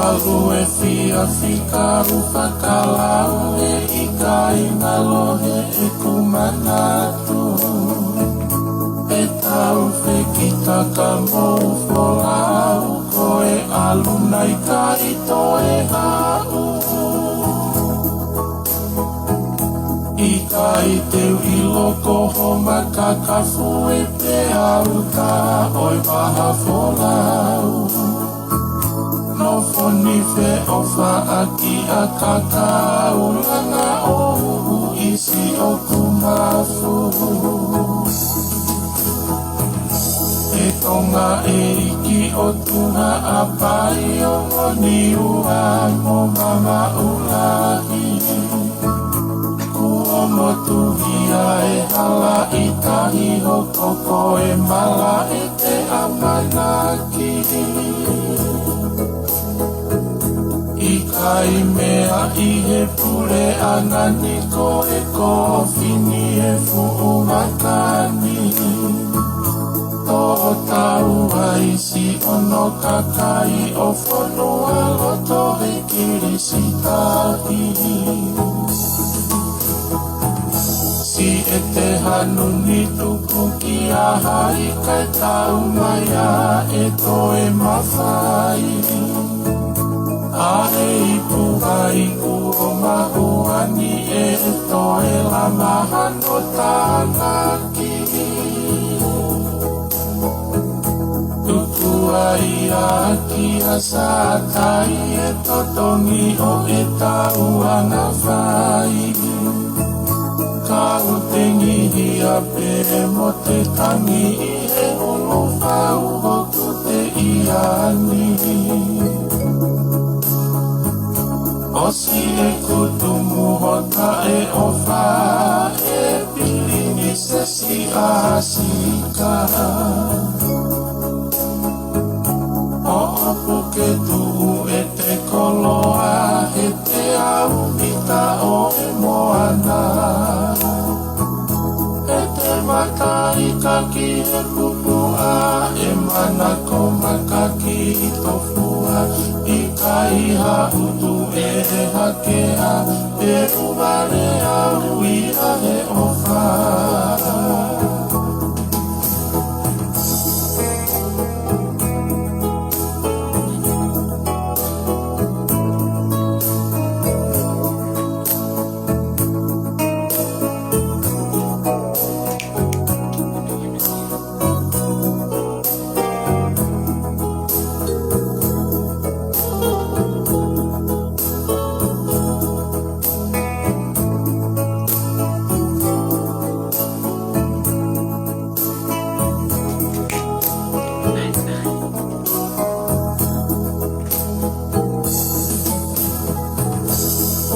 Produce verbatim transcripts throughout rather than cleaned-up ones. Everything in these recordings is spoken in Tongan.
ʻAlu e fiafika ʻo fakalau, he ʻikai ngalo he ʻeku manatu. ʻE tau fekitaka mo folau, ko e ʻalu naʻe ʻikai toe haʻu. ʻIkai te u ʻilo ko ho makaka fue pea uta ʻo e vaha folau. Nofo ni feʻofaʻaki ʻa kakaulanga ʻo uʻu ʻi siʻoku mafu. ʻE Tonga ʻEiki ʻOtua ʻa Paiono, Niua mo Mamaʻu Lahi. Kuo motuhia e hala ʻi tahi, hoko ko e malaʻe te ʻamanaki. ʻIkai meaʻi he puleʻanga ni, ko e kofi ni e fuʻu maka ni. Tō tau ai siʻono kakai ʻo fonua loto he Kilisitahi. Siʻete hanu ni tuku ki a hai, kae tau mai ʻa e toe mafai. ʻA e ipu vai kuo mahuʻa ni, ʻe toe lama hano tānaki. Tuku ai ʻa kia Sātai e totongi ʻo e tauanga fai. Kau tengihia pē mo te tangi ʻi he ʻulu fau hoku te ia ni. ʻOsi ʻeku tumu hota e ʻofa, e Pilinisesi ʻa Sika. ʻOku ke tuʻu e te koloa he teau mita ʻo e moana. ʻE te mata ʻi ka ki he pupuʻa, ʻe manako maka ki tofua, ʻikai ha utu ʻe hakea, ʻe uvale au ia he ʻofa.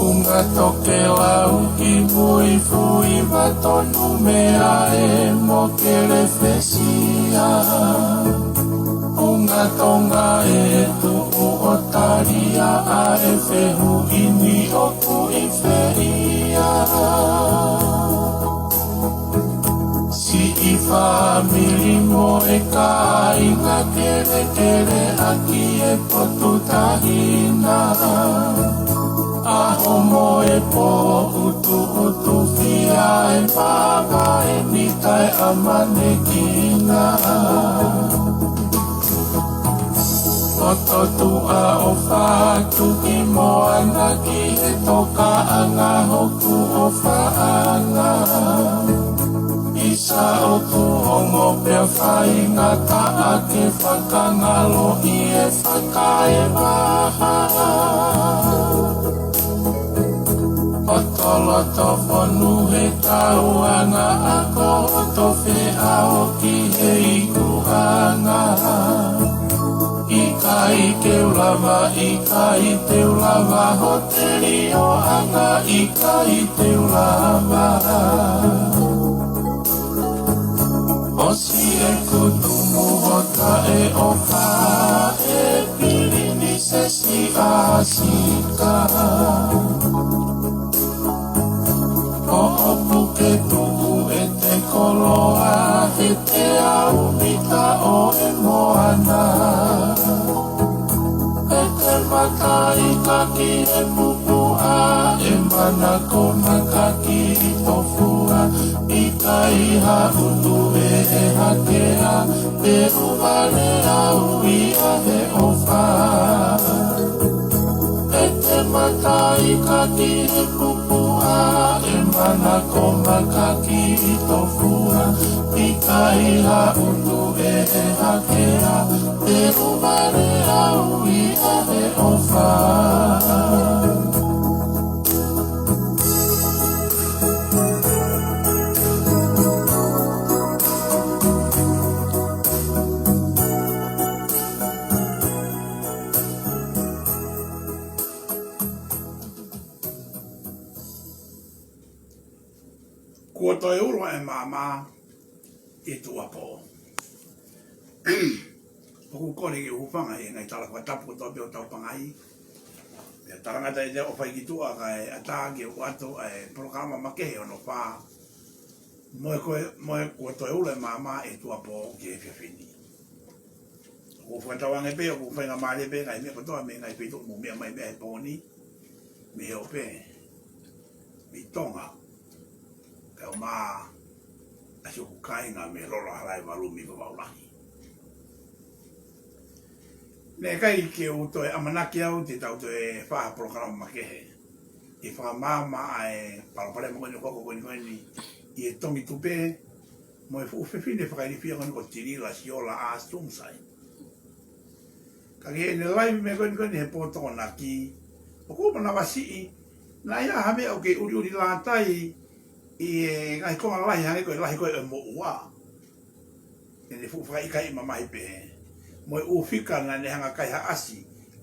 Unga tokelau ki mui, fui vatonu mea e mo kelefesia. Unga Tonga e tuʻu ʻo talia ʻa e fehuʻi ni ʻoku ʻi fē ia. Siʻi fāmili mo e kāinga kelekele ʻaki e potu tahina. ʻAho mo e pō ʻutuʻutu fia e pāpā e mita e ʻamanekina. ʻOto tuʻa ʻo fatu ki moana ki he tokaʻanga hoku ʻofaʻanga. ʻIsa ʻoku ongo pea faingataʻa ke fakangaloʻi e fakaevaha. ʻOto loto fonu he tauanga ako ʻoto feʻao ki he ikuʻanga. ʻIkai ke u lava, ʻikai te u lava, ho telioʻanga ʻikai te u lava. ʻOsi ʻeku tumu hota e ʻofa e Pilinisesi ʻa Sika. ʻOku ke tuʻu e te koloa he teau mita ʻo e moana. ʻE te mata Ikaki e pupuʻa, e mana ko makaki tofua, ʻikai ha ʻutu ʻe hake ā, te u vale au ia he ʻofa. ʻE te mata ikaki e pupuʻa, e mana ko makaki tofua, ʻikai ha ʻutu ʻe hake ā, te u vale au ia he ʻofa. Kuo toe ulo e maama ʻi tuʻapō. ʻOku ou kole ke u hūfanga he ngaahi tala fakatapu kotoa pē ʻo tau pangai. Pea talangata ʻiate au ʻo fai ki tuʻa kae ʻatā ke u ʻoatu ʻa e polokalama makehe hono fā. Mo e ko e, mo e kuo toe ulo e maama ʻi tuʻapō ki he efiafi ni. ʻOku ou fakatauange pē ʻoku faingamālie pē ngaahi meʻa kotoa mei he ngaahi feituʻu mou meʻa mai mei ai he pō ni, mei he ope, mei Tonga, kae ʻumaʻā ʻa siʻoku kāinga mei Lolo Halaevalu mei Vavaʻu Lahi. Naʻe ʻikai ke u toe ʻamanaki au te tau toe fai ha polokalama makehe ʻi he fakamaama ʻa e palopalema ko eni ʻoku hoko ko eni ko eni ʻi he Tongi Tupe mo e fuʻu fefine fakailifia ko eni ko Tilila Siola ʻa Sungsai. Ka ki heʻene laivi mai ko eni ko eni he pō Tokonaki, ʻoku ou manavasiʻi, naʻe ʻi ai ha meʻa ʻoku kei ʻuliʻulilātai ʻi he ngaahi konga lahi hangē ko e lahi ko ē ʻo e moʻua. ʻEne fuʻu fakaʻikaiʻi mamahi pehē. Mo e ʻū fika naʻa ne hanga ʻo kaihaʻasi,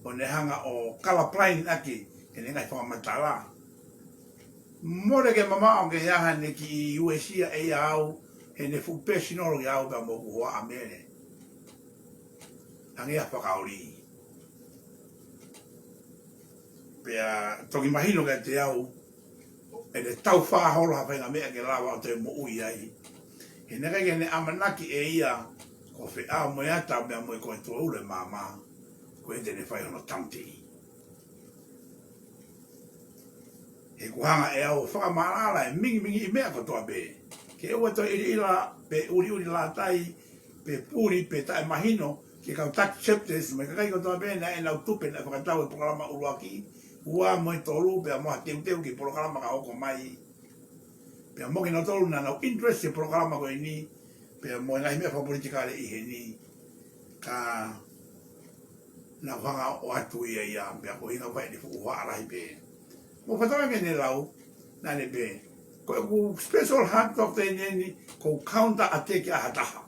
ʻo ne hanga ʻo colorblind ʻaki ʻene ngaahi fakamatala. Mole ke mamaʻo ke ʻi ai haʻane kiʻi uesia ʻe ia au, heʻene fuʻu pēsinolo kiate au pea mo hoku hoa ʻa Mele. Hangē ia fakaoli. Pea toki mahino kiate au, ʻe tau fā holo ha faʻahinga meʻa ke lava ʻo toe moʻui ai. He naʻe ʻikai ke ne ʻamanaki ʻe ia ko Feʻao mo e ata pea mo e ko e toe ulo e maama, ko e te ne fai hono taunting. He ʻoku hanga ʻe au ʻo fakamaʻalaʻala e mingimingiʻi meʻa kotoa pē. Ke ʻoua toe ʻiliʻila pe ʻuliʻulilātai, pe puli, pe taʻemahino, ki he kau taki chapters, mo e kakai kotoa pē naʻe ʻenau tupe naʻe fakatau he polokalama ʻuluaki, ua mo e tolu, pea mo ha teuteu ki he polokalama ka hoko mai. Pea mo kinautolu naʻa nau interest he polokalama ko eni, pea mo e ngaahi meʻa fakapolitikale ʻi heni. Ka naʻa ku hanga ʻo ʻoatu ia ia, pea ko e ʻuhinga ʻoku fai ʻene fuʻu hohaʻa lahi pē. Mo fatawa ke ne lau, naʻa ne pehē, ko ʻeku special heart doctrine eni, ko e counter attack ʻa ha taha.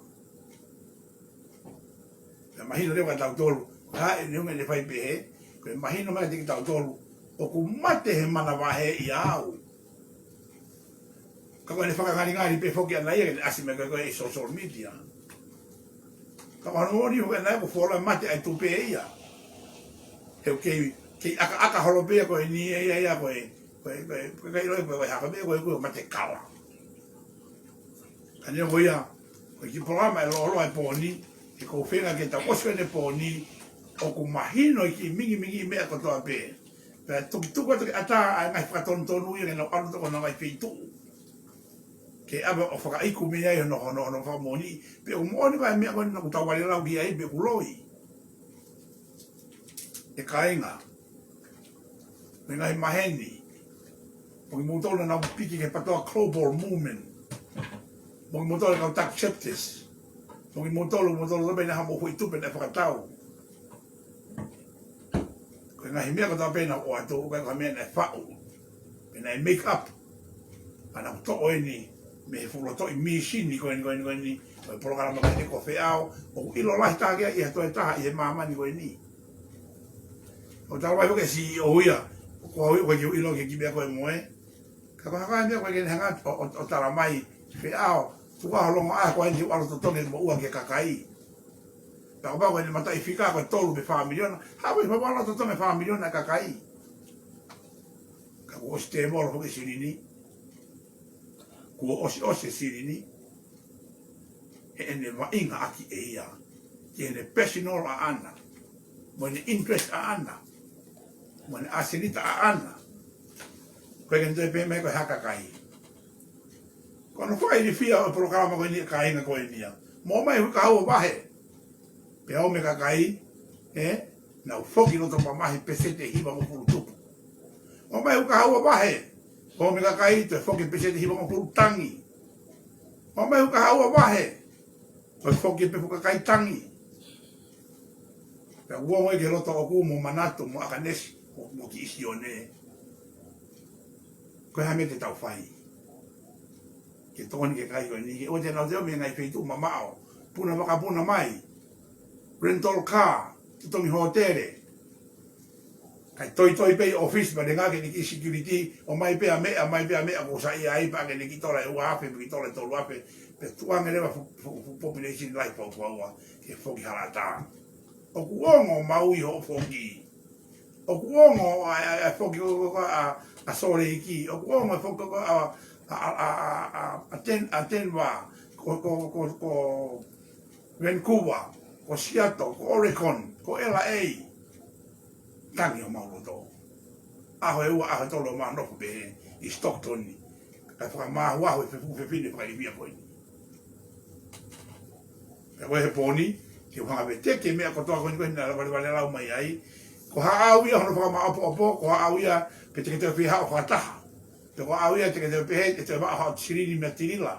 Pea mahino leva kia tautolu, ka ʻe ne unga ne fai pehē, ko e mahino mai kiate kitautolu, ʻoku mate he manavahē ia au. Ka ko ʻene fakangalingali pē foki ʻana ia ke ne ʻasi mai ko ē ʻi he social media. Ka ko hono moʻoni foki ʻana ia ko e fuoloa mate ʻa e tupe ia. He ʻoku kei, kei ʻakaʻaka holo pē ia ko eni ia, ia, ia ko e, ko e, ko e, ko e, ko e, ko e, ko e haka pē ko e, ko e mate kala. Ka neongo ia, ko e kiʻi polokalama ʻe lōloa he pō ni, he ʻoku ou feinga ke tau ʻosi ko eni he pō ni, ʻoku mahino e kiʻi mingimingiʻi meʻa kotoa pē. Pea toki tuku atu ke ʻatā ʻa e ngaahi fakatonutonu ia ke nau ʻalu atu ki honau ngaahi feituʻu. Ke ʻave ʻo fakaiku mei ai hono, hono, hono fakamoʻoni. Pea ʻoku moʻoni ko e meʻa ko eni naʻa ku tau vale lau ki ai pe ʻoku loi. ʻE kāinga, mo e ngaahi maheni, mo kimoutolu naʻa nau piki ki he PATOA Global Movement, mo kimoutolu kau taki chapters, mo kimoutolu, moutolu pē naʻa mou foʻi tupe naʻe fakatau. Ko e ngaahi meʻa kotoa pē naʻa ku ʻoatu, ʻoku ʻikai ko ha meʻa naʻe faʻu, pe naʻe make up. Ka naʻa ku toʻo eni mei he fuʻu lotoʻi mīsini ko eni, ko eni, ko eni, ko e polokalama ko eni ko Feʻao, ʻoku ʻilo lahi taha ki ai ʻi ha toe taha ʻi he māmani ko eni. ʻOku tala mai foki ʻe he CEO ia, ko au ʻoku ʻikai ke u ʻilo ki he kiʻi meʻa ko ē mo e. Ka ko e hā e meʻa ko ē ke ne hanga ʻo, ʻo, ʻo tala mai, Feʻao, tuku ā ho longoaʻa ko eni ʻalu ʻo totongi e moʻua ki he kakai. Pea kapau ko ʻene mataʻifika ko e tolu pe fā miliona, hā ko e fā ʻalu ʻo totongi e fā miliona e kakai. Ka kuo ʻosi tēvolo foki e silini, kuo ʻosiʻosi e silini, he ʻene vaʻinga ʻaki ʻe ia, ki heʻene personal ʻaʻana, mo ʻene interest ʻaʻana. Mo ʻene ʻasenita ʻaʻana. Ko e ke nitoi pē mai ko e hā kakai. Ko hono fakailifia ʻo e polokalama ko eni ʻa e kāinga ko eni ia. Mou ō mai ʻo kahaʻu ʻo vahe. Pea ō mai e kakai, ē, nau foki loto mamahi pēseti ʻe hivangofulu tupu. Mou ō mai ʻo kahaʻu ʻo vahe. Pea ō mai e kakai, toe foki pēseti ʻe hivangofulu tangi. Mou ō mai ʻo kahaʻu ʻo vahe. Toe foki pē fuʻu kakai tangi. Pea ʻoku ongo ia ki he loto ʻoʻoku mo Manatu mo ʻAkanesi, mo, mo kiʻi Sione. Ko e hā e meʻa te tau fai ke tokoni ki he kakai ko eni, ke ʻoua te nau toe ō mei he ngaahi feituʻu mamaʻo, puna vakapuna mai, rental car, totongi hōtele. Kae toitoi pē ʻi ʻōfisi pea ne ngāueʻaki ʻene kiʻi security, ō mai pē ʻa meʻa, ō mai pē ʻa meʻa, ko e saiʻia ai pē ʻene kiʻi tola ʻe ua afe, kiʻi tola ʻe tolu afe, pea tuʻu ange leva fuʻu, fuʻu, fuʻu population lahi pau pau ʻa, ke foki hala ʻatā. ʻOku ongo Maui hoʻo foki. ʻOku ongo ʻa, ʻa, ʻa e foki ko, ko, ko, ʻa, ʻa Sōleki. ʻOku ongo e foki ko, ko, ʻa, ʻa, ʻa, ʻa, ʻa, ʻa Ten-, ʻa Denver. Ko, ko, ko, ko Vancouver. Ko Seattle. Ko Oregon. Ko L A. Tangi homau loto. ʻAho ʻe ua, ʻaho ʻe tolu ʻo mau nofo pē ʻi Stockton. Kae fakamāuʻi ʻa e fefu-, fefine fakailifia ko eni. Pea ko e he pō ni, ke u hanga ʻo veteki e meʻa kotoa ko eni ko eni naʻa valevale lau mai ai. Ko haʻu ia hono fakamaʻopoʻopo, ko haʻu ia pe te ke toe fie haʻu fakataha. Pe ko haʻu ia te ke toe pehē, ʻe toe maʻu haʻo silini mei Tilila.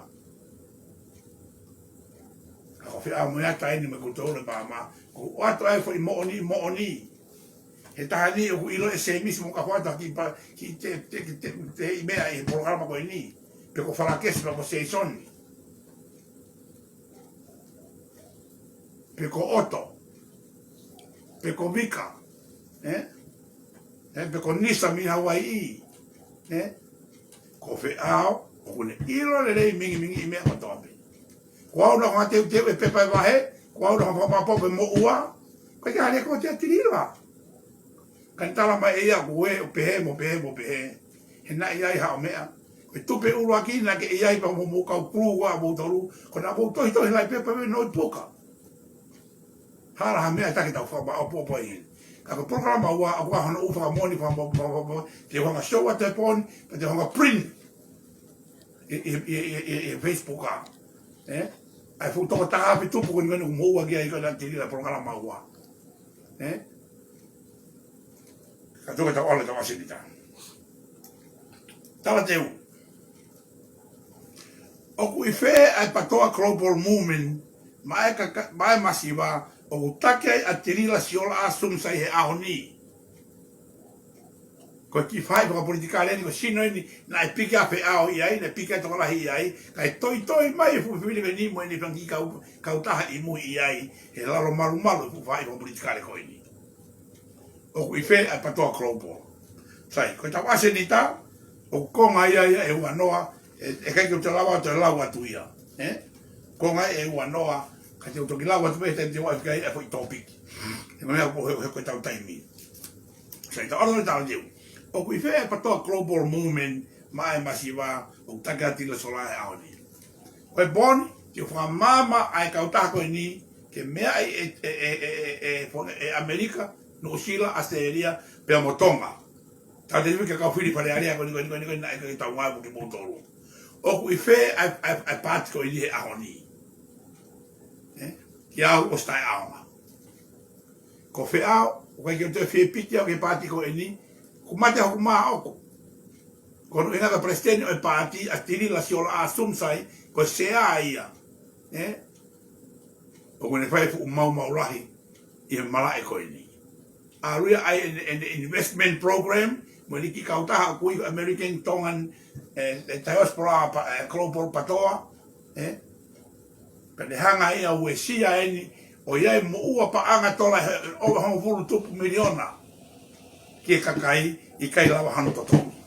Ka ko e feʻao mo e ata eni mo e kuto ule pama, ko ʻoatu ai foʻi moʻoni, moʻoni. He taha ni ʻoku ʻilo ʻe Semisi mo ka fata ki pa, ki te, te, te, te, te i meʻa ʻi he polokalama ko eni. Pe ko Falakesi, pe ko Seisoni. Pe ko Oto. Pe ko Vika. Ē? Ē, pe ko Nisa mei Hawaiʻi. Ē? Ko e feʻao, ʻoku ne ʻilo lelei mingimingiʻi meʻa kotoa pē. Ko au naʻa ku hanga ʻo teuteu e pepa ʻe vahe, ko au naʻa ku hanga ʻo fakamaʻopoʻopo e moʻua, ko e ke hale ko te Tilila. Ka ne tala mai ʻe ia ʻoku ʻe, ʻo pehē, mo pehē, mo pehē. He naʻe ʻi ai haʻo meʻa. Ko e tupe ʻuluaki naʻa ke ʻi ai pea mo, mo kau pulu ua mo tolu, ko naʻa mo tohitohi lahi pepa me noi puka. Hala ha meʻa taki tau fakamaʻopoʻopo ai. Ka ko e polokalama ua, ʻoku ʻi ai hono ʻū fakamoʻoni, fakamaʻopoʻopo, te u hanga ʻo show atu e pō ni, pea te u hanga ʻo print. ʻI, ʻi, ʻi Facebook ʻa. Ē? ʻA e fuʻu toko taha afe tupu ko eni ko eni ʻoku moʻua ki ai ko ena Tilila polokalama ua. Ē? Ka tuku ke tau ʻalu ki he tau ʻasenita. Talateu. ʻOku ʻi fē ʻa e PATOA Global Movement, maʻa e ka, ka, maʻa e masiva, ʻoku taki ai ʻa Tilila Siola ʻa Sumsai he ʻaho ni. Ko e kiʻi faʻahi fakapolitikale eni, ko e sino eni, naʻe piki ʻa e feʻao ʻi ai, naʻe piki ʻa e tokolahi ʻi ai, kae toitoi mai e fuʻu fefine ko eni mo ʻene fanga kiʻi kau, kautaha ʻi mui ʻi ai, he lalo malumalu e fuʻu faʻahi fakapolitikale ko eni. ʻOku ʻi fē ʻa e PATOA Global. Sai, ko e tau ʻasenita, ʻoku konga ia ia ʻe ua noa, ʻe, ʻe ʻikai ke u toe lava atu e lau atu ia. Ē? Konga ʻe ua noa, ka te u toki lau atu pē he taimi te u ʻai fika ai e foʻi tōpiki. He ko e meʻa ko e, he ko e tau taimi. Sai, tau ʻalu ki he talateu. ʻOku ʻi fē ʻa e PATOA Global Movement, maʻa e masiva, ʻoku taki ʻa Tilila Siola he ʻaho ni. Ko e pō ni, ke fakamaama ʻa e kautaha ko eni, ke meaʻi ʻe, ʻe, ʻe ʻAmelika, Nuʻusila, ʻAositelēlia, pea mo Tonga. Talateu, ke kau fili Fale Alea ko eni, ko eni, ko eni, ko eni, naʻe ʻikai ke tau ngāue mo kimoutolu. ʻOku ʻi fē ʻa e, ʻa e, ʻa e paati ko eni he ʻaho ni. Ē? Kia au ʻosi taʻeʻaonga. Ko e feʻao, ʻoku ʻikai ke u toe fie piki au ki he paati ko eni, kuo mate hoku mā ʻoʻoku. Ko hono ʻuhinga ko e palesiteni ʻo e paati ʻa Tilila Siola ʻa Sumsai, ko e sea ia. Ē? ʻOku ne fai e fuʻu maumau lahi ʻi he malaʻe ko eni. ʻAlu ia ʻai ʻene, ʻene investment program, mo ʻene kiʻi kautaha ʻoku ui ko e American Tongan, ē, ē, Diaspora pa-, ē, Global PATOA, ē? Pea ne hanga ia ʻo uesia eni, ʻo ʻi ai e moʻua paʻanga tola he ʻova hongofulu tupu miliona ki he kakai ʻikai lava hano totongi.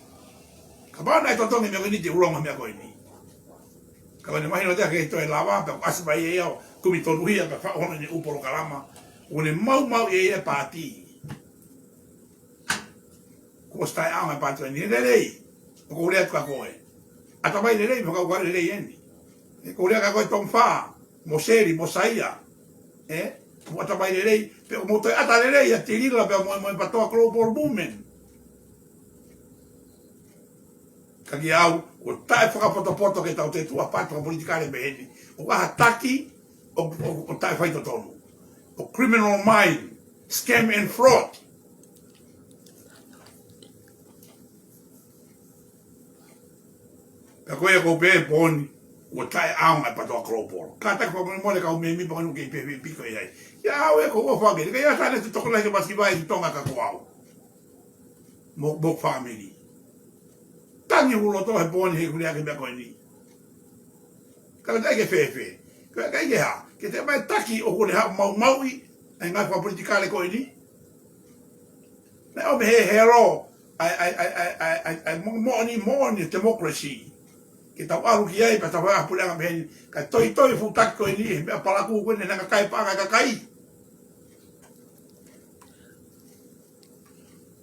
Kapau naʻe totongi e meʻa ko eni te u longo he meʻa ko eni. Ka ko ʻene mahino ʻe ia ʻikai toe lava, pea ʻoku ʻasi mai ia ʻo kumi tonuhia pea faʻu hono ʻene ʻū polokalama. ʻOku ne maumauʻi ia e paati. Kuo ʻosi taʻeʻaonga e paati ko eni, lelei. ʻOku ou lea atu kia koe. ʻAtamai lelei, fakakaukau lelei eni. ʻOku ou lea kia koe Tonga, mo Seli, mo Saia. Ē? Mo ʻatamai lelei, pea mo toe ʻata lelei ʻa Tilila pea mo, mo e PATOA Global Movement. Kiate au, ʻoku taʻefakapotopoto ke tau te tuʻa patu ʻa politikale mei heni. ʻOku ʻi ai ha taki ʻoku, ʻoku, ʻoku taʻefaitotonu. ʻOku criminal mind, scam and fraud. Pea ko ia ʻoku ou pehē he pō ni, ʻoku taʻeʻaonga e PATOA Global. Kātaki fakamolemole kau mēmipa ʻoku kei pehē piko ʻi ai. ʻIa au ē ʻoku ou ʻofa ke, ke ʻi ai ha taha naʻe tokolahi ke masiva ʻi Tonga ka ko au mo, mo e fāmili. Tangi hoku loto he pō ni he ʻoku lea ki he meʻa ko eni. Ka ʻoku ʻikai ke fēfē. Ka ʻoku ʻikai ke hā. Ke te mai taki ʻoku ne haʻu maumauʻi ʻa e ngaahi fakapolitikale ko eni. Naʻe ʻomai he helo ʻa e, ʻa e, ʻa e, ʻa e, ʻa e, ʻa e, ʻa e mo-, moʻoni, moʻoni democracy. Ke tau ʻalu ki ai, pea tau ʻai ʻa e puleʻanga mei heni. Kae toitoi e fuʻu taki ko eni, he meʻa palakū ko eni, naʻe ngaahi paʻanga ʻa e kakai.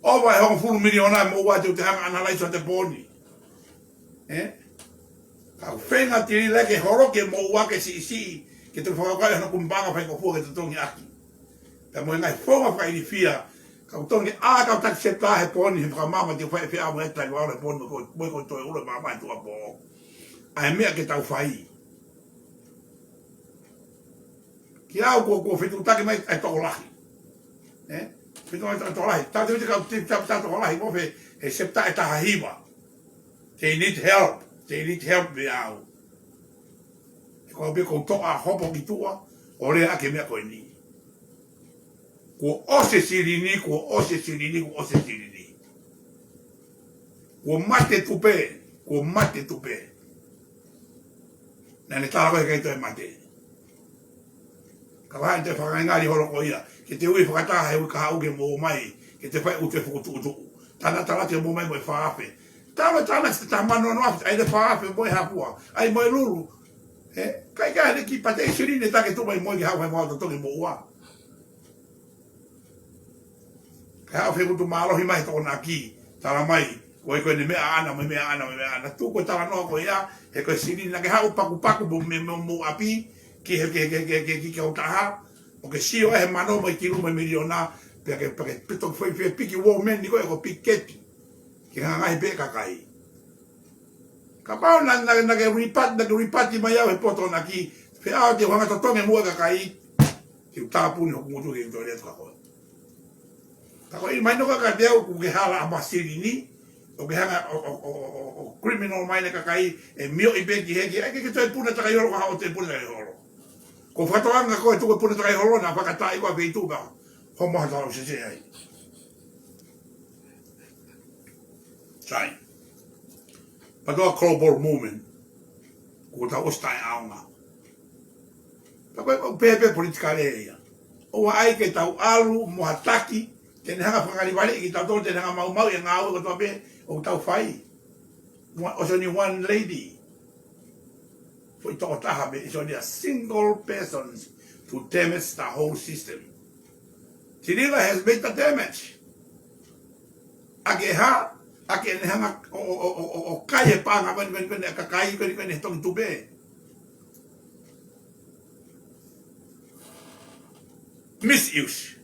ʻOua ʻe hongofulu miliona e moʻua te u te hanga ʻo analyze ʻo te pō ni. Ē? Ka ʻoku feinga Tilila ke holoki e moʻua ke siʻisiʻi, ke te fakakaukau ʻi hono kumi paʻanga faingofua ke totongi ʻaki. Pea mo e ngaahi founga fakailifia, ka ʻoku totongi ʻa e kau taki SEPTA he pō ni, he fakamaama te u fai e feʻao mo e taki vao he pō ni, mo e ko, mo e ko toe ʻulu e maama ʻi tuʻa pō. ʻA e meʻa ke tau fai. Kiate au kuo, kuo fetuʻutaki mai ʻa e tokolahi. Ē? Fetuʻutaki ʻa e tokolahi. Tau te u te kau te, te, te tokolahi, mo fe, he SEPTA ʻe taha hiva. They need help. They need help meia au. He ko au pē ʻoku ou toʻa hopo ki tuʻa, ʻo lea ʻaki e meʻa ko eni. Kuo ʻosi e silini, kuo ʻosi e silini, kuo ʻosi e silini. Kuo mate tupe, kuo mate tupe. Naʻa ne tala ko e ʻikai toe mate. Ka vahe te fakangaingali holo ko ia. Ke te ui fakataha he ui kahaʻu ke mou ō mai. Ke te fai ʻutu e fuku tuʻutuʻu. Tana tala te mou ō mai mo e fā afe. Tala tana ki te tamano no afe. ʻAi le fā afe mo e hapua. ʻAi mo e lulu. Ē, kai kai ne ki pate ʻi silini ta ke tuʻu mai mo e ke haʻu mai mo e totongi moʻua. Kae haʻu fekutu mālohi mai he Tokonaki, tala mai, ko e ko eni meʻa ʻana, mo e meʻa ʻana, mo e meʻa ʻana. Tuku e talanoa ko ia, he ko e silini naʻa ke haʻu pakupaku mo e meʻa mo, mo ʻapi, ki he, ke, ke, ke, ke, ki, ki ʻo taha, ʻo ke sio ʻe he mano mo e kilu mo e miliona, pea ke, pea ke pito fai fai piki women ni ko e ko piketi. Ke hanga ʻe he pē kakai. Kapau naʻa, naʻa, naʻa ke ripati, naʻa ke ripati mai au he poto naʻa ki, pea ʻoua te u hanga totongi muʻa e kakai, te u tāpuni hoku ngutu ke u toe lea atu kia koe. Ka ko e ʻi mai no ka ka te au ʻoku ke hala ʻa e silini, ʻoku ke hanga ʻo, ʻo, ʻo, ʻo, ʻo criminal mai e kakai, ʻe mioʻi pē ki he ki, ʻai ke ke toe puna takai holo, ka haʻo toe puna takai holo. Ko e fakatoanga ko e tuku e puna takai holo, naʻa fakataʻi ko e feituʻu ka, homo ha tau sese ai. Sai. PATOA Global Movement. Kuo tau ʻosi taʻeʻaonga. Pea ko e, ʻoku pehē pē politikale ia. ʻOua ʻai ke tau ʻalu mo ha taki, te ne hanga fakalivaliʻi kitautolu, te ne hanga maumauʻi e ngāue kotoa pē ʻoku tau fai. Mo e ʻosi ni one lady. Foʻi tokotaha pē, it's only a single person to damage the whole system. Tilila has made the damage. ʻA ke hā, ʻa ke ne hanga ʻo, ʻo, ʻo, ʻo, ʻo, ʻo kai e paʻanga ko eni, ko eni, ko eni, ʻa e kakai ko eni, ko eni, he tongi tupe. Misuse.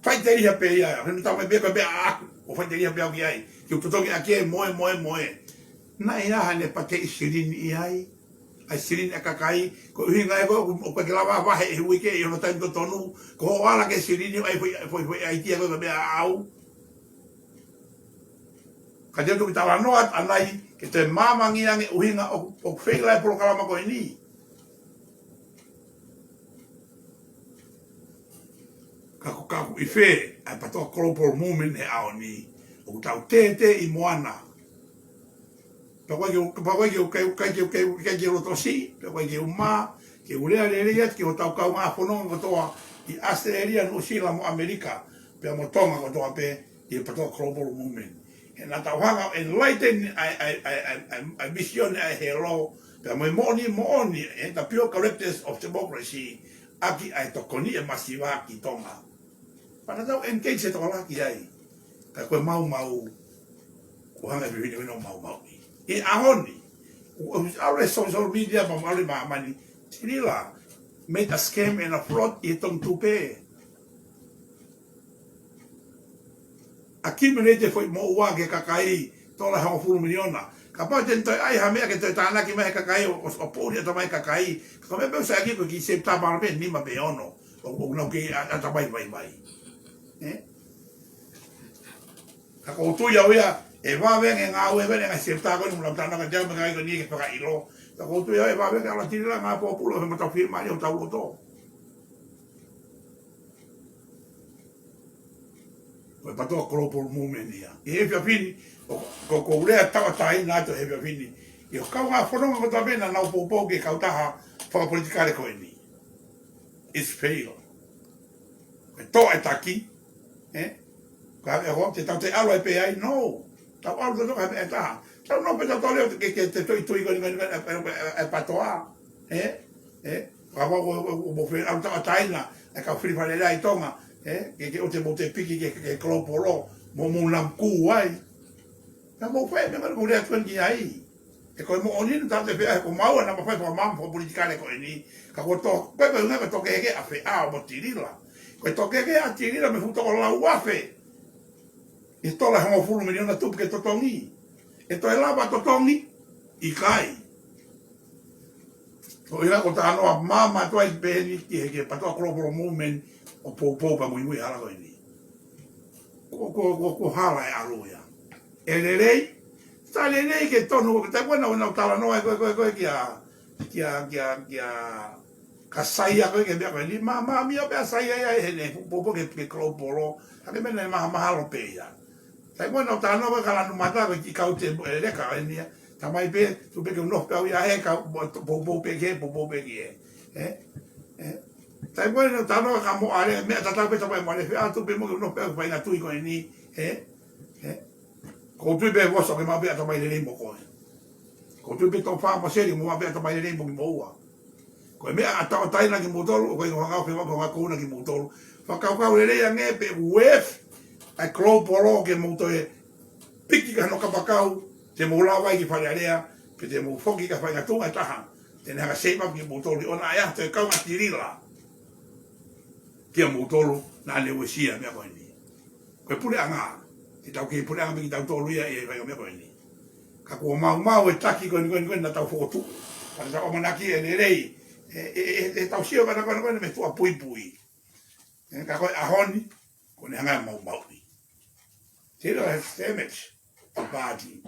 Faʻiteliha pē ia, he naʻa tau mai pē ko e pē ʻaʻaku, ʻo faʻiteliha pē au ki ai, ke u totongi ʻaki e moe, moe, moe. Naʻe ʻi ai haʻane pate ʻi silini ʻi ai, ʻa e silini ʻa e kakai, ko e ʻuhinga ia ko ē, ʻoku, ʻoku ʻikai ke lava vahe ʻe he uike ʻi hono taimi totonu, ko hoʻo ala ki he silini, ʻai foʻi, foʻi, foʻi ʻaitia ko e pē ʻaʻau. Ka te u toki talanoa atu ʻanai, ke toe māmangi ange ʻuhinga ʻoku, ʻoku feila e polokalama ko eni. Ka ko, ka ko e fē, ʻa e PATOA Global Movement he ʻaho ni, ʻoku tau tētē ʻi Moana. Pea ko e ke u, pea ko e ke u, ke u, ke u, ke u, ke u, ke u loto siʻi, pea ko e ke u mā, ke u lea lelei atu ki hotau kaungā fononga kotoa ʻi ʻAositelēlia, Nuʻusila mo ʻAmelika, pea mo Tonga kotoa pē, ʻi he PATOA Global Movement. He naʻa tau hanga ʻo enlighten ʻa e, ʻa e, ʻa e, ʻa e, ʻa e, ʻa e misione ʻa e helo, pea mo e moʻoni, moʻoni, ʻe the pure characters of democracy, ʻaki ʻa e tokoni ʻe masiva ki Tonga. Pea naʻa tau engage e tokolahi ai. Ka ko e maumau, ko e hanga ʻe he fefine ko eni ʻo maumauʻi. ʻI he ʻaho ni, ʻoku ʻalu e social media, maumau e māmani, Tilila, made a scam and a fraud ʻi he tongi tupe. Accumulate e foʻi moʻua ki he kakai, Tola hongofulu miliona. Kapau te ne toe ʻai ha meʻa ke toe tānaki mai he kakai ʻo, ʻo, ʻo poʻuli ʻatamai kakai. Ka ko e meʻa pē ʻoku sai ʻaki ko e kiʻi septa pala pē nima pe ono. ʻO, ʻo nau kei ʻa, ʻatamai mai mai. Ē? Ka ʻoku ou tui au ia, ʻe vave ange ngāue ʻe vave ange septa ko eni mo lau tānaki te au mo e kakai ko eni ke fakaʻilo. Ka ʻoku ou tui au ʻe vave ange ʻa e tila ngā pōpula he matafi mali ʻo tau loto. Ko e PATOA Global Movement ia. ʻI he efiafi ni, ʻoku, ʻoku ou lea tauʻatāina atu he efiafi ni. ʻI he kaungā fononga ko e taha pē naʻa nau poupou ki he kautaha fakapolitikale ko eni. It's fail. Ko e toʻa e taki, ē? Ka ʻe ko te tau te ʻalu ai pē ai, no. Tau ʻalu te toka he meʻa ʻe taha. Tau nofo pē tau tole ke, ke te toitoi ko eni, ko eni, ko eni, ʻe, ʻe, ʻe, ʻe PATOA, ē? Ē? Ka ʻoku, ʻoku, ʻoku, ʻoku mou fie ʻalu tauʻatāina, ʻa e kau fili Fale Alea ʻi Tonga, ē? Ke, ke ʻoua te mou toe piki ki he, ki he Global, mo mou namkū ai. Naʻa mou fai meʻa ko eni ʻoku ou lea atu ki ai. He ko e moʻoni naʻa tau te fea he ko maua naʻa mafai fakamaama fakapolitikale ko eni. Ka ko e tō, ko e, ko e ʻuhinga ko e tokeheke ʻa Feʻao mo Tilila. Ko e tokeheke ʻa Tilila mei he fuʻu toko lau afe. ʻI he tola hongofulu miliona tupu ke totongi. ʻE toe lava totongi? ʻIkai. Ko ia ko e talanoa maama atu ai pē eni ki he, ki he PATOA Global Movement ʻo poupou pea muimui hala ko eni. Ko, ko, ko, ko e hala ʻe ʻalu ia. ʻE lelei, ta lelei ke tonu, ko e taimi ko ē naʻa nau talanoa ko ē, ko ē, ko ē kia, kia, kia, kia, ka sai ia ko ē ki he meʻa ko eni, ma, ma, mia pea sai ia, ia, he ne, poupou ke, ke Global, hake meʻa naʻe maha, mahalo pē ia. Taimi ko ē naʻa nau talanoa ko ē ka lanu mata ko ē ki he kau te, ʻe leka eni ia. Tamai pē, tuku pē ke u nofo pē au ia he ka, poupou pē ki he, poupou pē ki he. Ē? Ē? Taimi ko ē naʻa nau talanoa ka mo ale, meʻa tatau pē tamai mo ale, fea tuku pē mo ke u nofo pē au faʻahinga tui ko eni. Ē? Ē? Ko u tui pē Vosa ke maʻu pē ʻatamai lelei mo koe. Ko u tui pē Tofa mo Seli mo maʻu pē ʻatamai lelei mo kimoua. Ko e meʻa ʻa tauʻatāina kimoutolu, ʻoku ʻikai ko ha ngāue fie maʻu ko ha ngāue kouna kimoutolu. Fakakaukau lelei ange pē uef, ʻa e Global ke mou toe piki ki hano kapakau, te mou lava ai ki Fale Alea, pe te mou foki ki ha faʻahinga tuʻunga ʻe taha, te ne hanga save up kimoutolu, ʻo naʻa ʻi ai ha toe kaunga Tilila kiate kimoutolu, naʻa ne uesia meʻa ko eni. Ko e puleʻanga, te tau kei puleʻanga pē kitautolu ia ʻi he faʻahinga meʻa ko eni. Ka kuo maumau e taki ko eni, ko eni, ko eni naʻa tau fokotuʻu. Ka tau ʻamanaki ʻe lelei, ʻe, ʻe, ʻe, ʻe tau sio ka na ko eni, ko eni mei tuʻa puipui. Ē, ka ko e ʻaho ni, kuo ne hanga ʻo maumauʻi. Tilila has damage the party.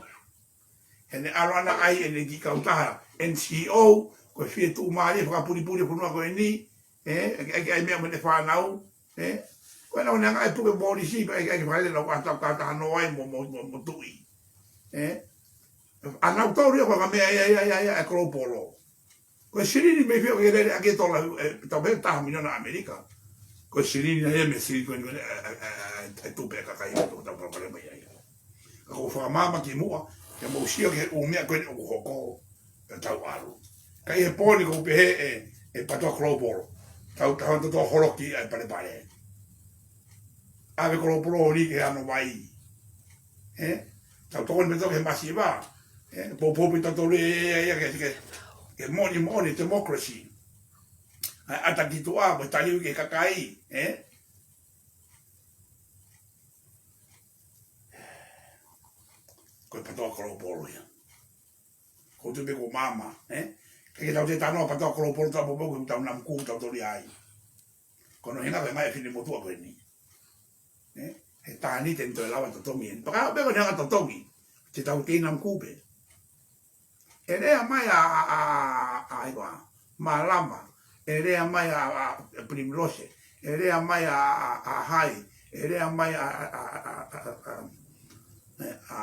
He ne ʻalu ʻana ʻai ʻene kiʻi kautaha N G O, ko e fie tuʻumālie fakapulipuli e fonua ko eni, ē, ʻai, ʻai, ʻai meʻa mo ʻene fānau, ē. Ko ena ʻoku ne hanga ʻo puke polisi, ʻai, ʻai, ʻai, fale lau ʻatā kautaha noa ai mo, mo, mo, mo tuʻi. Ē. ʻA nautolu ia ko e ngaahi meʻa ia, ia, ia, ia, ʻa e Global. Ko e silini mei fē ʻoku ke lele ʻaki e tola, ē, tau pehē taha miliona ʻAmelika. Ko e silini ia mei he silini ko eni, ē, ē, ē, ē, ē, tupe ʻa e kakai ʻoku tau palopalema ai. Ka ʻoku ou fakamaama kimuʻa, ke mou sio ki he ʻū meʻa ko eni ʻoku hoko, pea tau ʻalu. Ka ʻi he pō ni ʻoku ou pehē ʻe, ʻe PATOA Global, tau, tau hanga ʻo tō holoki ʻa e palepale. ʻAve Global ni ke ano vai. Ē? Tau tokoni pē toki he masiva. Ē? Poupou pē tautolu ia, ia, ia, ke, ke, ke moʻoni, moʻoni, democracy. ʻA e ʻata ki tuʻa, mo e taliui ki he kakai. Ē? Ko e PATOA Global ia. Ko u tui pē kuo maama, ē? Ka ke tau te talanoa PATOA Global tau poupou ke tau namkū tautolu ia ai. Ko hono ʻuhinga ko e ngaahi finemotuʻa ko eni. Ē? He taha ni te ne toe lava totongi eni. Pea kapau ko ʻene hanga totongi, te tau kei namkū pē. ʻE lea mai ʻa, ʻa, ʻa, ʻa, ʻa, ʻa, ʻa, Malama. ʻE lea mai ʻa, ʻa, ʻa, Primrose. ʻE lea mai ʻa, ʻa, ʻa, ʻa Hai. ʻE lea mai ʻa, ʻa, ʻa, ʻa, ʻa, ʻa, ʻe, ʻa,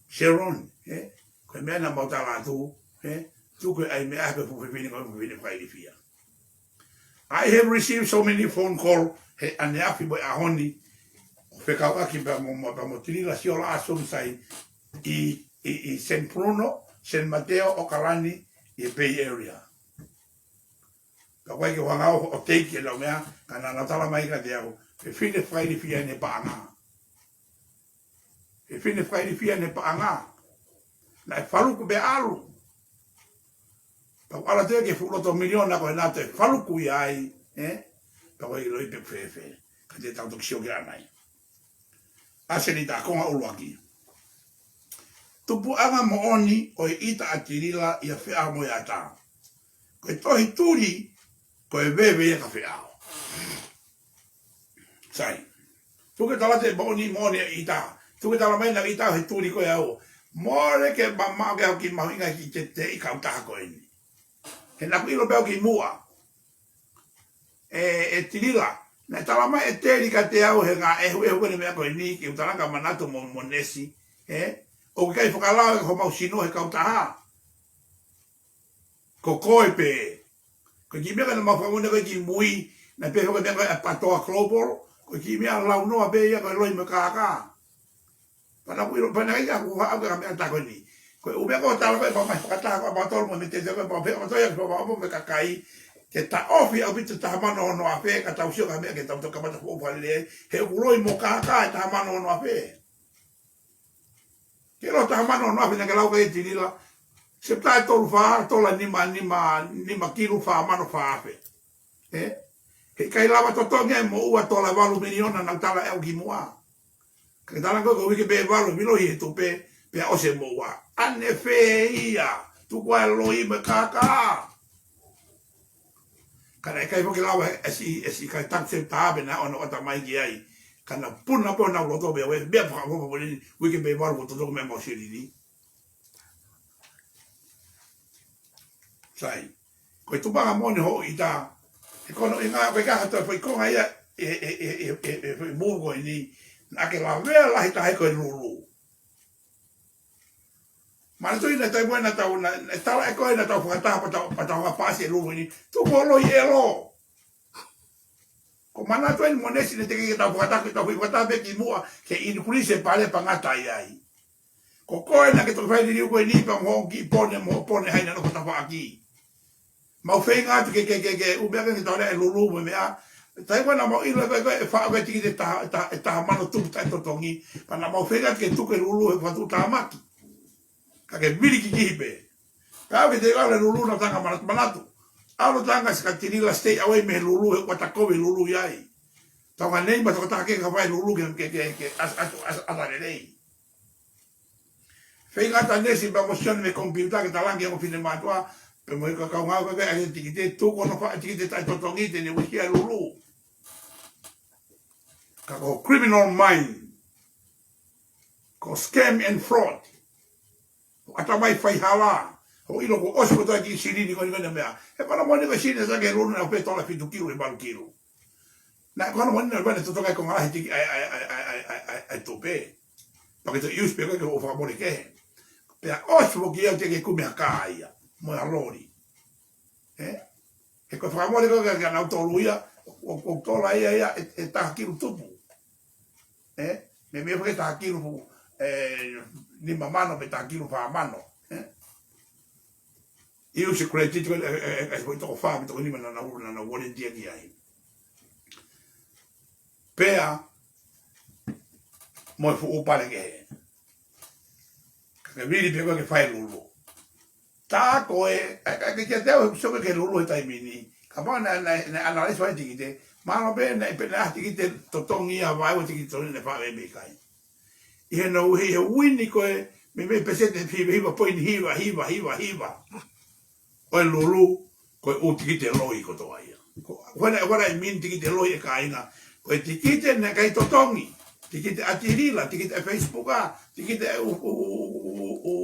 Sharon, ē? Ko e meʻa naʻa mau tala atu, ē? Tuku ʻa e meʻa ko e fuʻu fefine, ko e fuʻu fefine fakailifia. I have received so many phone call he ʻaneafi mo e ʻaho ni, ʻo fekauʻaki pea mo, mo, pea mo Tilila Siola Asum sai ʻi, ʻi, ʻi San Bruno, San Mateo, ʻOkalani, ʻi he Bay Area. Ka ʻoku ʻikai ke u hanga ʻo, ʻo teiki e lau meʻa, ka naʻa nau tala mai kiate au, fefine fakailifia ʻene paʻanga. Fefine fakailifia ʻene paʻanga. Naʻe faluku pea ʻalu. Tau ʻalu atu ki he fuʻu loto miliona ko ena te faluku ia ai, ē? Tau ʻiloʻi pē fēfē. Ka te tau toki sio ki ai. ʻAseni ta konga ʻuluaki. Tupuʻanga moʻoni ʻo e ʻita ʻa Tilila ʻi he feʻao mo e ʻatā. Ko e tohi tuli, ko e veve ia ka feʻao. Sai. Tuku ke tala atu e moʻoni, moʻoni e ʻita. Tuku ke tala mai naʻe ʻita he tuli ko ia ʻo. Mole ke mamaʻo ke au ki mahuʻinga ki te te i kautaha ko eni. He naʻa ku ʻilo pē au kimuʻa. ʻE, ʻe Tilila. Naʻe tala mai ʻe Teli kiate au he ngaahi ehu, ehu ko eni meʻa ko eni, ke u talanga manatu mo, mo Nesi. Ē? ʻOku ʻikai fakalao e homau sino he kautaha. Ko koe pē. Ko e kiʻi meʻa naʻa mau fakamoʻoni ko e kiʻi mui, naʻe pehē ko e meʻa ko e ʻa Patoa Global, ko e kiʻi meʻa launoa pē ia ko e loi mo e kākā. Pea naʻa ku ʻilo, pea naʻe ʻikai ke u haʻu ki ha meʻa tā ko eni. Ko e ʻū meʻa ko e tala ko e pea mai fakataha ko e pea tolu mo e meʻa te te ko e pea pea ko e toa ia ki pea pea mo e kakai, ke taʻofi ʻaupito taha mano ono afe, ka tau sio ki ha meʻa ke tau toki kamata foʻou fakalelei, he ʻoku loi mo kākā e taha mano ono afe. Ke ʻilo taha mano ono afe naʻe ke lau ki ai Tilila. Sepitā ʻe tolu fā, tola nima, nima, nima kilu fā mano fā afe. Ē? He ʻikai lava totongi e moʻua tola valu miliona naʻa ku tala ʻe au kimuʻa. Ka ke tala ko e uike pē valu, vilo ʻi he tupe, pea ʻosi e moʻua. ʻAnefē ia, tuku ʻa e loi mo e kākā. Ka naʻe ʻikai foki lava e si, e si kai taku se tabe na ono ata mai ki ai. Ka naʻa puna pē honau loto pē, ʻo e, meʻa fakafoʻou pē ni, uike pē valu ko toto ko meʻa mau silini. Sai. Ko e tupuʻanga moʻoni hoʻo ʻita. He ko hono ʻuhinga, ko e kaha toe foʻi konga ia, e, e, e, foʻi mou ko eni, naʻa ke lavea lahi taha ko e lulu. Manatuʻi naʻe taimi ko ē naʻa tau, naʻe, naʻe tala ʻe koe naʻa tau fakataha pea tau, pea tau hanga paasi e lulu eni. Tuku ho loi ʻelo. Ko manatuʻi mo Nesi naʻe teʻeki ke tau fakataha, ke tau fakataha pē kimuʻa, ke increase e pale pea ngata ai ai. Ko koe naʻa ke toki fai liliu ko eni pea mo hoʻo kiʻi pone, mo hoʻo pone hai naʻa nofo tafaʻaki. Mau feinga atu ke, ke, ke, ke, ʻū meʻa ke tau lea e lulu mo e meʻa. Taimi ko ē naʻa mau ʻilo ko e, ko e, ʻe faʻa ko e tikite ʻe taha, ʻe taha, ʻe taha mano tupu taʻetotongi. Pea naʻa mau feinga atu ke tuku e lulu he fakatuʻutāmaki. Ka ke vili kikihi pē. Ka au ke te ʻalu e lulu naʻa ku tanga manatu, manatu. ʻAlu tanga siʻi ka Tilila stay away mei he lulu he ʻoku ʻata kovi e lulu ʻi ai. Tau ngā nei ma toko taha ke ka fai lulu ke, ke, ke, ke, as, as, as, ata lelei. Feinga atu ʻa Nesi pea mo Sione mei he komipiuta ke talange ki he ongo finemātuʻa, pea mo e kaungā ko e ʻai e tikite, tuku hono faʻa e tikite taʻetotongi te ne uesia e lulu. Ka ko e criminal mind, ko e scam and fraud. Ko e ʻatamai faihala, ʻo ʻilo kuo ʻosi kotoa e kiʻi silini ko eni ko eni meʻa. He ko hono moʻoni ko e silini ʻa e lulu naʻe ʻosi pē tola fitu kilu ʻe valu kilu. Naʻe ko hono moʻoni naʻe ʻosi pē totongi ko e ngaahi tiki ʻa e, ʻa e, ʻa e tupe. Pea ke toe use pē ko e ke ʻo fakamole kehe. Pea ʻosi foki ia te ke kumi ha kā ia, mo ha loli. Ē? He ko e fakamole ko e kia nautolu ia, ʻo, ʻo, ʻo tola ia ia, ʻe, ʻe taha kilu tupu. Ē? Meimei foki taha kilu, ē, nima mano, pe taha kilu fā mano. Ē? ʻI he ʻū security ko e, ē, ē, ē, ē, foʻi toko fā, pe toko nima naʻa nau, naʻa nau volunteer ki ai. Pea, mo e fuʻu pale kehe. Ka ke vili pē ko e ke fai lulu. Tā ko ē, ʻa, ʻa, ke, ke teu he sio ke lulu he taimi ni. Kapau naʻe, naʻe, naʻe analyze fai tikite. Mahalo pē naʻe, pē naʻe tikite totongi ia vai ʻo tikite totongi naʻe faʻa mei kai. ʻI he no, ʻi he uini ko e, meimei pēseti hiva, hiva poini hiva, hiva, hiva, hiva. ʻO e lulu, ko e ʻū tikite loi kotoa ia. Ko, ko ena, ko ena e mean tikite loi ʻe kāinga. Ko e tikite naʻe ʻikai totongi. Tikite ʻa Tilila, tikite ʻa e Facebook ʻa, tikite ʻa e ʻū, ʻū, ʻū, ʻū,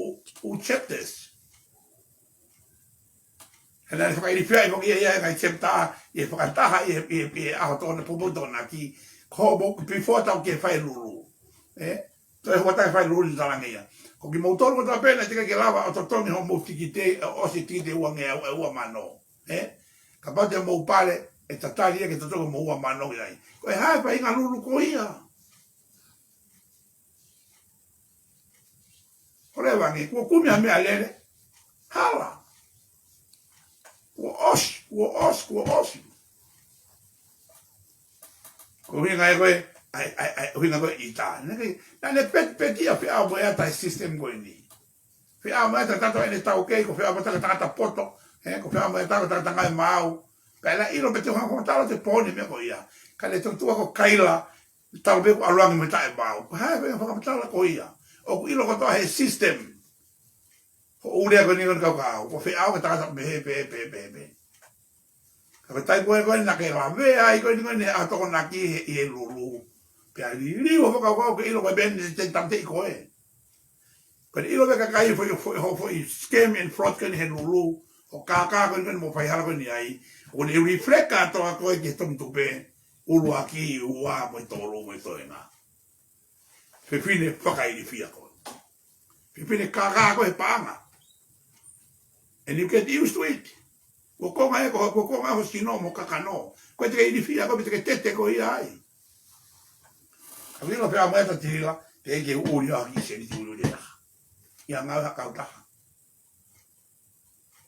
ʻū chapters. He naʻe fakailifia ai foki ia, ia e ngaahi chapter, ʻi he fakataha, ʻi he, ʻi he, ʻi he ʻaho tokoni, poupou tokonaki. Ko hoʻomou, before tau ke fai lulu. Ē? Toe hua tai fai lulu ni talange ia. Ko kimoutolu kotoa pē naʻe teʻeki ke lava ʻo totongi hoʻomou tikite, ʻosi tikite ua ngeau, ʻe ua mano. Ē? Kapau te mou pale, ʻe tatali ia ke totongi mo ua mano ki ai. Ko e hā e faʻahinga lulu ko ia. Ko e lea ange, kuo kumi ha meʻalele. Hala. Kuo ʻosi, kuo ʻosi, kuo ʻosi. Ko e ʻuhinga ia ko e, ʻa e, ʻa e, ʻa e, ʻuhinga ko e ʻita. Naʻe ʻikai, naʻa ne pet, peti ʻa feʻao mo e ʻata e system ko eni. Feʻao mo e ʻata tato ʻene taukei, ko feʻao mo e ʻata tangata poto, ē, ko feʻao mo e ʻata tangata ngāue maau. Pea naʻe ʻilo pē te u hanga fakamatala atu e poini meʻa ko ia. Ka ne toki tuʻu ko Kaila, tau pē ko ʻalu ange mo e taʻe maau. Ko e hā e faʻahinga fakamatala ko ia. ʻoku ʻilo kotoa he system. Ko e lea ko eni ko eni kau kau, ko Feʻao ko e tangata pehē, pehē, pehē, pehē, pehē. Ka ko e taimi ko ē ko eni naʻa ke lavea ai ko eni ko eni he ʻaho Tokonaki he, ʻi he Lulu. Pea liliu hoʻo fakakaukau ke ʻilo ko e pehē ni te tamateʻi koe. Ko e ʻilo ʻe he kakai foʻi, foʻi, foʻi, foʻi scam and fraud ko eni he Lulu. ʻO kākā ko eni ko eni mo faihala ko eni ai. ʻO ne reflect kātoa ko ē ki he Tongitupe. ʻUluaki, ua, mo e tolu, mo e toenga. Fefine fakailifia koe. Fefine kākā koe he paʻanga. And you get used to it. Ko e konga ē, ko, ko e konga ho sino mo kakano. Ko e te ke ilifia koe, te ke tete koe ia ai. Ka ʻilo Feʻao mo ʻEta Tilila, te ke uli ʻo hiki sēniti uli uli ʻe taha. ʻI he ngaahi kautaha.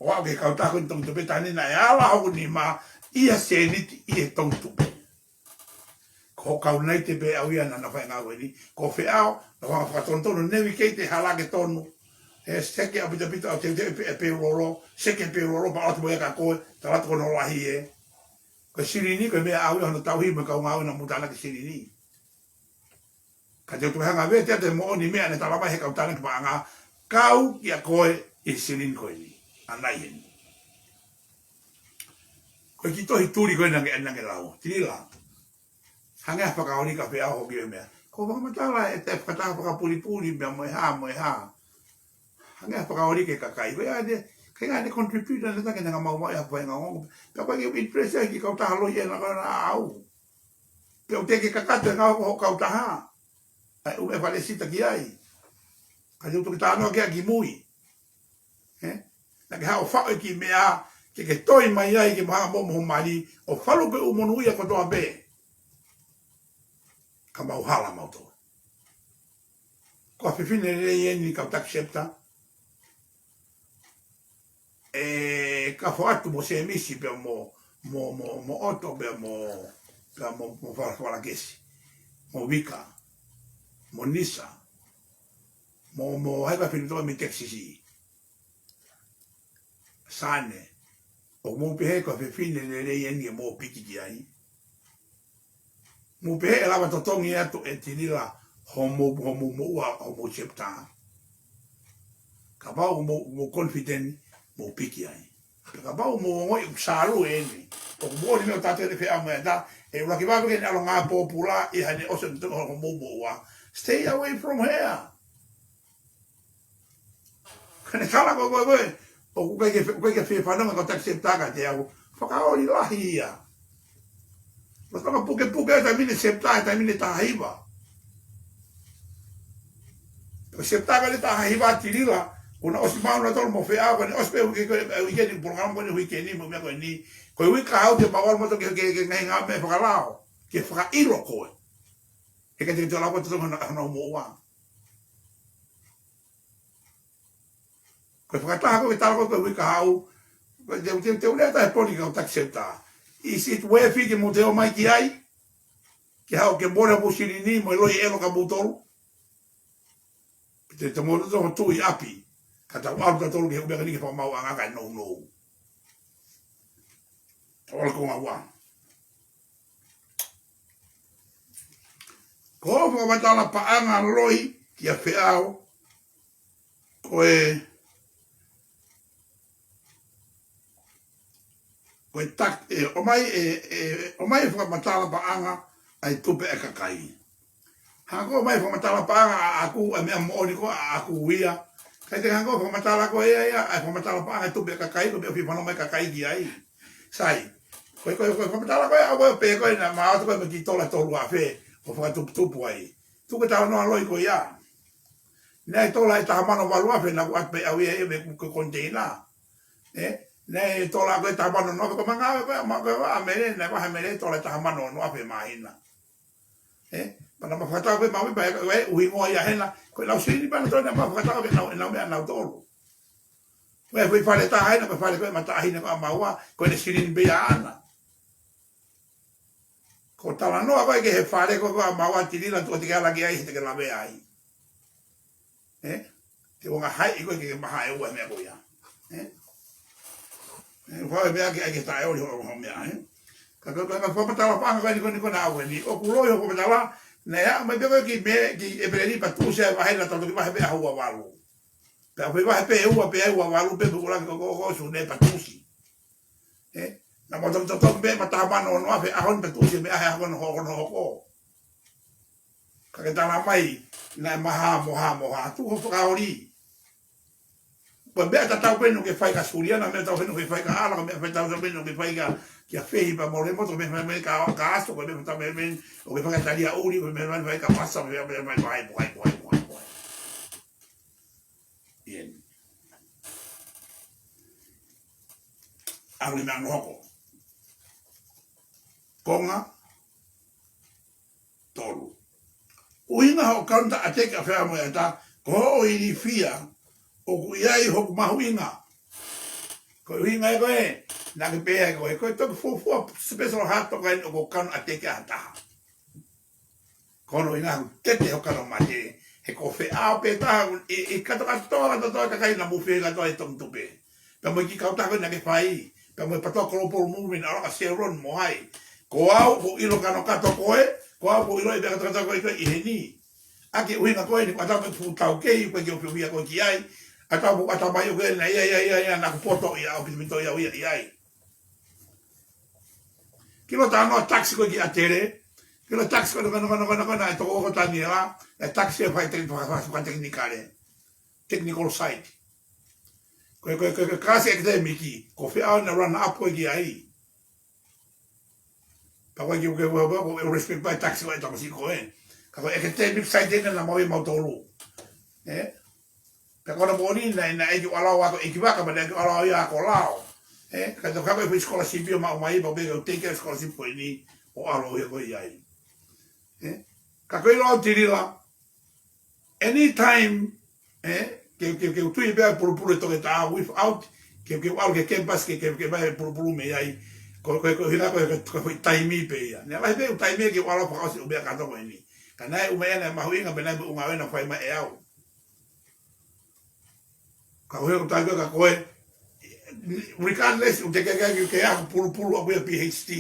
ʻO aʻu ki he kautaha ko eni Tongitupe, taimi naʻe ala hoku nima ʻi he sēniti ʻi he Tongitupe. Ko e kau Naite pē ʻaʻau ia naʻa na fai e ngāue ni. Ko Feʻao, naʻa na fakatonutonu, navigate e hala ke tonu. ʻE seke ʻaupito ʻaupito ʻo teuteu e pe-, e peulolo, seke peulolo, pea ʻoatu mo ia kia koe, tala atu ko hono lahi ē. Ko e silini, ko e meʻa ʻaʻau ia hono tauhi mo e kau ngāue naʻa mou tānaki silini. Ka te u toe hanga ʻo vete atu e moʻoni meʻa naʻe tala mai he kau tānaki paʻanga, kau kia koe e silini ko eni. ʻA nai heni. Ko e kiʻi tohi tuli ko ē naʻa ke, naʻa ke lau. Tilila. Hangē ha fakaoli kia Feʻao hoʻo kiʻi meʻa. Ko e fakamatala ʻe te fakataha fakapulipuli meʻa mo e hā, mo e hā. Hangē ha fakaoli ki he kakai. Ko ia te, ke ngaahi contributor naʻe taki naʻa mau mai ha fai ngā ongo. Pea ko e kiʻi interest ia ki he kautaha loi ē naʻa ko ē naʻa ʻaʻau. Pea ʻoku teʻeki kakato e ngāue ko hoʻo kautaha. ʻAi, ʻume fale sita ki ai. Ka te u toki talanoa ki ai ki mui. Ē? Naʻa ke haʻu ʻo faʻo e kiʻi meʻa, ke ke toi mai ai ke mahanga mo mo mali, ʻo falu pē ʻū monū ia kotoa pē. Ka mau hala mautolu. Ko e fefine lelei eni kau taki septa. ʻE ka foatu mo Semisi pea mo, mo, mo, mo ʻOto pea mo, pea mo, mo Fa-, Falakesi. Mo Vika. Mo Nisa. Mo, mo hai ka fini toa mi Texas. Sane. ʻOku mou pehē ko e fefine lelei eni ʻe mou piki ki ai. Mou pehē ʻe lava totongi atu ʻe Tilila hoʻomou, hoʻomou moʻua, hoʻomou septa. Kapau mou, mou confident, mou piki ai. Kapau mou ongoʻi ʻoku sālue eni. ʻOku mou ʻi he meʻa ʻo tātele Feʻao mo ʻEta, ʻe ʻuluaki vave ke ne ʻalu ʻo ngāue pōpula ʻi haʻane ʻosi ʻo totongi hoʻomou moʻua. Stay away from her. Ka ne kala ko koe, koe. ʻOku ʻikai ke, ʻoku ʻikai ke fie fanongo e kau taki septa kiate au. Fakaoli lahi ia. Lolotonga pukepuke e taimi ni septa, e taimi ni taha hiva. Ko e septa ko eni taha hiva Tilila, kuo na ʻosi maʻu nautolu mo Feʻao, ko eni ʻosi pē uike ko eni, uike ni, polokalama ko eni uike ni, mo e meʻa ko eni. Ko e uike kahaʻu te mau ʻalu mautolu ki he, ki he, ki he ngaahi ngāue fakalao. Ke fakaʻilo koe. ʻE ka te ke tala ko e totongi hono, hono moʻua. Ko e fakataha ko ē ke tala ko ē ko e uike kahaʻu. Ko e te, te, te u lea atu he poini ki he kau taki septa. Is it worthy ke mou toe ō mai ki ai? Ke haʻu ke mole hoʻomou silini mo e loi ʻelo kia moutolu. Pe te, te mou toe tuʻu ʻi ʻapi. Ka tau ʻalu tautolu ki he ʻuhinga ni ke fakamauʻanga kae nounou. Tau ʻalu ki he konga ua. Ko e fakamatala paʻanga loi kia Feʻao. Ko e, ko e tak-, ʻe, ʻomai, ʻe, ʻe, ʻomai e fakamatala paʻanga ʻa e tupe ʻa e kakai. Hangē ko e ʻomai e fakamatala paʻanga ʻaʻaku, ʻa e meʻa moʻoni ko ē ʻaʻaku ia. Kae te hangē ko e fakamatala ko ē ia, ʻa e fakamatala paʻanga ʻa e tupe ʻa e kakai, ko e meʻa ʻoku fie fanongo mai e kakai ki ai. Sai, ko e, ko e, ko e fakamatala ko ē ʻaʻaku pē ko ē naʻa mau ʻoatu ko ē mo e kiʻi tola tolu afe, ʻo fakatuputupu ai. Tuku e talanoa loi ko ia. Naʻe tola ʻe taha mano valu afe naʻa ku ʻoatu pē ʻe au ia ʻi he meʻa ko e container. Ē? Naʻe tola ko ē taha mano ono afe ko e manga ko ē, ma ko ē ʻa Mele, naʻe vahe ʻa Mele tola ʻe taha mano ono afe māhina. Ē? Pea naʻa ma fakatau pē maʻu pē, pea ʻe ʻuhinga ia hena, ko e lau silini pē naʻa nau toe naʻa ma fakatau pē nau, nau meʻa nautolu. Ko e foʻi fale taha hena, ko e fale ko ē mataʻahine ko ē ʻa maua, ko ʻene silini pē ia ʻaʻana. Ko e talanoa ko ē ki he fale ko ē ʻa maua Tilila tuʻa te ke ala ki ai he te ke lavea ai. Ē? Te u anga hai ʻi ko ē ke maha e ua meʻa ko ia. Ē? Ē, ʻoku ʻi ai e meʻa ke ʻai ke taʻeoli hoʻo, hoʻo meʻa, ē? Ka, ka, ka, ka fakamatala paʻanga ko eni, ko eni, ko ena au eni. ʻOku loi hoʻo fakamatala, Naʻe haʻu mai pē ko ē ki Mē, ki ʻEpeleli pea tuʻusi e vahe naʻe tau toki vahe pē ʻaho ua valu. Pea ko e vahe pē ʻe ua pē ʻa e ua valu pē pea ʻuluaki ko ē ko ē ko ē ʻosi ʻene pea tuʻusi. Ē? Naʻa mau toki totongi pē mataha mano ono afe ʻaho ni pea tuʻusi e meʻa he ʻaho ko ē hono hoko. Ka ke tala mai, naʻe maha, moha, moha, tuʻu ho fakaoli. Ko e meʻa tatau pē ʻoku ke fai kia Suliana, meʻa tatau pē ʻoku ke fai kia ʻAla, ko e meʻa tatau pē ʻoku ke fai kia, kia Fehi pea mo Lemoto, ko e meʻa fai kia, kia Aso, ko e meʻa tatau pē ʻoku ke fai kia Taliaʻuli, ko e meʻa fai kia Pasa, ko e meʻa fai, fai, fai, fai, fai, fai. ʻIo. ʻAlu e meʻa hono hoko. Konga tolu. ʻUhinga hoʻo counter attack ʻa Feʻao mo ʻEta, ko hoʻo ilifia ʻoku ʻi ai hoku mahuʻinga. Ko e ʻuhinga ia ko ē naʻa ke pehē ai ko ē, ko e toki fuofua special hat ko ē ʻoku counter attack ʻa ha taha. Ko hono ʻuhinga ʻoku tete hoʻo kano mate, he ko Feʻao pē taha, ʻi, ʻi katoa katoa, katoa kakai naʻa mou fie katoa e tong tupe. Pea mo e kiʻi kautaha ko ē naʻa ke fai, pea mo e PATOA Global Movement, ʻa ʻAla Seron mo hai. Ko au, ʻoku ou ʻilo kano kato ko ē, ko au, ʻoku ou ʻilo e pea katoa katoa ko ē ko ē ʻi heni. ʻA e ʻuhinga ko ē ni, ʻoku ʻatā pē fuʻu taukei, ko e kiʻi ʻofiʻofi ko ē ki ai, ʻatā pē ʻatā mai ʻo ke na ia, ia, ia, ia, naʻa ku poto ia, ʻo pito pito ia, ia, ia, ia. Ke ʻilo talanoa taxi ko ē ki ʻAtele, ke ʻilo taxi ko ē, ko ē, ko ē, ko ē, ko ē, ko ē, naʻe toko ua ko Taniela, e taxi ʻe fai teki-, fai, fai, fai tekinikale. Technical side. Ko e, ko e, ko e, ko e kalasi ʻakadēmiki, ko Feʻao naʻe runner up ko ē ki ai. Pea ko e kiʻi, ko e, ko e, ko e respect pē taxi ko ē tamasiʻi ko ē. Ka ko e academic side ena naʻa mau ʻi ai mautolu. Ē? Pea ko ʻena moʻoni naʻe, naʻe ʻEiki ʻAlao ako ʻEiki Vaka, pea naʻe ʻEiki ʻAlao ia ako lao. Ē? Ka toki hoko e foʻi scholarship ia maʻu mai, pea pē ko e take care scholarship ko eni, ʻo ʻalu ia ko ē ʻi ai. Ē? Ka ko e ʻilo au Tilila, anytime, ē, ke, ke, ke u tui pē ʻa e pulupulu e toketā without, ke, ke u ʻalu ki he campus, ke, ke, ke vahe pulupulu mei ai, ko, ko, ko e ʻuhinga ko e, ko e, ko e foʻi taimi pē ia. Naʻe lahi pē ʻeku taimi ke u ʻalu fakaʻosi ʻeku meʻa kātoa ko eni. Ka naʻe ʻi ai e meʻa mahuʻinga, pea naʻe ʻi ai e ʻū ngāue naʻe fai mai ʻe au. Ka ko e ʻuhinga ʻoku ou tala atu kia koe, regardless, ʻoku ou teʻeki ke, ke, ke ʻalu pulupulu ʻaku ia PhD.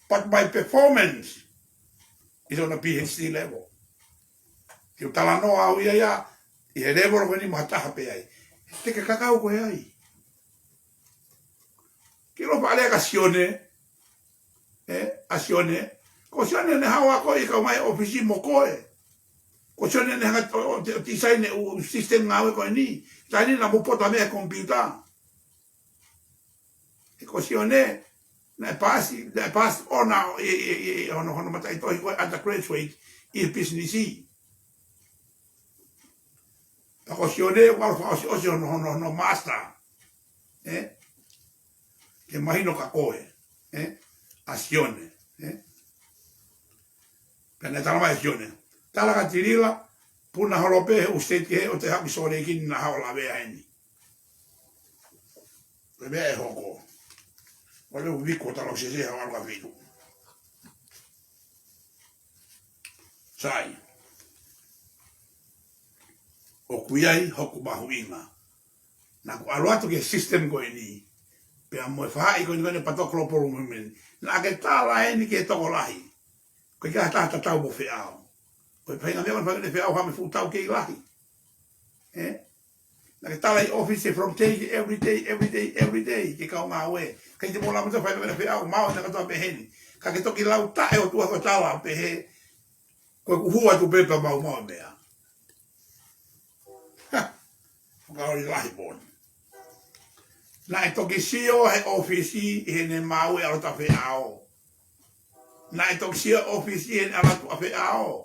But my performance is on a PhD level. Ke u talanoa au ia ia, ʻi he level ko eni mo ha taha pē ai. Te ke kakau koe ai. Ke ʻilo faʻa lea kia Sione, ē, ʻa Sione. Ko Sione naʻe haʻu ʻo akoʻi e kau mai ʻōfisi mo koe. Ko Sione naʻe hanga ʻo, ʻo, ʻo, ʻo design e ʻū system ngāue ko eni. Taimi ni naʻa mou poto he meʻa computer. He ko Sione, naʻe paasi, naʻe paasi ʻona ʻi, ʻi, ʻi, ʻi hono, hono mataʻitohi ko e undergraduate ʻi he pisinisi. Pea ko Sione, ʻoku ʻalu fakaʻosiʻosi hono, hono, hono master. Ē? Ke mahino kia koe. Ē? ʻA Sione. Ē? Pea naʻe tala mai ʻe Sione. Tala kia Tilila, puna holo pē he ʻū state kehe ʻo te haʻu ki Sōleki ni naʻa hao lavea heni. Ko e meʻa ʻe hoko. ʻOku ou viko tala ʻo sese ha ʻalu ka fitu. Sai. ʻOku ʻi ai hoku mahuʻinga. Naʻa ku ʻalu atu ki he system ko eni. Pea mo e faʻahi ko eni ko eni PATOA Global Movement. Naʻa ke tala eni ki he tokolahi. Ko e ʻikai ha taha tatau mo Feʻao. Ko e faʻahinga meʻa ko eni faʻahinga Feʻao ha meʻa fuʻu taukei lahi. Ē? Naʻa ke tala ʻi ʻōfisi from day, every day, every day, every day, ki he kau ngāue. Ka ʻi te mou lava ʻo fai meʻa ko eni Feʻao, mau na katoa pehē ni. Ka ke toki lau taʻe ʻOtua ko e tala pehē, ko e kuhua tu pē pea mau mau meʻa. Ha! Fakaoli lahi poni. Naʻe toki sio he ʻōfisi ʻi heʻene maʻu e ʻalu atu ʻa Feʻao. Naʻe toki sio ʻōfisi ʻi heʻene ʻalu atu ʻa Feʻao.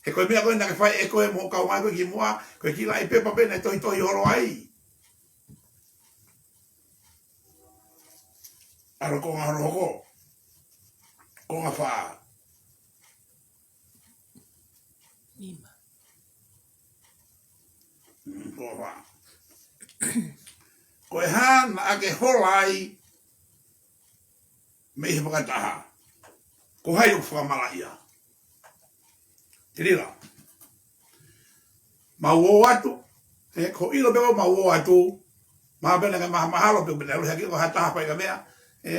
He ko e meʻa ko ē naʻa ke fai ʻe koe mo e kau mai ko ē ki muʻa, ko e kiʻi laʻi pepa pē naʻe tohitohi holo ai. ʻAlu konga hono hoko. Konga fā. Nima. Mm, konga fā. Ko e hā naʻa ke hola ai mei he fakataha. Ko hai ʻoku fakamalaʻia. Tilila. Mau ō atu. Ē, ko e ʻilo pē ʻoku mau ō atu. Mahalo pē naʻa ke mahamahalo pē pē naʻe ʻalu hake ko ha taha fai ka meʻa. Ē,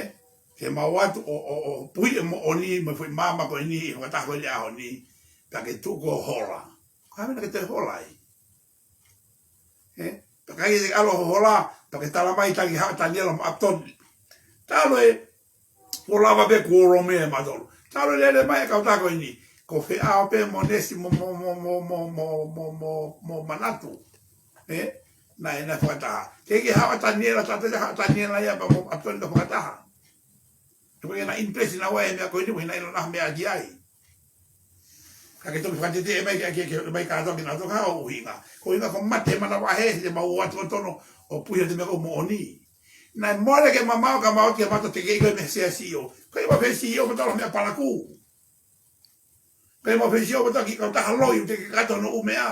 ke mau ō atu ʻo, ʻo, ʻo puhi e moʻoni mo e foʻi maama ko eni, ʻi he fakataha ko eni ʻaho ni. Pea ke tuku hoʻo hola. Ko e hā e meʻa naʻa ke toe hola ai? Ē? Pea ʻikai ke ʻalu hoʻo hola, pea ke tala mai taki haʻa Taniela mo ʻApitoni. Talu ē, kuo lava pē kuo lomea ʻe mautolu. Talu ē lele mai e kautaha ko eni. Ko Feʻao pē mo Nesi mo, mo, mo manatu. Ē? Naʻe, naʻe fakataha. Ke ke haʻa Taniela, taʻe haʻa Taniela ia pea mo ʻApitoni ka fakataha. He ko e ngaahi interest naʻa ʻi ai e meʻa ko eni, ko e ngaahi ʻilo naʻa meʻa ki ai. Ka ke toki fakatete mai ke, ke, ke mai kātoa ke nau toka ʻo ʻuhinga. Ko e ʻuhinga ko e mate manavahē, he te mau ō atu ʻo tono ʻo puhi ʻa e meʻa ko e moʻoni. Naʻe mole ke mamao ka mau ke mato te ke ʻi ko e meʻa C E O. Ko e ʻi ko e C E O, mo tala meʻa palakū. Ka ʻi mo fesi o bata ki kautaha loi, ʻoku te ke kakato hono ʻū meʻa.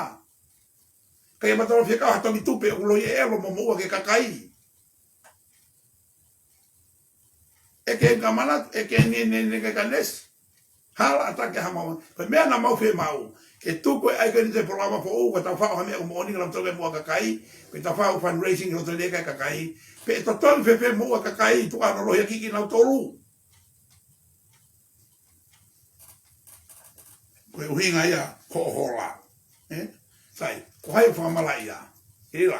Ka ʻi mo tala fekau ha tongi tupe, ʻoku loi ʻe ʻelo mo moʻua ki he kakai. ʻE ke ka manatu, ʻe ke ne, ne, ne, ke ka Nesi. Hala ʻatā ke ha mau. Ko e meʻa naʻa mau fie maʻu. Ke tuku e ʻai ko eni te polokalama foʻou, ka tau faʻo ha meʻa ʻoku moʻoni ka lau tau ke moʻua kakai. Ko e tau faʻo fundraising, ʻo tau leka kakai. Pea ʻe totonu fēfē moʻua kakai, tuku hono lohiakiʻi kinautolu. Ko e ʻuhinga ia ko hoʻo hola. Ē? Sai, ko hai ʻoku fakamalaʻia? ʻIlo.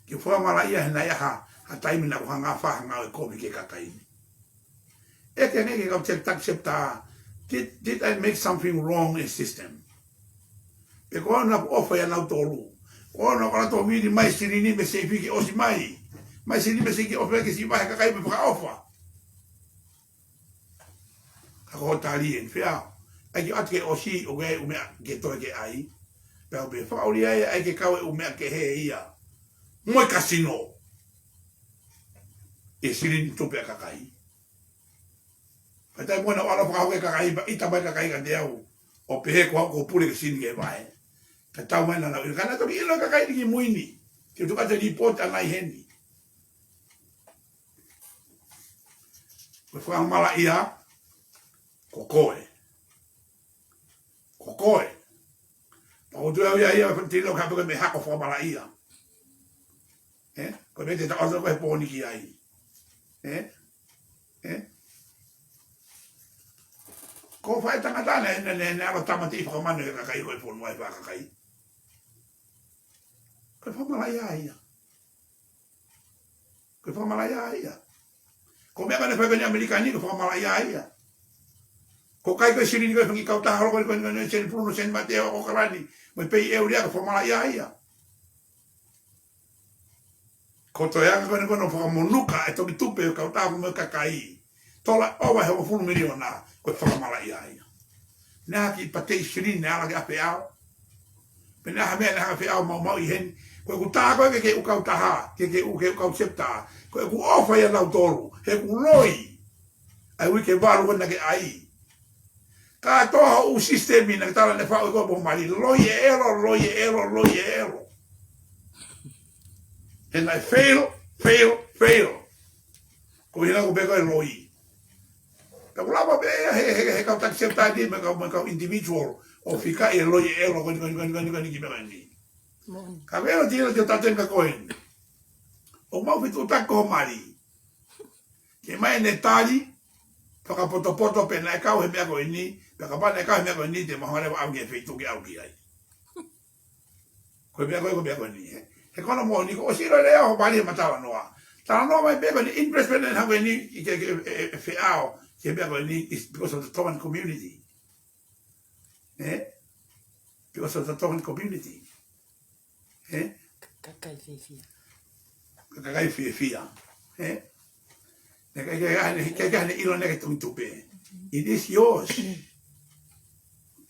Ke fakamalaʻia he naʻe ʻi ai ha, ha taimi naʻa ku hanga ʻo fai ha ngāue kovi ki he kakai ni. ʻE ke ngeke kau check tak septa. Did, did I make something wrong in system? Pe ko e hā naʻa ku ʻofa ai ʻia nautolu. Ko e hā naʻa ku ʻalu atu ʻo vili mai silini mei he seifi ke ʻosi mai. Mai silini mei he seifi ke ʻosi mai ke siʻi vahe kakai mo fakaʻofa. Ka ko hoʻo tali eni Feʻao. ʻAi ke ʻoatu ke ʻosi ʻoku ʻi ai e ʻū meʻa ke toe ke ʻai. Pea u pehē fakaʻuli ai ʻai ke kau e ʻū meʻa kehe ia. Mo e kasino. ʻE silini tupe ʻa e kakai. Pea taimi ko ē naʻa ku ʻalu ʻo fakahoko e kakai, pea ʻita mai e kakai kiate au. ʻO pehē ko au ʻoku ou pule ke silini ke vahe. Ka tau mai naʻa nau ʻilo. Ka naʻe toki ʻilo e kakai ni kimui ni. Ke tuku atu e lipooti ʻana ʻi heni. Ko e fakamalaʻia, ko koe. Ko koe. Pea ʻoku ou tui au ia ia, fai tino ka peke mei hako fakamalaʻia. Ē? Ko e meʻa te ta ʻosi ko e pōni ki ai. Ē? Ē? Ko e faʻahinga tangata ne, ne, ne, ne ʻalu ʻo tāmateʻi fakamanu e kakai ko e fonua ʻi he fakakai. Ko e fakamalaʻia ia. Ko e fakamalaʻia ia. Ko e meʻa ko eni fai ko eni ʻAmelika ni, ko e fakamalaʻia ia. Ko e kai ko e silini ko e fanga kautaha holo ko eni, ko eni, ko eni, Seni Puluno, Seni Mateo, ko Kalani, mo e pei ʻEulia, ko e fakamalaʻia ia. Ko e toeanga ko eni ko eni ʻo fakamonuka e tongi tupe ʻo e kautaha mo e kakai. Tola ʻova he hongofulu miliona, ko e fakamalaʻia ia. Naʻe ʻi ai ha kiʻi pate silini naʻe ala ki ai ʻa Feʻao. Pea naʻe ʻi ai ha meʻa naʻe ʻi ai ʻa Feʻao maumauʻi heni. Ko ʻeku tā ko ē ke, ke u kautaha, ke, ke u, ke u kau septa. Ko ʻeku ʻofa ʻia nautolu, he ʻoku loi. ʻAi ui ke valu ko ē naʻa ke ʻai. Kātoa hoʻo ʻū sisitemi naʻa ke tala ne faʻo ko e pō mali. Loi ʻe ʻelo, loi ʻe ʻelo, loi ʻe ʻelo. He naʻe fail, fail, fail. Ko e ʻuhinga ko e pē ko e loi. Ka ʻoku lava pē he, he, he kau taki septa ni mo e kau, mo e kau individual ʻo fika e loi ʻe ʻelo ko eni, ko eni, ko eni, ko eni, ko eni ki meʻa ko eni. Moʻoni. Ka meʻa ʻo tino te u taten ka ko eni. ʻOku mau fitu taki ko e mali. Ke mai ne tali, fakapotopoto pe naʻe kau he meʻa ko eni, pe kapau naʻe kau he meʻa ko eni, te mau hanga leva ʻo ʻalu ki he feituʻu ke ʻalu ki ai. Ko e meʻa ko ē, ko e meʻa ko eni, ē. He ko hono moʻoni, kuo ʻosi ʻilo leva hoʻo mali he talanoa. Talanoa mai pē ko eni, investment ʻe hangē ko eni, ʻi he, he, he, he Feʻao, ki he meʻa ko eni, is because of the Tongan community. Ē? Because of the Tongan community. Ē? Ka-, kakai fiefia. Ka-, kakai fiefia. Ē? Naʻe ʻikai, ʻikai, ʻikai, ʻikai, ʻikai ne ʻilo naʻe ke tongi tupe. It is yours.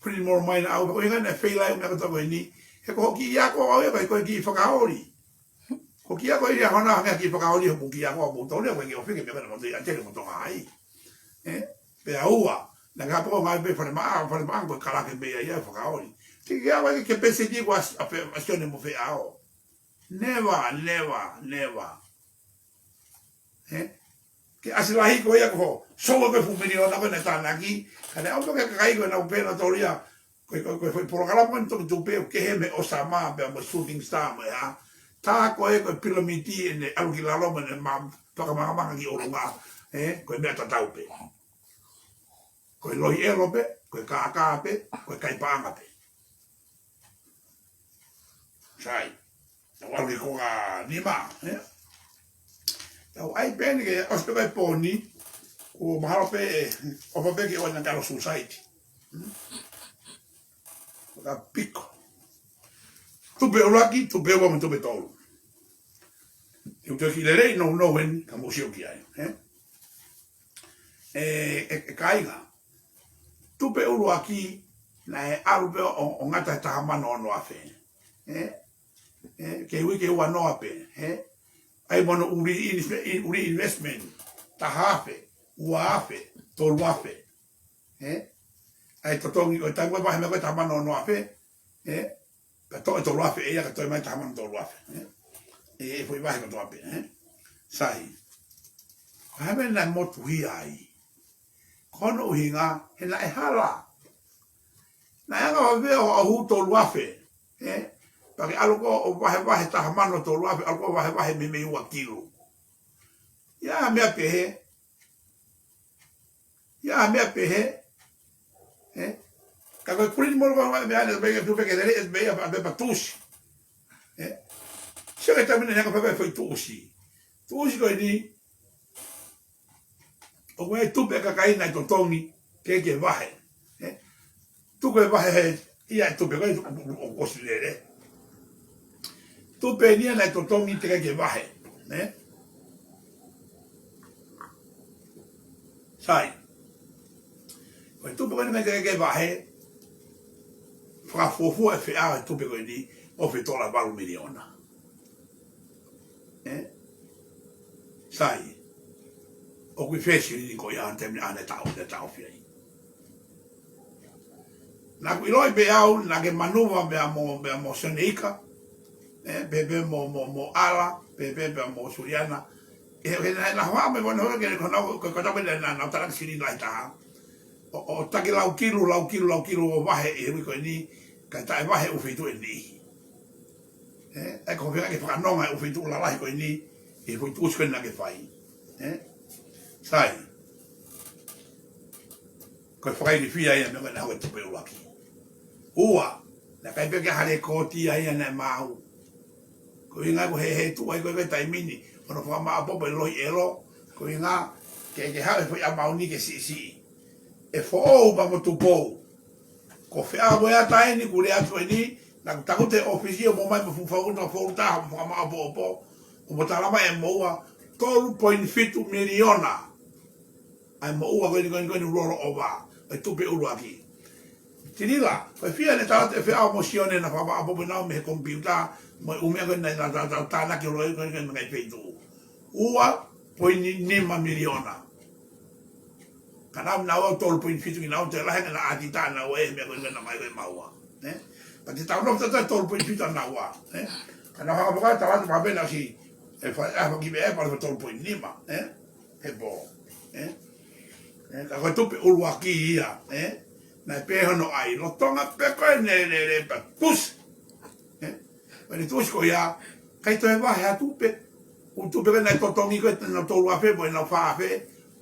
Pretty more mine au, ko e ʻuhinga naʻe fail ai e meʻa kotoa ko eni. He ko hoʻo kiʻi ako au ia, ko e kiʻi fakaoli. Ko e kiʻi ako ia hona hanga kiʻi fakaoli hoʻo kiʻi ako au, mo tau lea ko e kiʻi ʻofi ke meʻa ko ena mo te ia tele mo tonga ai. Ē? Pea ua, naʻa ka poko ngai pē fale maa, fale maa ko e kalake pē ia ia fakaoli. Ke, ke ʻave ke peseti ko as-, a pe-, asione mo Feʻao. Never, never, never. Ē? Ke ʻasi lahi ko ia ko, so ko e fuʻu miliona ko ena tānaki, ka naʻe ʻomai ki he kakai ko ena ʻo pehē nautolu ia, ko e, ko e, ko e foʻi polokalama ko eni tongi tupe ʻoku kehe mei he ʻOsama, pea mo e Shooting Star mo e hā. Tā ko ē ko e pilamiti ʻene ʻalu ki lalo mo ʻene ma-, fakamangamanga ki ʻolunga, ē, ko e meʻa tatau pē. Ko e lohi ʻelo pē, ko e kākā pē, ko e kai paʻanga pē. Sai. Tau ʻalu ki he konga nima, ē? Tau ʻai pē eni ke ʻosi pē ko e pō ni, kuo mahalo pē, ʻofa pē ke ʻoua naʻa ʻalu society. Ka piko. Tupe ʻuluaki, tupe ua mo tupe tolu. Te u toe kiʻi lelei nounou eni, ka mou sio ki ai, ē? ʻE, ʻe, ʻe kāinga. Tupe ʻuluaki, naʻe ʻalu pē ʻo, ʻo ngata he taha mano ono afe. Ē? Ē, ke uike ua noa pē, ē? ʻAi mo hono ʻuli in-, in-, ʻuli investment, taha afe, ua afe, tolu afe. Ē? ʻAi totongi ʻo e taimi ko ē vahe mai ko ē taha mano ono afe, ē? Ka toe tolu afe ʻe ia, ka toe mai taha mano tolu afe, ē? ʻE, ʻe foʻi vahe kotoa pē, ē? Sai. Ko e hā e meʻa naʻe motuhia ai? Ko hono ʻuhinga, he naʻe hala. Naʻe anga vave ʻo, ʻo hū tolu afe, ē? Pea ke ʻalu koe ʻo vahevahe taha mano tolu afe, ʻalu koe ʻo vahevahe meimei ua kilu. ʻI ai ha meʻa pehē, ʻI ai ha meʻa pehē, ē? Ka ko e kulini molo ko e meʻa ʻana, meʻa ke tupe ke lele, ʻe meʻa pa, meʻa pa tuʻusi. Ē? Sio ki he taimi ni naʻe hanga pē foʻi tuʻusi. Tuʻusi ko eni, ʻoku ʻi ai e tupe ʻa e kakai naʻe totongi ke, ke vahe. Ē? Tuku e vahe he, ʻi ai e tupe ko ē, ʻo, ʻo, ʻo, ʻosi lele. Tupe eni ia naʻe totongi teʻeki ke vahe, nē? Sai. Ko e tupe ko eni naʻe teʻeki ke vahe, fakafuofua e feʻao e tupe ko eni, ʻoku fetola valu miliona. Ē? Sai. ʻOku ʻi fē silini ko ia ʻa e taimi ʻana ʻe taʻo, ʻe taʻofi ai. Naʻa ku ʻiloʻi pē au, naʻa ke manuva pea mo, pea mo Sione Ika. Ē, pehē pē mo, mo, mo ʻAla, pehē pē pea mo Suliana. Ē, he naʻe, naʻa hoa me mo no ke ko na, ko, ko tapu naʻa, naʻa, naʻa talaki silini lahi taha. ʻO, ʻo taki lau kilu, lau kilu, lau kilu ʻo vahe ʻi he uike ko eni, kae taʻe vahe ʻū feituʻu ʻe niʻihi. Ē, ʻa ia ko e feinga ke fakanonga e ʻū feituʻu lalahi ko eni, ʻi he foʻi tuʻusi ko eni naʻa ke fai. Ē? Sai. Ko e fakailifia ia meʻa ko ē naʻe hoko he tupe ʻuluaki. Ua, naʻe ʻikai pē ke ʻi ai ha lekooti ia naʻe maʻu. Ko e ʻuhinga ko e hē, hē tuʻu ai ko ē ko e taimi ni, ʻo ne fakamāʻopoʻopo e lohi ʻelo, ko e ʻuhinga ke, ke haʻu e foʻi ʻamauni ke siʻisiʻi. ʻE Foʻou pea mo Tupou. Ko e feʻao mo e ata eni, kuo lea atu eni, naʻa ku takuti he ʻōfisi ʻo mou ō mai mo fuʻu faʻunga foʻou taha, mo fakamāʻopoʻopo, ʻo mo tala mai ʻe moua, tolu poini fitu miliona. ʻA e moʻua ko eni, ko eni, ko eni lolo ʻova, ʻa e tupe ʻuluaki. Tilila, ko e fiha naʻe tala atu ʻe Feʻao mo Sione naʻa fakamāʻopoʻopo ʻe nautolu mei he komipiuta, mo e ʻū meʻa ko eni naʻa, naʻa, naʻa, naʻa tānaki ʻo loi ko eni, ko eni ngaahi feituʻu. Ua poini nima miliona. Ka naʻa, naʻa ʻoua tolu poini fitu kinautolu, lahi ange naʻa ʻati tā naʻa ʻoua e meʻa ko eni naʻa mai ko e maua. Ē? Ka te tau nofo tata tolu poini fitu naʻa ʻoua. Ē? Ka naʻa hanga pē ka tala atu pē naʻa si, ʻe fa, ʻe fa ki me e fa tolu poini nima. Ē? He pō. Ē? Ē, ka ko e tupe ʻuluaki ia, ē? Naʻe pehē hono ʻai, lolotonga pē ko ē ne, ne, ne, pa, tuʻusi. Ē? Ko eni tuʻusi ko ia, ʻikai toe vahe ha tupe. ʻŪ tupe ko ē naʻe totongi ko ē, naʻa tolu afe, mo e naʻa fā afe.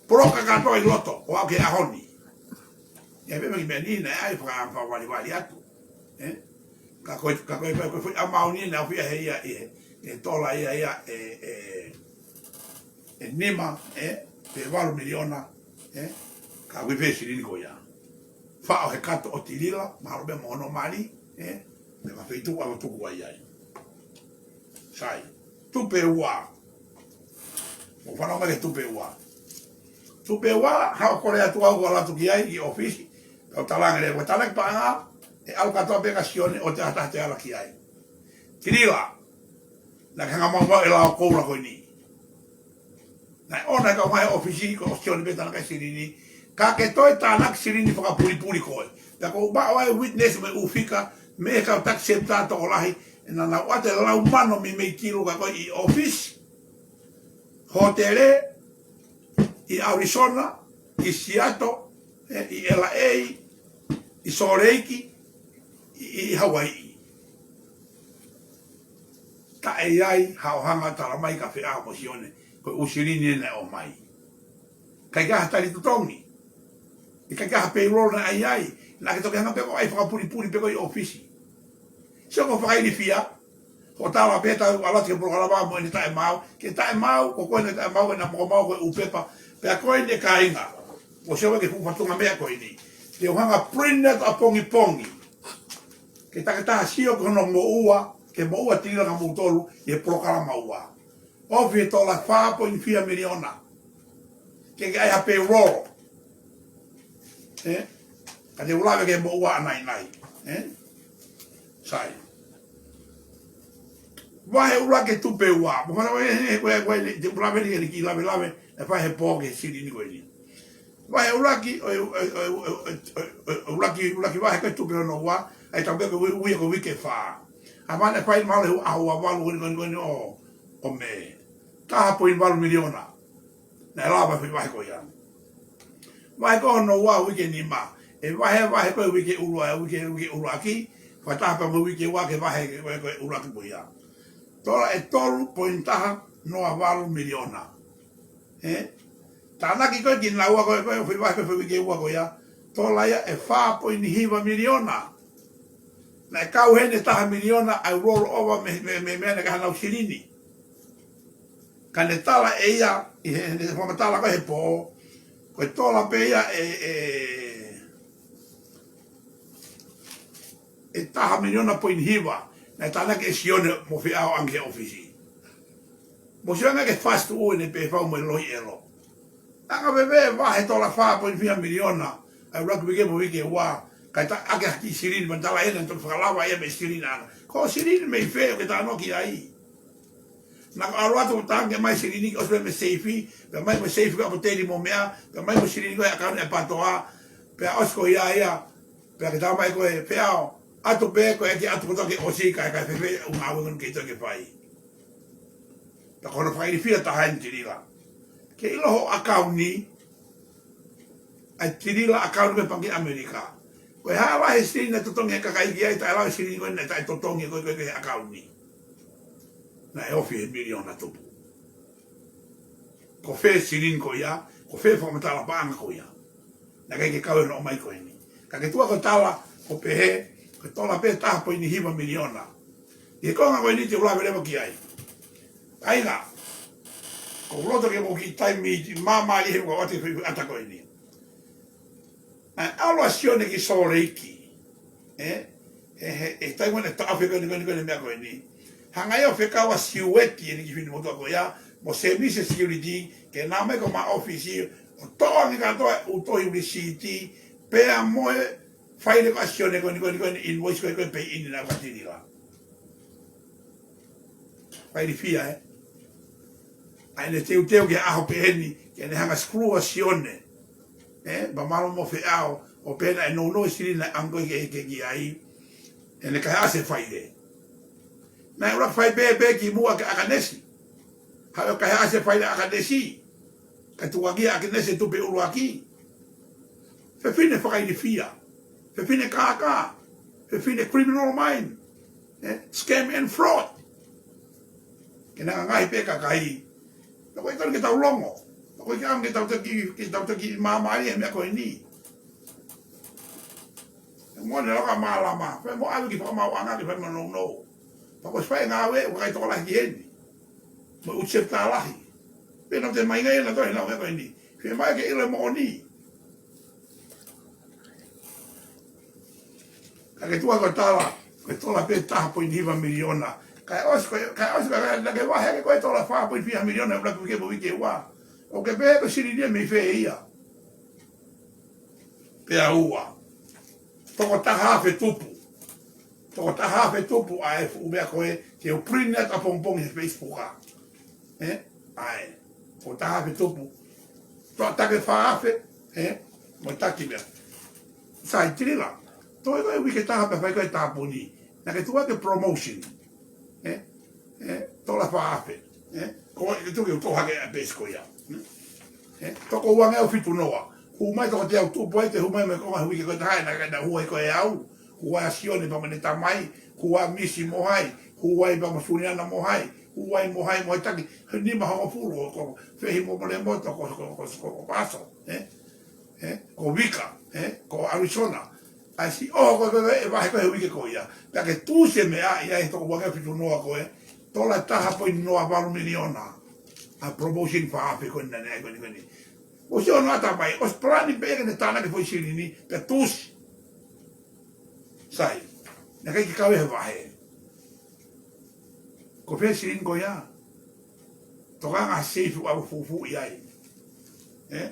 Poloka kātoa ʻi loto, ʻo aʻu ki he ʻaho ni. ʻI ai pē meʻa ki meʻa ni, naʻe ʻai faka, fakavalivali atu. Ē? Ka ko e, ka ko e, ka ko e foʻi ʻamauni naʻe ʻofi ia he ia, ʻe, ʻe tola ia, ia, ʻe, ʻe, ʻe nima, ē, pe valu miliona, ē, ka ʻoku ʻi fē silini ko ia. Faʻo he kato ʻo Tilila, mahalo pē mo hono mali, ē, pe ma feituʻu ʻa tuku ai ai. Sai, tupe ua. Mo fanongo mai ki he tupe ua. Tupe ua, haʻu ʻo kole atu au ʻo ʻalu atu ki ai, ki ʻōfisi, kau talaange leva, ko e tānaki paʻanga, ʻe ʻalu kātoa pē kia Sione ʻo te ata te ala ki ai. Tilila, naʻa ke hanga maumau e lao koula ko eni. Naʻe ʻoua naʻa ke ʻomai ʻōfisi ko Sione pē tānaki silini. Ka ke toe tānaki silini fakapulipuli koe. Pea ko u maʻu ai witness mo e ʻū fika, mei he kau tax centre tokolahi, ʻe naʻa nau ʻoatu e lau mano meimei kilu ka ko e ʻi ʻōfisi. Hōtele, ʻi Arizona, ʻi Seattle, ē, ʻi L A, ʻi Salt Lake, ʻi, ʻi Hawaii. Taʻe ʻi ai haʻo hanga tala mai kia Feʻao mo Sione, ko e ʻū silini ē naʻe ʻomai. ʻIkai ke ʻi ai ha tali totongi. ʻIkai ke ʻi ai ha payroll naʻe ʻai ai. Naʻa ke toki hanga pē ʻo ʻai fakapulipuli pē ko ē ʻi ʻōfisi. Sio ko e fakailifia. Ko e tala pē ʻetau ʻalu atu ki he polokalama mo ʻene taʻemaau. Ke taʻemaau, ko koe naʻe taʻemaau, ʻena mokomau ko e ʻū pepa. Pea ko eni kāinga. Mou sio ki he fuʻu fatongia meʻa ko eni. Te u hanga print atu ʻapongipongi. Ke takitaha sio ki hono moʻua, ke moʻua Tilila kae moutolu, ʻi he polokalama ua. Ofi he tola fā poini fiha miliona. Ke ke ʻai ha payroll. Ē? Ka te u lave ki he moʻua ʻanainai. Ē? Sai. Vahe ʻuluaki tupe ua. Mo fana vahe he koe koe te u lave ni ki he lave lave. E fai he pō ki he silini ko eni. Vahe ʻuluaki, ʻo, ʻo, ʻuluaki, ʻuluaki vahe ko e tupe hono ua, ʻa e tapu ko e ui, ui ko e uike fā. ʻA mane fai mahalo he ʻaho ua valu ko eni, ko eni, ko eni ʻo, ʻo Mē. Taha poini valu miliona. Naʻe lava fai vahe ko ia. Vahe ko hono ua uike nima. ʻE vahe, vahe ko e uike ʻulua, uike, uike ʻuluaki. Fakataha pē mo e uike ua ke vahe, ko e, ko e ʻuluaki ko ia. Tola ʻe tolu poini taha noa valu miliona. Ē? Tānaki ko ē kinaua ko ē, ko ē, fai vahe ko ē fai uike ua ko ia. Tola ia ʻe fā poini hiva miliona. Naʻe kau heni taha miliona ʻa e roll over mei, mei, mei, mei he ʻikai hano silini. Ka ne tala ʻe ia, ʻi he, he fakamatala ko ē he pō, ko e tola pē ia ʻe, ʻe, ʻe taha miliona poini hiva, naʻe tānaki ʻe Sione mo Feʻao ange he ʻōfisi. Mou sio ange ki he fast food ʻene pē fau mo e loi ʻelo. Anga veve vahe tola fā poini fiha miliona, ʻa e ʻuluaki uike mo e uike ua, kae taʻaki ha kiʻi silini, pea ne tala ʻe ia naʻe toki fakalava ia mei he silini ʻana. Ko e silini mei fē ʻoku ke talanoa ki ai? Naʻa ku ʻalu atu ʻo tangi mai silini ʻosi pē mei he seifi, pea mai mo e seifi ko ē ʻa Poteli mo meʻa, pea mai mo e silini ko ē ʻa e ʻakauni ʻa e PATOA, pea ʻosi ko ia ia, pea ke tala mai ko ē Feʻao, ʻatu pē ko ē ke ʻatu kotoa ke ʻosi kae, kae fēfē ʻū ngāue ko eni ke toe ke fai. Pea ko hono fakailifia taha eni Tilila. Ke ʻilo ho ʻakauni, ʻa e Tilila ʻakauni ko e Pangikē ʻAmelika. Ko e hā e vahe silini naʻe totongi he kakai ki ai, taʻe lau e silini ko ē naʻe taʻe totongi ko ē, ko ē, ko ē he ʻakauni. Naʻe ofi he miliona tupu. Ko fē silini ko ia, ko fē fakamatala paʻanga ko ia. Naʻe ʻikai ke kau ʻi hono ʻomai ko eni. Ka ke tuʻa ko e tala, ko e pehē, ko e tola pē taha poini hiva miliona. ʻI he konga ko eni te u lave leva ki ai. Kāinga, ʻoku ou loto ke mou kiʻi taimi māmālie he ʻoku ou ʻoatu e foʻi ʻata ko eni. ʻA e ʻalu ʻa Sione ki Sōleki. Ē? He, he, he taimi naʻe taʻofi ko eni, ko eni, ko eni meʻa ko eni. Hanga ia ʻo fekau ʻa Siueti ʻene kiʻi finemotuʻa ko ia, mo Semisi Security, ke nau ō mai ki homa ʻōfisi, ʻo toʻo ange kātoa e ʻū tohi lisiiti, pea mo e faile ko ē ʻa Sione ko eni, ko eni, ko eni invoice ko ē, ko ē pay in naʻe ʻoatu kia Tilila. Fakailifia, ē. ʻA ʻene teuteu ki he ʻaho pehē ni, ke ne hanga screw ʻa Sione. Ē, pea mālō mo Feʻao, ʻo pehē naʻe nounou e silini naʻe ʻange ko ē ke, ke ki ai. ʻEne kaihaʻasi e faile. Naʻe ʻuluaki fai pē, pē kimuʻa kia ʻAkanesi. Haʻu ʻo kaihaʻasi e faile ʻa ʻAkanesi. Kae tukuange ʻe ʻAkanesi e tupe ʻuluaki. Fefine fakailifia. Fefine kākā. Fefine criminal mind. Ē? Scam and fraud. Ke nau ngaahi pē kakai. Naʻe ʻikai ke tau longo. Naʻe ʻikai ke tau toki, ke tau toki māmālie he meʻa ko eni. Mo ne loka mālama. Fai mo ʻave ki fakamāuʻanga ke fai mo nounou. Pea ko e fai ngāue, ʻoku ʻikai tokolahi ki heni. Mo e utsepta lahi. Pea naʻa te mai ngai na toe na ue ko eni. Fiemaʻu ke ʻilo e moʻoni. Ka ke tuʻa ko e tala, ko e tola pē taha poini hiva miliona. Kae ʻosi ko e, kae ʻosi ko e, naʻa ke vahe ko e tola fā poini fiha miliona, ʻuluaki uike mo e uike ua. ʻOku ke pehē ko e silini ia mei fē ia. Pea ua. Toko taha afe tupu. Toko taha afe tupu ʻa e fuʻu meʻa ko ē, ke u print atu ʻapongipongi he Facebook ʻa. Ē? ʻAi. Toko taha afe tupu. Toʻataki fā afe, ē? Mo e taki meʻa. Sai Tilila. Toe ko e uike taha pē fai ko e tāpuni. Naʻa ke tuʻa ke promotion. Ē? Ē, tola fā afe. Ē, ko e tuku ke u toʻo hake ʻa e peesi ko ia. Ē, toko uangeau fitu noa. Hū mai toko teau tupu ai te hū mai mo e konga he uike ko ē taha ē naʻa, naʻa hū ai ko e au. Hū ai ʻa Sione pea mo ʻene tamai. Hū ai ʻa Misi mo hai. Hū ai pea mo Suliana mo hai. Hū ai mo hai mo e taki. He nima hongofulu ko, ko Fehi mo Molemoto ko, ko, ko, ko, ko Paso. Ē. ē, ko Vika, ē, ko Arizona. ʻAi siʻi ʻoho ko ē ʻe vahe ko ē he uike ko ia. Pea ke tuʻusi e meʻa ia ʻi he toko ua ngeau fitu noa ko ē, tola taha poini noa valu miliona. ʻA e promotion faafe ko ē naʻe ʻai ko eni ko eni. ʻOsi ʻono ʻatamai, ʻosi palani pē ke ne tānaki foʻi silini, pea tuʻusi. Sai, naʻe ʻikai ke kau he vahe. Ko e fē silini ko ia? Tokanga ha seifi ʻoku fufuuʻi ai. Ē?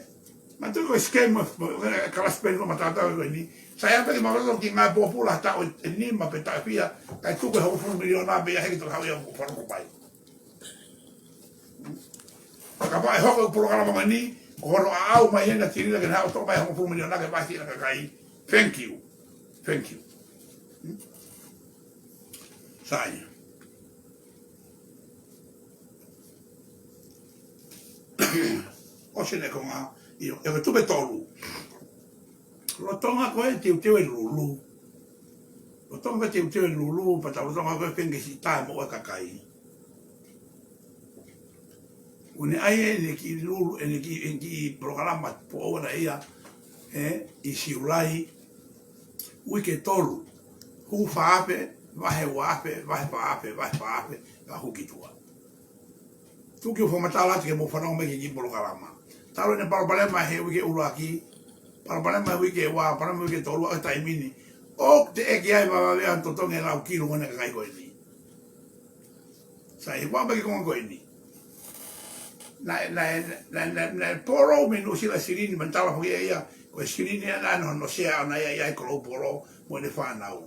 Manatuʻi ko e scam of, ē, kalasi peni ko matatau ko eni. Sai, ʻa pē ke mautolu ki ngai pōpula taʻu ʻe nima pe taʻu ʻe fiha, kae tuku e hongofulu miliona pē ia he ke toka hau ia ʻo fanongo mai. Ka pā ʻe hoko e polokalama ko eni, ko hono ʻaʻau mai ena Tilila ke ne haʻu ʻo toʻo mai hongofulu miliona ke vasi ʻena kakai. Thank you. Thank you. Sai. ʻOsi ʻene konga, ʻio, ʻe ko e tupe tolu. Lolotonga ko e teuteu e lulu. Lolotonga ko e teuteu e lulu, pea tau lolotonga ko e fengesita mo e kakai. ʻOku ne ʻai ʻene kiʻi lulu, ʻene kiʻi, ʻene kiʻi polokalama pō ʻana ia, ē, ʻi Siulai, uike tolu, hū faafe, vahe uaafe, vahe faafe, vahe faafe, pea hū ki tuʻa. Tuku ke u fakamatala atu ke mou fanongo mai ki he kiʻi polokalama. Talu ʻene palopalema he uike ʻuluaki, palopalema he uike ua, palopalema he uike tolu, ʻa e taimi ni. ʻOku teʻeki ai vavevea totongi e lau kilu ko ena kakai ko eni. Sai, he kuo ʻomai ki he konga ko eni. Naʻe, naʻe, naʻe, naʻe, naʻe polo mei Nuʻusila silini, manatuʻi foki ia, ko e silini ia naʻe ʻi ai hono sea ʻana ia, ia ʻi Koloupolu mo ʻene fānau.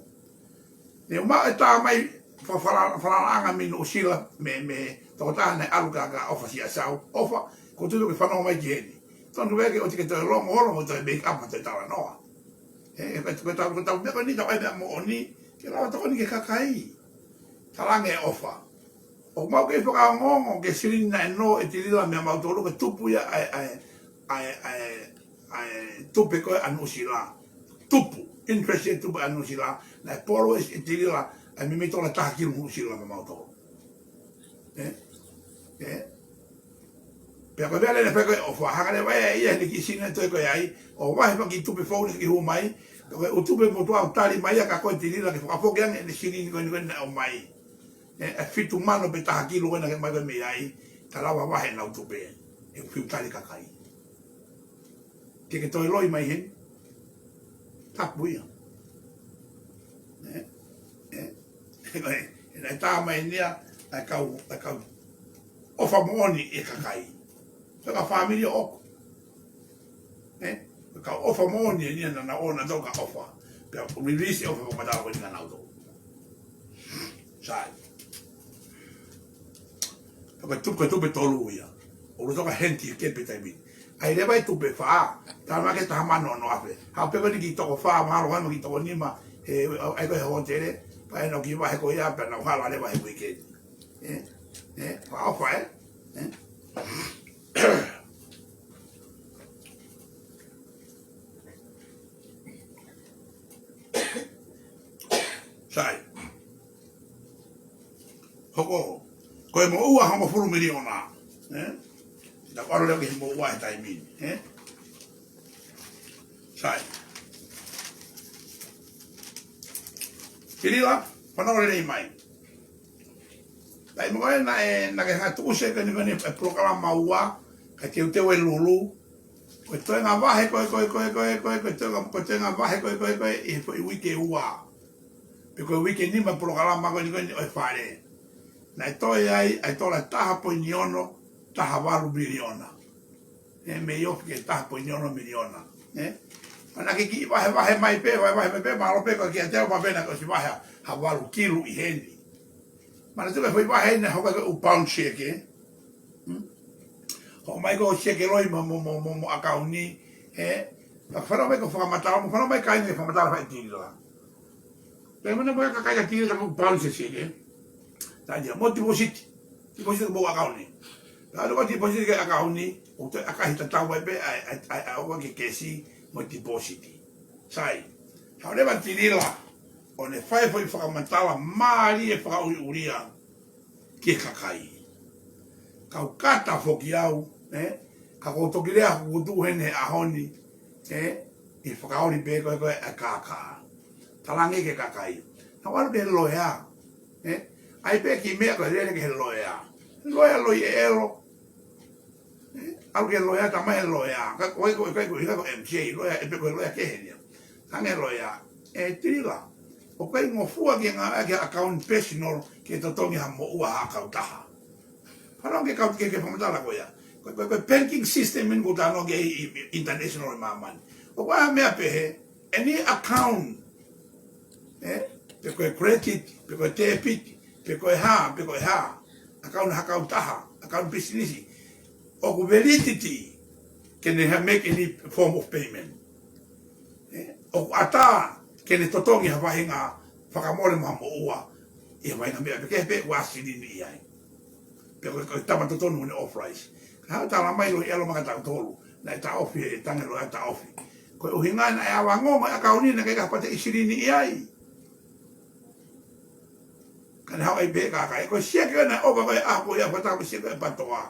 Ne u maʻu e tā mai fa-, fala-, falalaʻanga mei Nuʻusila mei, mei he tokotaha naʻe ʻalu kia, kia ʻOfa Siasau. ʻOfa, ko e tuʻu ke fanongo mai ki heni. Tonu pē ke ʻoua te ke toe longo holo mo toe make up mo toe talanoa. Ē, ē, ko e, ko e tau, ko e tau meʻa ko eni, tau ʻai meʻa moʻoni, ke lava tokoni ki he kakai. Talaange ʻe ʻOfa. ʻOku mau kei fakaongoongo ki he silini naʻe nō ʻe Tilila meia mautolu ke tupu ia ʻa e, ʻa e, ʻa e, ʻa e, ʻa e tupe ko ē ʻa Nuʻusila. Tupu, interest ʻi he tupe ʻa Nuʻusila, naʻe polo ʻe, ʻe Tilila, ʻa e meimei tola taha kilu Nuʻusila meia mautolu. Ē? Ē? Pea ko e meʻa leva naʻe fai ko ē ʻe ʻOfa, hanga leva ia ʻe ia ʻene kiʻi silini ʻe toe ko ē ai, ʻo vahe pē ki he tupe foʻou naʻe kiʻi hū mai, pea ko e ʻū tupe motuʻa ʻoku tali mai ia kia koe Tilila ke fakafoki ange ʻene silini ko eni ko ē naʻe ʻomai. Ē, ʻa e fitu mano pe taha kilu ko ē naʻe ʻomai ko ē mei ai, ka lava vahe ʻenau tupe, ʻe fiu tali kakai. Ke ke toe loi mai heni. Tapu ia. Ē, ē, ē, ē, naʻe tā mai eni ia, ʻa e kau, ʻa e kau ʻofa moʻoni e kakai. Ko e kau fāmili ʻoʻoku. Ē, ko e kau ʻofa moʻoni eni ia naʻa nau ō nautolu kia ʻOfa. Pea release ʻe ʻOfa fakamatala ko eni kia nautolu. Sai. Ko e tupe, ko e tupe tolu ia. ʻOku lolotonga heni ki he pē taimi ni. ʻAi leva e tupe fā, tā mai ki he taha mano ono afe. Haʻu pē ko eni ki he toko fā, mahalo ko eni ki he toko nima, he, ʻai ko ē he hōtele, pea ʻenau kiʻi vahe ko ia, pea nau hala leva he uike ni. Ē? Ē? Fakaʻofa, ē? Ē? Sai. Hoko, ko e moʻua hongofulu miliona, ē? Tau ʻalu leva ki he moʻua he taimi ni, ē? Sai. Tilila, fanongo lelei mai. Taimi ko ē naʻe, naʻe ke hanga ʻo tuʻusi ko eni ko eni e polokalama ua, kae teuteu e lulu. Ko e toenga vahe ko ē, ko e, ko e, ko e, ko e, ko e toenga, ko e toenga vahe ko ē, ko e, ko e, ko e, ʻi he foʻi uike ua. Pe ko e uike nima polokalama ko eni ko eni ʻo e fale. Naʻe toe ai, ʻa e tola taha poini ono, taha valu miliona. Ē, mei ofi ki he taha poini ono miliona. Ē? Pea naʻa ke kiʻi vahevahe mai pē, vahevahe mai pē, mahalo pē ko e kiate au pē naʻa ke ʻosi vahe ha, ha valu kilu ʻi heni. Manatuʻi ko e foʻi vahe naʻe hoko ko e ʻū pauni seke. Hmm? Hoko mai ko e seke loi mo, mo, mo, mo, mo ʻakauni. Ē? Ka fanongo mai ko e fakamatala, mo fanongo mai kāinga ki he fakamatala fai Tilila. Pea mana mo e kakai ka Tilila ka mo pauni seke. Tā ia, mo tipōsiti. Tipōsiti mo ʻakauni. Pea ʻalu ko e tipōsiti ki he ʻakauni, ʻoku toe ʻakahi tatau ai pē, ʻa e, ʻa e, ʻa e, ʻa e ʻoua ke kesi mo tipōsiti. Sai. Haʻu leva Tilila, ʻo ne fai foʻi fakamatala mālie fakaʻuliʻulia ki he kakai. Kau kata foki au, ē? Ka ʻoku ou toki lea ʻoku tuʻu heni he ʻaho ni, ʻE, ʻi he fakaoli pē ko ē ko ē ʻa e kākā. Talaange ki he kakai. Naʻa ku ʻalu ki he loea. ʻE, ʻai pē kiʻi meʻa ko e lele ki he loea. Loea loi ʻeʻelo. ʻE, ʻalu ki he loea, talamai ʻe he loea. Ka ko e, ko e, ko e, ko e M C A loea, ʻe pē ko e loea kehe ia. Talaange ʻe he loea. ʻE Tilila, ʻoku ʻikai ngofua ke ngāueʻaki ha account personal ke totongi ha moʻua ha kautaha. Fanongo ki he kau, ki he, ki he fakamatala ko ia. Ko e, ko e, ko e banking system eni ʻoku tau talanoa ki ai ʻi, ʻi international ʻi māmani. ʻOku ʻi ai ha meʻa pehē, any account, ʻe, pe ko e credit, pe ko e debit, pe ko e hā, pe ko e hā, account ha kautaha, account business, ʻoku validity ke ne ha make any form of payment. ʻE, ʻoku ʻatā ke ne totongi ha faʻahinga fakamole mo ha moʻua ʻi ha faʻahinga meʻa pē kehe pe ʻoku ʻasi silini ʻi ai. Pe ko e, ko e tama totonu ʻoku ne authorize. Ka haʻu talamai loi ʻeʻelo maʻa kitautolu, naʻe taʻofi, ʻe talaange loea taʻofi. Ko e ʻuhinga naʻe ʻavangongo e ʻakauni naʻe ʻikai ke ʻasi silini ʻi ai. Ka ne haʻu ai pē kākā. Ko e sieke naʻe ʻova ko ē ʻaho ko ia, fakatapu sieke ko ē ʻa e PATOA.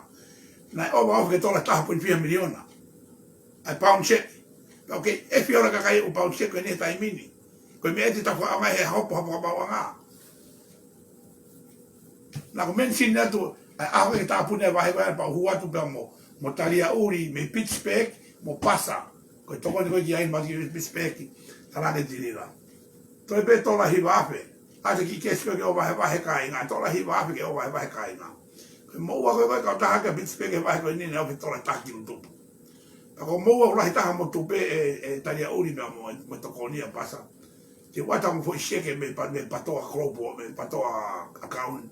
Naʻe ʻova ofi ki he tola taha poini fiha miliona. ʻA e bounce. Ka ʻoku ʻikai fie ʻilo ʻe he kakai ʻoku bounce ko eni he taimi ni. Ko e meʻa ʻe taha ʻoku ʻomai he hopo hopo kapau ʻanga. Naʻa ku mention atu, ʻa e ʻaho ke tāpuni ʻa e vahe ko ē pea u hū atu pea mo, mo Taliaʻuli, mei Pittsburgh, mo Pasa. Ko e tokoni ko ē ki ai ma ki Pittsburgh, talaange ʻe Tilila. Toe pē tola hiva afe. ʻAi e kiʻi kesi ko ē ke ʻo vahevahe kāinga, tola hiva afe ke ʻo vahevahe kāinga. Ko e moʻua ko ē ko e kautaha ki Pittsburgh he vahe ko eni naʻe ʻofi tola taha kilu tupu. Ka ko e moʻua ʻoku lahi taha mo Tupe ʻe, ʻe Taliaʻuli mo, mo, mo e tokoni ʻa Pasa. Te u ʻoatu mo e foʻi sieke mei pa, mei PATOA Global, mei PATOA account,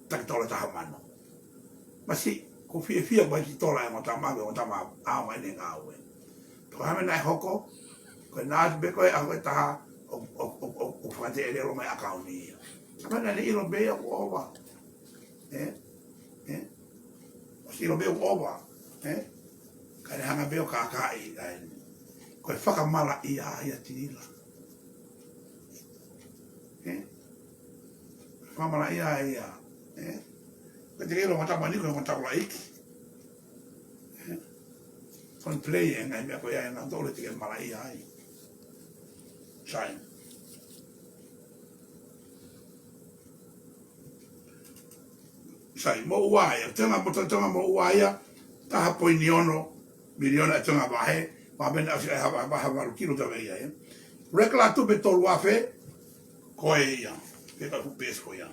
taki tola taha mano. Masiʻi, ʻoku fiefia mai ki tola ʻa e ongo tama, ʻa e ongo tama ʻaonga ʻene ngāue. Pea ko e hā e meʻa naʻe hoko, ko e naʻa atu pē ko ē ʻaho ʻe taha, ʻo, ʻo, ʻo, ʻo, ʻo fakateʻelelo mai ʻakauni ia. Ka ko e meʻa naʻa ne ʻilo pē ia ʻoku ʻova. ʻE? ʻE? ʻOsi ʻilo pē ʻoku ʻova. ʻE? Ka ne hanga pē ʻo kākaaʻi, ʻa eni. Ko e fakamalaʻia ia ʻa Tilila. ʻE? Fakamalaʻia ia. ʻE? Ko e te ke ʻilo mo tama ni ko e mo taulaʻeiki. ʻE? Ko e play e ngaahi meʻa ko ia ʻe nautolu te ke malaʻia ai. Sai. Sai, moʻua ia. Tenga mo, tenga moʻua ia. Taha poini ono miliona e tenga vahe. Vahe pē naʻe ʻasi ai ha, ha, ha valu kilu tau ia, ʻe. Regular tupe tolu afe, ko e ia. Peka fu pes ko ia.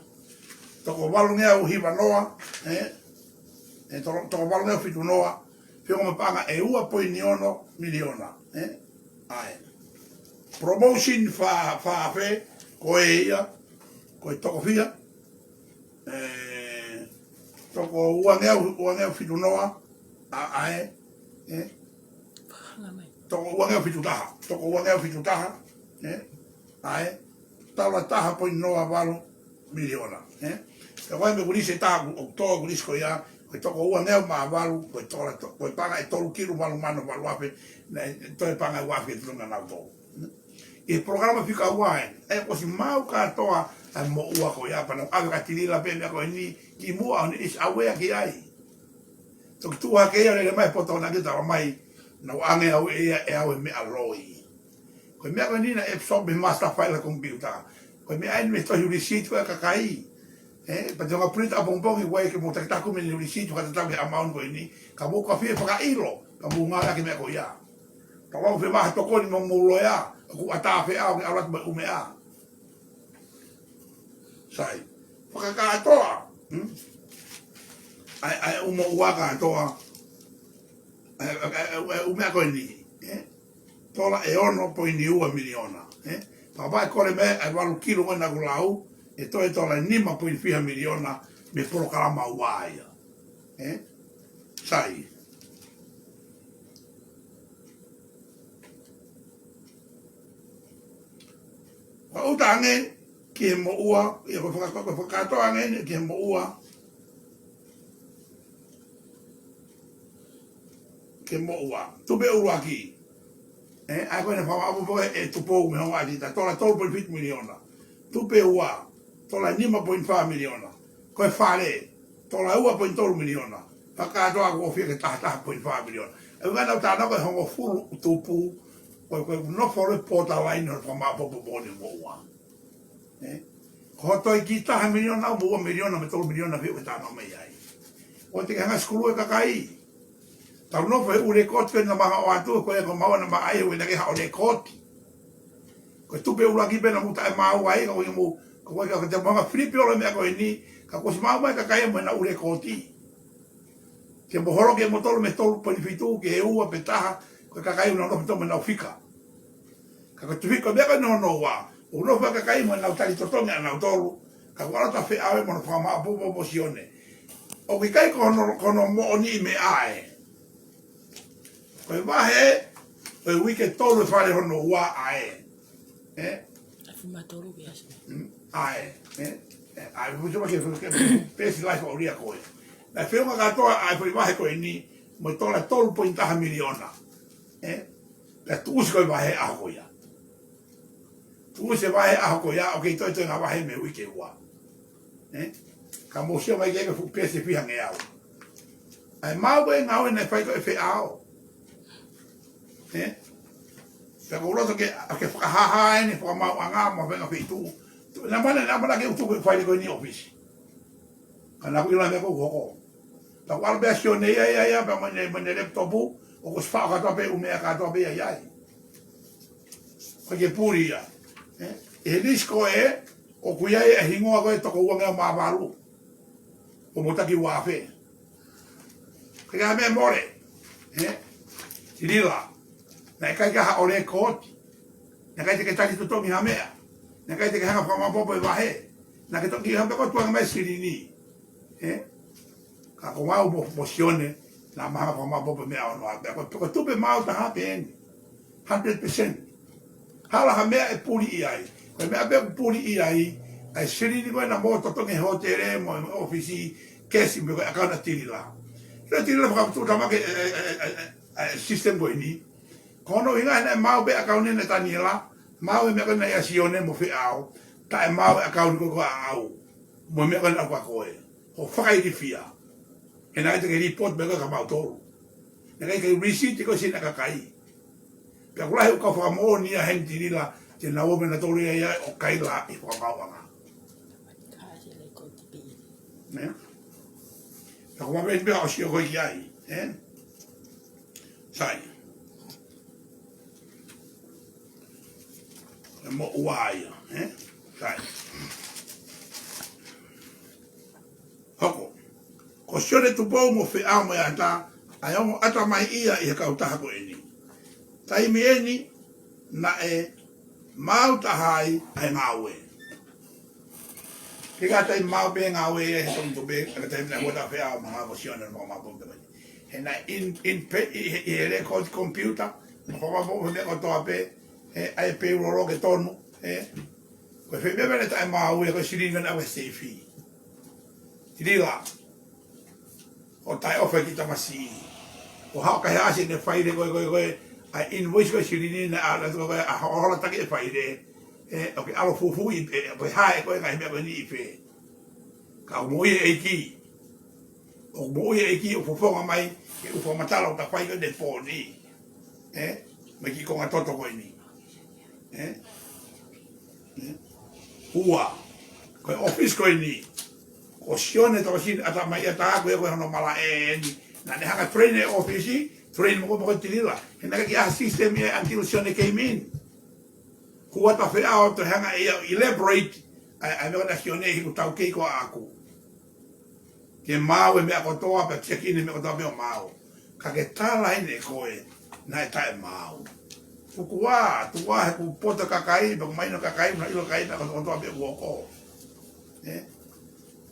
Toko valungeau hiva noa, ʻe? ʻE toko, toko valungeau fitu noa. Feʻunga mo e paʻanga ʻe ua poini ono miliona, ʻe? ʻAi. Promotion fā, fā afe, ko e ia, ko e toko fiha, ʻe, toko uangeau, uangeau fitu noa, ʻa, ʻae, ʻe? Toko uangeau fitu taha, toko uangeau fitu taha, ʻe? ʻAe, tola taha poini noa valu miliona, ʻe? Ka ko e meʻa ʻoku lisi ʻe taha ʻoku, ʻoku tō ʻoku lisi ko ia, ko e toko uangeau mā valu, ko e tola to-, ko e paʻanga ʻe tolu kilu valu mano valu afe, naʻe toe paʻanga ʻe ua afe ke tuʻunga nau tō. ʻI he polokalama fika ua ʻeni, ʻe ʻosi maʻu kātoa ʻa e moʻua ko ia pea naʻa ku ʻave kia Tilila pē meʻa ko eni kimuʻa ʻo ne ʻosi ʻave ki ai. Toki tuʻu hake ia ʻo lele mai poto naʻa ke talamai, naʻa ku ʻange au ʻe ia ʻe au e meʻa loi. Ko e meʻa ko eni naʻe absorb ʻe he master file ʻa e computer. Ko e meʻa ʻeni mei he tohi receipt ko ē ʻa e kakai. ʻE, pea te u hanga print ʻapongipongi ʻoku ʻikai ke mou takitaha kumi ʻene receipt ʻo fakatatau ki he amount ko eni. Ka mou ka fie fakaʻilo, ka mou ngāueʻaki e meʻa ko ia. Ka ʻoku ou fie maʻu ha tokoni mo hoʻomou loea, ʻoku ʻatā ʻa e feʻao ke ʻalu atu mo e ʻū meʻa. Sai. Fakakātoa. Hmm? ʻAi, ʻai, ʻū moʻua kātoa. ʻAi, ʻai, ʻai, ʻai, ʻū meʻa ko eni. ʻE? Tola ʻe ono poini ua miliona. ʻE? Pea kapau ʻe kole mai ʻa e valu kilu ko ē naʻa ku lau, ʻe toe tola ʻe nima poini fiha miliona mei he polokalama ua ia. ʻE? Sai. Ko e ʻuta ange ki he moʻua, ʻio ko e faka-, ko e fakakātoa ange ʻeni ki he moʻua, ki he moʻua. Tupe ʻuluaki. ʻE, ʻa ia ko ʻene fakaʻamu pē ʻe Tupou mei Hongaʻatita, tola tolu poini fitu miliona. Tupe ua, tola nima poini fā miliona. Ko e fale, tola ua poini tolu miliona. Fakakātoa ʻoku ʻofi ia ki he taha taha poini fā miliona. ʻE ʻuhinga naʻa ku talanoa ko e hongofulu tupu, ko e, ko e nofo ʻi he borderline ʻo e fakamāʻopoʻopo moʻoni mo ua. Ē? Ko hoto ʻi ki taha miliona, ua miliona, mo e tolu miliona pē ʻoku ke talanoa mai ai. ʻOua te ke hanga ʻo sikulu e kakai. Tau nofo he ʻū lēkooti ko ē naʻa mau ʻoatu, ko e ko mau naʻa mau ʻai, ʻoua naʻa ke haʻo lēkooti. Ko e tupe ʻuluaki pē naʻa mou taʻemaau ai, ka ko e mou, ka ko e ka te mou hanga ʻo filipi ʻo e meʻa ko eni, ka kuo ʻosi maʻu mai e kakai mo ʻenau ʻū lēkooti. Ke mou holo ke mou tolu mei he tolu poini fitu, ke ua pe taha, ko e kakai ʻoku nau nofo ʻo tau mo ʻenau fika. Ka ko e tuʻu hifo ko e meʻa ko ē hono ua, ʻoku nofo e kakai mo ʻenau tali totongi ʻanautolu, ka kuo ʻalu atu e feʻao mo hono fakamāʻopoʻopo mo Sione. ʻOku ʻikai ko hono, ko hono moʻoniʻi meʻa ē. Ko e vahe, ko e uike tolu e fale hono ua ʻa ē. Ē? Afu matolu ke asu. Mm, ʻa ē. Ē? Ē, ʻa ē, futu ma ke, futu ke, pesi life ʻo lia ko ē. Naʻe feʻunga kātoa ʻa e foʻi vahe ko eni, mo e tola tolu poini taha miliona. Ē? Pea tuʻusi ko e vahe ʻaho ko ia. Tuʻusi e vahe ʻaho ko ia, ʻoku kei toe toe ngaahi vahe mei he uike ua. Ē? Ka mou sio mai ki he fuʻu pesi fiha ngeau. ʻA e maʻu ko ē ngāue naʻe fai ko ē feʻao. Ē? Pea ʻoku ou loto ke, ke fakahāhā eni fakamaauʻanga mo e ngaahi feituʻu. Naʻa mana, naʻa mana ke u tuku e faile ko eni ʻi ʻōfisi. Ka naʻa ku ʻilo e meʻa ko ē ʻoku hoko. Pea ʻoku ʻalu pē ʻa Sione ia, ia, ia, pea mo ʻene, mo ʻene laptop, ʻoku ʻosi faʻo kātoa pē ʻū meʻa kātoa pē ia, ia. Ko e ke puli ia. Ē? ʻI he lisi ko ē, ʻoku ʻi ai e hingoa ko ē toko uangeau mā valu. ʻO mo taki ua afe. Ko e ngaahi meʻa mole. Ē? Tilila. Naʻe ʻikai ke haʻo lēkooti. Naʻe ʻikai te ke tali totongi ha meʻa. Naʻe ʻikai te ke hanga ʻo fakamāʻopoʻopo e vahe. Naʻa ke toki hanga pē koe ʻo tuku ange mai e silini. Ē? Ka ko au mo, mo Sione, naʻa ma hanga ʻo fakamāʻopoʻopo e meʻa ʻo noa. Pea ko, ko e tupe maau taha pē eni. Hundred percent. Hala ha meʻa ʻe puli ʻi ai. Ko e meʻa pē ʻoku puli ʻi ai, ʻa e silini ko ē naʻa mou totongi he hōtele mo e ʻōfisi, kesi mo e ko e ʻakauni ʻa Tilila. Ko Tilila fakatuʻutāmaki e, e, e, e, e, e system ko eni. Ko hono ʻuhinga naʻe maau pē ʻakauni ʻa Taniela, maau e meʻa ko ē naʻe ʻia Sione mo feʻao, taʻemaau e ʻakauni ko ē ʻaʻau. Mo e meʻa ko ē naʻe ʻia koe. Ko e fakailifia. He naʻe ʻikai te ke report meʻa ko ē kia mautolu. Naʻe ʻikai ke receipt ko ē siʻi kakai. Pea ʻoku lahi ʻoku kau fakamoʻoni ia heni Tilila, te nau ō mai nautolu ia ia ʻo kaila ʻi he fakamaauʻanga. Ē? Pea ko e meʻa pē ʻoku ou sio ko ē ki ai. Ē? Sai. E mo ua ia, ē? Sai. Hoko. Ko Sione Tupou mo feʻao mo e ʻata, ʻa e ongo ʻatamai ia ʻi he kautaha ko eni. Taimi eni, naʻe maau taha ai ʻa e ngāue. Ke ka taimi maau pē ngāue ia he tonu tupe, ka taimi naʻe hota feʻao mo ngāue mo Sione mo ma pō pē. He naʻe in, in pe, ʻi, ʻi, ʻi he lēkooti computer, mo fakamāʻopoʻopo e meʻa kotoa pē, ē, ʻa e payroll ke tonu, ē. Ko e fē meʻa pē naʻe taʻemaau ia ko e silini naʻe ʻave seifi. Tilila. ʻO taʻeʻofa ki he tamasiʻi. ʻO haʻu ʻo kaihaʻasi ʻene faile ko ē, ko ē, ko ē, ʻa e invoice ko ē silini naʻe ʻalu atu ko ē, ʻa hola taki e faile. Ē, ʻoku ke ʻalu ʻo fufuuʻi, ē, ko e hā ē ko ē ngaahi meʻa ko eni ʻi fē. Ka ʻoku moʻui e ʻEiki. ʻOku moʻui e ʻEiki ʻo fofonga mai, ke u fakamatala ʻo ta fai ko ē he pōni. Ē? Mai ki he konga toto ko eni. Ē? Ē? Ua. Ko e ʻōfisi ko eni. Ko Sione Tokasini ʻatamai ʻata ko ē ko e hono malaʻe eni. Naʻa ne hanga ʻo train e ʻōfisi, train mo ko mo ko Tilila. He naʻe ʻikai ke ʻi ai ha system ia until Sione came in. Ko ʻata feʻao ʻo toe hanga ʻe ia ʻo elaborate, ʻa e, ʻa e meʻa ko ē naʻe Sione ʻi he taukei ko ʻaʻaku. Ke maau e meʻa kotoa pē, check in e meʻa kotoa pē ʻo maau. Ka ke tala eni ʻe koe, naʻe taʻemaau. Kuo u ʻā, tuku ā he kuo poto e kakai, pea kuo mahino e kakai, naʻe ʻilo e kakai, naʻe kotoa pē kuo hoko. Ē?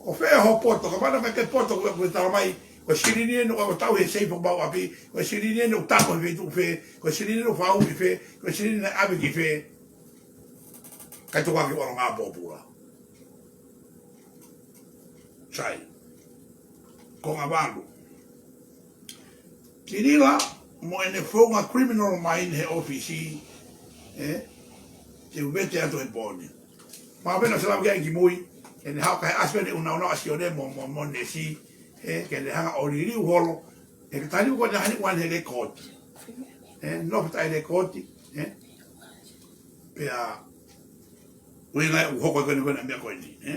Ko fē hoʻo poto, ka mana mai ke poto, ko e, ko e tala mai, ko e silini eni ʻoku tau he seifi ʻo maʻu ʻapi, ko e silini eni ʻoku tau he feituʻu fē, ko e silini eni ʻoku fau ki fē, ko e silini naʻe ʻave ki fē. Kae tuku ā ki ʻolunga pōpula. Sai. Konga valu. Tilila mo ʻene founga criminal mai he ʻōfisi, ē, te u vete atu he pōni. Mahalo pē naʻa ku sio lava ki ai kimui, ʻene haʻu ʻo kaihaʻasi pē ʻene unaunaua ʻa Sione mo, mo, mo Nesi, ē, ke ne hanga ʻo liliu holo, ʻE ka tali ko ʻene hani ʻoku ʻi ai e lēkooti. ʻE, nofo taʻe lēkooti. ʻE. Pea, ʻuhinga ʻoku hoko ko eni ko eni meʻa ko eni. ʻE.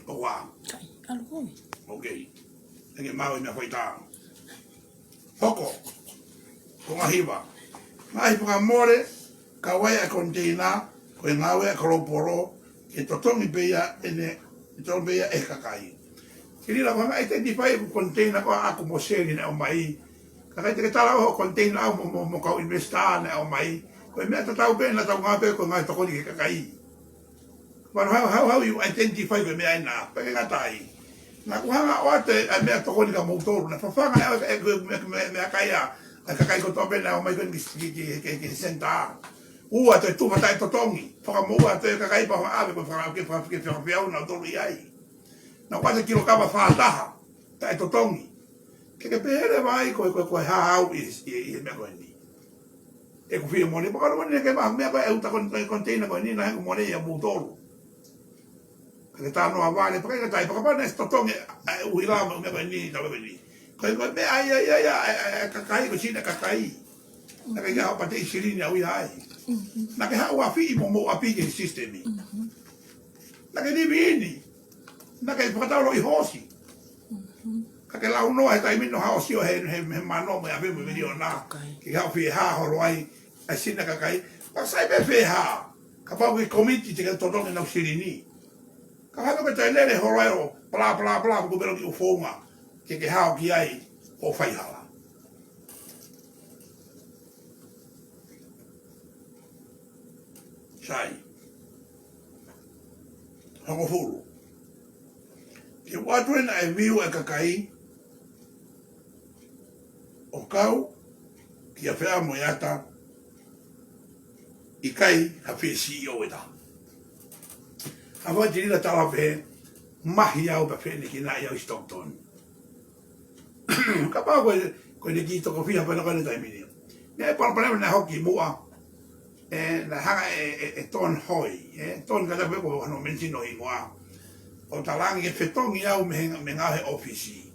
ʻOua. Kai, ʻalu koe. Ok. ʻE ke maʻu e meʻa faitā. Hoko. Konga hiva. Ngaahi fakamole, kau ai ʻa e koniteina, ko e ngāue ʻa e kolopola, ke totongi pē ia ʻene, totongi pē ia ʻe he kakai. Ke lila ko e hanga identify ʻeku koniteina ko ʻaku mo Seli naʻe ʻomai. Kakai te ke tala ʻo koniteina ʻaʻau mo, mo, mo kau investor naʻe ʻomai. Ko e meʻa tatau pē naʻa tau ngāue pē ko e ngāue tokoni ki he kakai. Manu hau, hau, hau, you identify ko e meʻa ʻena, pea ke ngata ai. Naʻa ku hanga ʻo ʻoatu e meʻa tokoni kia moutolu, naʻe fafanga ʻe au e, e, e, meʻa, meʻa, meʻakai ʻa, ʻa e kakai kotoa pē naʻe ʻomai ko eni ki, ki, ki, ki, ki he senitā. Ua, toe tufa taʻetotongi, fakamoʻua atu e kakai pea ʻave ko e faka-, ke faka-, ke fakafeʻao nautolu ʻi ai. Naʻa ku ʻoatu e kilokama fā taha, taʻetotongi. Ke ke pehē leva ai ko e, ko e, ko e hā ʻaʻau ʻi, ʻi, ʻi he meʻa ko eni. ʻEku fiemālie, pea ka ʻoua naʻa ke maʻu meʻa ko e uta kon-, kon-, koniteina ko eni naʻe ʻoku mole ia moutolu. Ka ke talanoa vale, pea ka ke tai, pea kapau naʻe totongi ʻa e ʻuhila mo e meʻa ko eni, ka ko eni. Ko e, ko e meʻa ia, ia, ia, ʻa e, ʻa e, ʻa e kakai, ko e sini ʻa e kakai. Naʻa ke haʻu pea te ʻi silini au ia ai. Naʻa ke haʻu ʻo ʻafio mo mou ʻapi ki he sisitemi. Naʻa ke livi ʻi heni. Naʻa ke fakatau lo ʻi hoosi. Ka ke lau noa he taimi ni ʻo haʻu ʻo sio he, he, he mano mo e ʻave mo e miliona. Ke haʻu ʻo fie hā holo ai ʻa e sini ʻa e kakai. Pea sai pē fie hā. Kapau ko e komiti te ke totongi ʻenau silini. Ka hano ke te lele holo ai ʻo pala, pala, pala, ko e pelo ki ʻufounga. Ke ke haʻu ki ai ʻo faihala. Sai. Hongofulu. Ke ʻoatu ʻena e view ʻa e kakai ʻo kau kia Feamoeata ʻikai ha fie CEO ʻe taha. ʻA e fai Tilila tala pē, mahi au pea feneki naʻi au ʻi Stockton. Kapau ko e, ko ʻene kiʻi tokofia pē naʻa ko ʻene taimi ni. Naʻe palopalema naʻe hoko ki muʻa. ʻE, naʻe hanga ʻe, ʻe, ʻe Ton Hoy, ʻe, Ton ka tapu ko hano mention ʻo hingoa. ʻO talaange ke fetongi au mei he, mei he ngaahi ʻōfisi.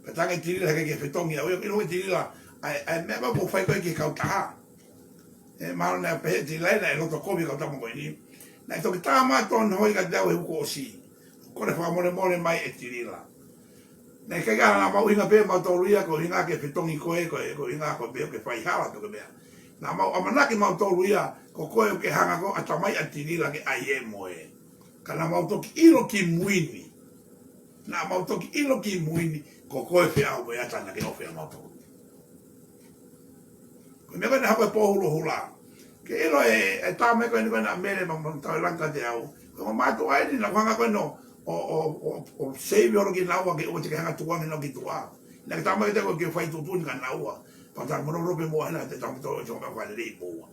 Pea talaange Tilila ke, ke fetongi au, ʻio, ʻilo Tilila, ʻa e, ʻa e meʻa ko ē ʻoku fai ko ē ki he kautaha. ʻE, mahalo naʻe pehē Tilila naʻe loto kovi e kau tama ko eni. Naʻe toki tā mai Ton Hoy kiate au he uike kuo ʻosi. Kole fakamolemole mai ʻe Tilila. Naʻe ʻikai ke ʻi ai ha mahuʻinga pē mautolu ia ko e ʻuhinga ke fetongi koe, ko e, ko e ʻuhinga ko e pē ke faihala pe ko e meʻa. Naʻa mau ʻamanaki mautolu ia, ko koe ke hanga ko ē ʻo ʻatamai ʻa Tilila ke ʻai e moe. Ka naʻa mau toki ʻilo kimui ni. Naʻa mau toki ʻilo kimui ni, ko koe Feamoeata naʻa ke ʻofa ʻia mautolu. Ko e meʻa ko ē naʻe hoko he pō Hulohula. Ke ʻilo e, e tama ko eni ko ē naʻa Mele ma, ma tau e langa kiate au. Ko e ongo mātuʻa eni naʻa ku hanga ko ē ʻo, ʻo, ʻo, ʻo, ʻo save holo kinaua ke ʻoua te ke hanga tukuange kinaua ki tuʻa. Naʻa ke tama ke te ko ke fai tuʻutuʻuni kia naua. Pea ta mono rope mo ana te tama to, to ka fai lei mo ua.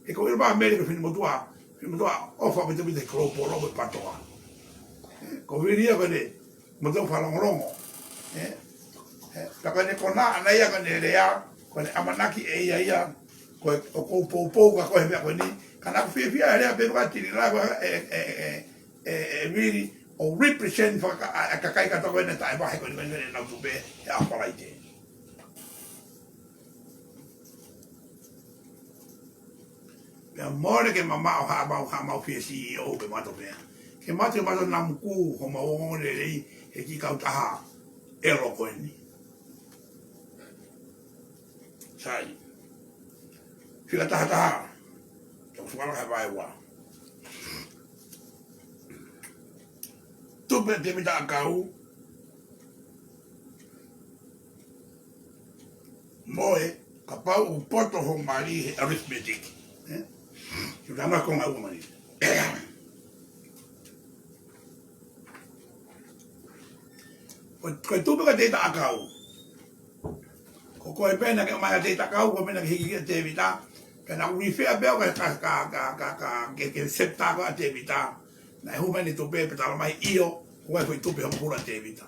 He ko e ʻilo pē Mele ko e finemotuʻa, finemotuʻa ʻofa pē te mite kolopola ko e patoa. Ko Vili ia ko ʻene motuʻa fakalongolongo. ʻE, ʻe, ka ko ʻene konā ʻana ia ko ʻene lea, ko ʻene ʻamanaki ʻe ia ia, ko e ʻoku ou poupou ka ko e meʻa ko eni. Ka naʻa ku fiefia he lea pē ko ē ʻa Tilila ko ē, ʻe, ʻe, ʻe, ʻe, ʻe Vili, ʻo represent faka-, ʻa, ʻa e kakai kātoa ko ē naʻe taʻevahe ko eni ko eni ʻenau tupe, he ʻaho Falaite. Pea mole ke mamaʻo haʻamau, haʻamau fie CEO pe mato pea. Ke mate mato namuku homau ongoongolelei he kiʻi kautaha ʻelo ko eni. Sai. Fika taha taha. Tau suala he vaeua. Tupe Tēvita ʻAkau. Mo e, kapau ʻoku poto hoʻo mali he arithmetic. ʻE? Ke tau ʻai ko e ngāue mali. Ko, ko e tupe ko Tēvita ʻAkau. Ko, ko e pena ke mai ʻa Tēvita ʻAkau, ko e pena ke hiki kia Tēvita. Pea naʻa ku refer pē au ka, ka, ke, ke septa ko ē ʻa Tēvita. Naʻe hū mai ʻene tupe pea tala mai ʻio, ko e foʻi tupe hongofulu ʻa Tēvita.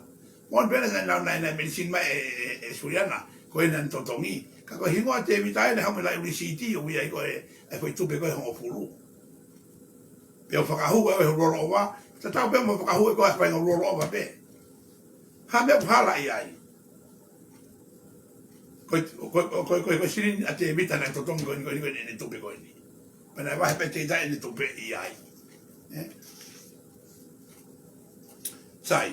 Mo e pena naʻe, naʻe, naʻe mention mai ʻe, ʻe, ʻe Suliana, ko ʻene totongi. Ka ko e hingoa Tēvita ʻe naʻe haʻu mo e laʻi lisiti ʻo ʻi ai ko e, e foʻi tupe ko e hongofulu. Pea u fakahū ʻe au he rollover, Tatau pē mo e fakahū ʻe koe ʻa e faʻahinga rollover pē. Hā e meʻa ʻoku hala ai? Ko e, ko e, ko e, ko e, ko e silini ʻa Tēvita naʻe totongi ko eni, ko eni, ko eni, ʻene tupe ko eni. Pea naʻe vahe pē ʻe Tēvita ʻene tupe ʻi ai. Ē? Sai.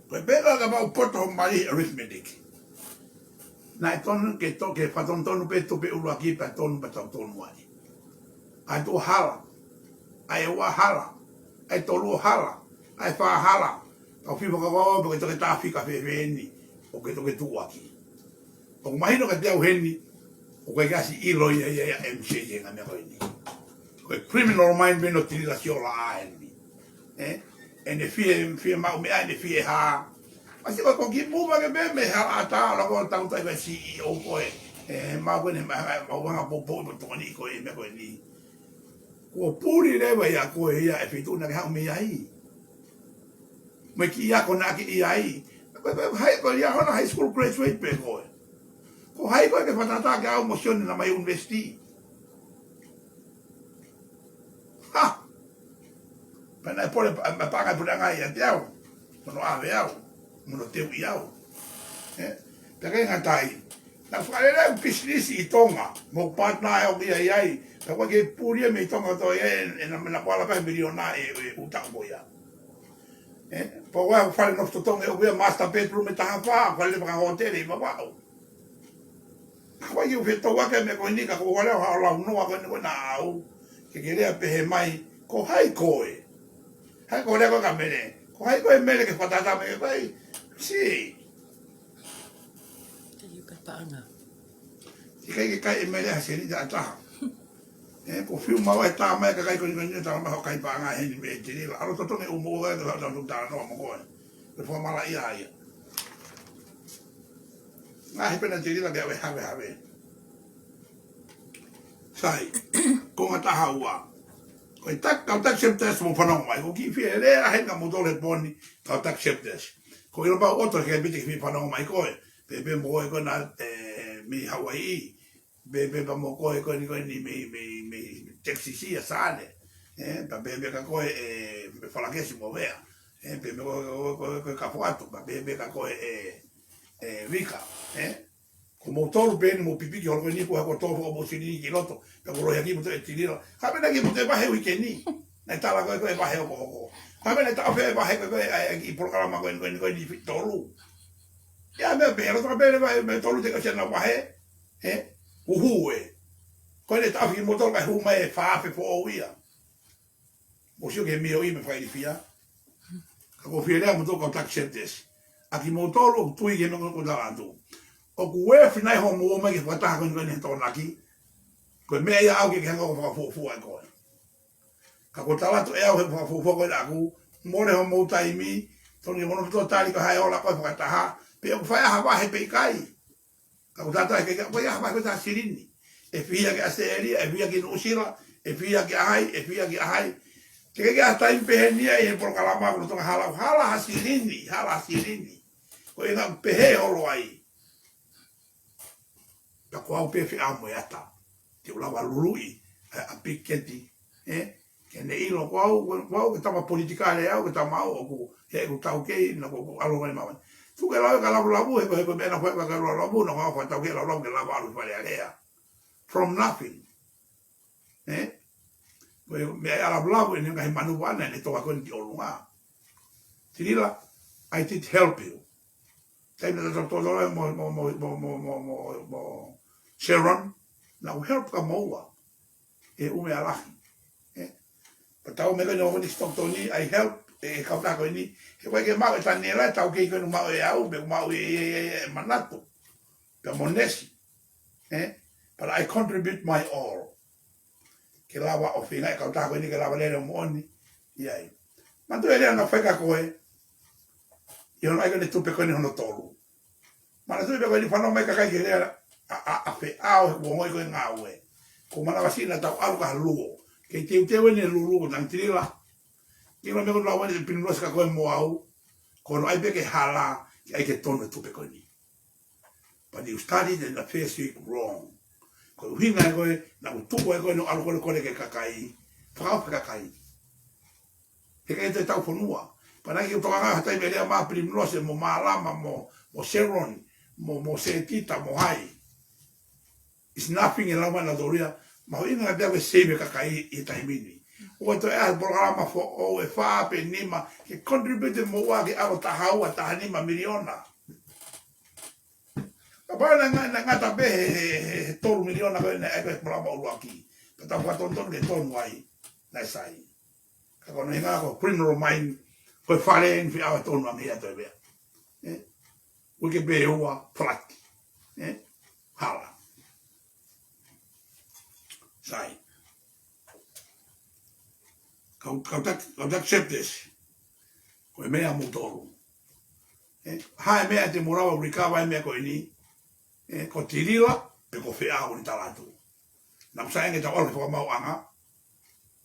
Ko e pehē kapau ʻoku poto hoʻo mali he arithmetic, naʻe tonu ke to-, ke fakatonutonu pē tupe ʻuluaki pea tonu pea tau tonu ai. ʻA e tuʻo hala, ʻa e ua hala, ʻa e tolu ʻo hala, ʻa e fā hala, kau fifo ka wao pe ko e toke tāfika fēfē eni ʻoku ke toke tuʻuaki. ʻOku mahino kiate au heni, ʻoku ʻikai ke ʻasi ʻilo ia, ia, ia, M C he ngaahi meʻa ko eni. Ko e criminal mind pē ʻo Tilila Siola ʻeni. Ē? ʻEne fie, fie maʻu meʻa, ʻene fie hā. ʻAsi ko e, ko e kiʻi move ke pē mei he hala ʻatā, ʻalu ko e tau tai ko e C E O ko ē. Ē, maʻu ko eni, ma, ma, maʻu anga poupou mo tokoni ko e meʻa ko eni. Kuo puli leva ia ko e ia e feituʻu naʻa ke haʻu mei ai. Mo e kiʻi ako naʻa ke ʻi ai. Ko, ko, hai, ko ia hono high school graduate pē koe. Ko hai koe ke fakatātā kia au mo Sione naʻa mai university? Ha! Pea naʻe pole, pa-, pa-, paʻanga e puleʻanga ʻiate au. Mo hono ʻave au. Mo hono teuʻi au. Ē? Pea ʻikai ngata ai. Naʻa ku fakalele ʻeku pisinisi ʻi Tonga. Mo e partner ʻoku ʻi ai ai. Pea ʻoku ʻikai ke puli ia mei Tonga kotoa ia, ē, ē, naʻa, naʻa ku ala pē miliona ʻe, ʻe, ʻū taʻu ko ia. Ē, pea ʻoku ʻi ai e fale nofo totongi ʻoku ʻi ai e master bedroom ʻe taha fā, fale fakahōtele ʻi Vavaʻu. Ka ʻoku ʻikai ke u fetouaki he meʻa ko eni ka ko e ʻuhinga ʻo e lau noa ko eni ko ena au. Ke ke lea pehē mai, ko hai koe? Hai ko e lea ko ē kia Mele. Ko hai koe Mele ke fakatātā mai kia koe? Si. Ka ʻikai ke kai paʻanga. ʻIkai ke kai ʻe Mele ha sēniti ʻe taha. Ē, ko e fiu maua e tā mai e kakai ko eni ko eni tā mai hoʻo kai paʻanga heni mei Tilila. ʻAlu totongi ʻo mou ō ē ke lau tau talanoa mo koe. Ke fakamalaʻia ia. Ngaahi pē ʻa Tilila ke ʻave havehave. Sai, konga taha ua. Ko e tak-, kau tax acceptors mou fanongo mai. Ko e kiʻi fie lea heni kia moutolu he pō ni, kau tax acceptors. Ko e ʻilo pau ʻoku ʻoto ke piti ke fie fanongo mai koe. Pehē pē mo koe ko ena, ē, mei Hawaii. Pehē pē pea mo koe ko eni ko eni mei, mei, mei Texas ia Sane. Ē, pea pehē pē kia koe ē, mei Falakesi mo Vea. Ē, pehē pē ko, ko, ko, ko, ko Kafoatu, pea pehē pē kia koe ē, ē, Vika. Ē, ko moutolu pē eni mou pipiki holo ko eni ko e hako tō fo mo sini ki loto. Pea ko e lohi ʻaki moutolu ʻe Tilila. Ka pehē naʻe ʻikai ke mou toe vahe uike ni. Naʻe tala ko ē ko e vahe hokohoko. Ka pehē naʻe taʻofi e vahe ko ē ko e ʻa e, ʻa e kiʻi polokalama ko eni, ko eni, ko eni fitolu. Ia meʻa pē, ʻalu toka pē leva e meʻa tolu te ka sena vahe. Ē? Kuo hū ē. Ko eni taʻofi kimoutolu kae hū mai e fā afe foʻou ia. Mou sio ki he mioʻi mo e fakailifia. Ka ko e fie lea moutolu kau tax acceptors. ʻA kimoutolu ʻoku tui ki he meʻa ko ē ʻoku tala atu. ʻOku ʻi ai e fie nai hoʻomou ō mai ki he fakataha ko eni ko eni he Tokonaki. Ko e meʻa ia ʻaʻaku ke ke hanga ʻo fakafuofua ʻe koe. Ka ko e tala atu ʻe au he fakafuofua ko ē ʻaʻaku, mole hoʻomou taimi, tonu ke mono to tali ka hae ola ko e fakataha, pe ʻoku fai ha vahe pe ʻikai. Ka ko e tala atu ke, ke, ko e ha vahe ko e taha silini. ʻE fiha ki ʻAositelēlia, ʻe fiha ki Nuʻusila, ʻe fiha ki ʻaʻahi, ʻe fiha ki ʻaʻahi. Ke ke ʻi ai ha taimi pehē ni ia ʻi he polokalama ko e Tonga hala, hala ha silini, hala ha silini. Ko e ʻuhinga pehē holo ai. Pea ko au pē fie ʻamu e ata. Te u lava luluʻi, ē, ʻa Piketi, ē? Ke ne ʻilo ko au, ko au ke tama politikale au, ke tama au ʻoku, he ʻoku taukei, naʻa ku, ku ʻalu mai maua. Tuku ke lave ka lavulavu, he ko, he ko e meʻa naʻa ku fai ka lavulavu, naʻa ku fakataukei lavulavu, ke lava ʻalu Fale Alea. From nothing. Ē? Ko e meʻa ʻa lavulavu, ʻene ngaahi manuva ʻana, ʻene toka ko eni ki ʻolunga. Tilila, I did help you. Taimi naʻa tau tō tō mo, mo, mo Sharon, naʻa ku help kia moua. ʻE ʻume alahi. Ē? Pea tau meʻa ko eni ʻo ko eni Stockton ni, I help, ē, e kautaha ko eni. He ʻoku ʻikai ke maʻu ʻe Taniela, taukei ko eni maʻu ʻe au, pe maʻu ʻe, ʻe, ʻe, ʻe Manatu. Pea mo Nesi. Ē? But I contribute my all. Ke lava ʻo feinga e kautaha ko eni ke lava lele ʻo moʻoni. ʻI ai. Manatuʻi e lea naʻa ku fai kia koe. ʻI hono ʻai ko eni tupe ko eni hono tolu. Manatuʻi pē ko eni fanongo mai kakai ki he lea ʻa, ʻa, ʻa fē ʻaho he kuo ongoʻi ko e ngāue. Ko manavasiʻi naʻa tau ʻalu ki ha luo. Ke teuteu eni e lulu ko Tangitila. Ke ʻilo meʻa ko eni lau eni e pini losi kia koe mo au. Ko hono ʻai pē ke hala, ke ʻai ke tonu e tupe ko eni. But you studied and the first week wrong. Ko e ʻuhinga ē ko ē, naʻa ku tuku ē ko ē ʻo ʻalu kolekole ki he kakai. Fakaʻofa e kakai. He ʻikai toe tau fonua. Pea naʻe ʻikai ke u tokanga ha taimi ʻe lea mai Primrose mo Malama mo, mo Sharon mo, mo Setita mo hai. It's nothing e lau mai nautolu ia. Mahuʻinga pē ke save e kakai ʻi he taimi ni. ʻOua toe ʻai polokalama foʻou ʻe fā pe nima ke contribute mo ua ke ʻalu taha ua, taha nima miliona. Kapau naʻe nga-, naʻe ngata pē he, he, he, he tolu miliona ko ē naʻe ʻai ko ē polokalama ʻuluaki. Pea tau fakatonutonu ke tonu ai, naʻe sai. Ka ko hono ʻuhinga ko e criminal mind, ko e fale eni fie ʻalu tonu ange ia toe pea. Eh? Uike pē ua, flat. Eh? Hala. Sai. Kau, kau tak, kau tak accept this. Ko e meʻa moutolu. Eh, ha e meʻa te mou lava recover e meʻa ko eni. Eh, ko Tilila, pe ko Feʻao ni tala atu. Naʻa ku sai ange tau ʻalu ki he fakamaauʻanga.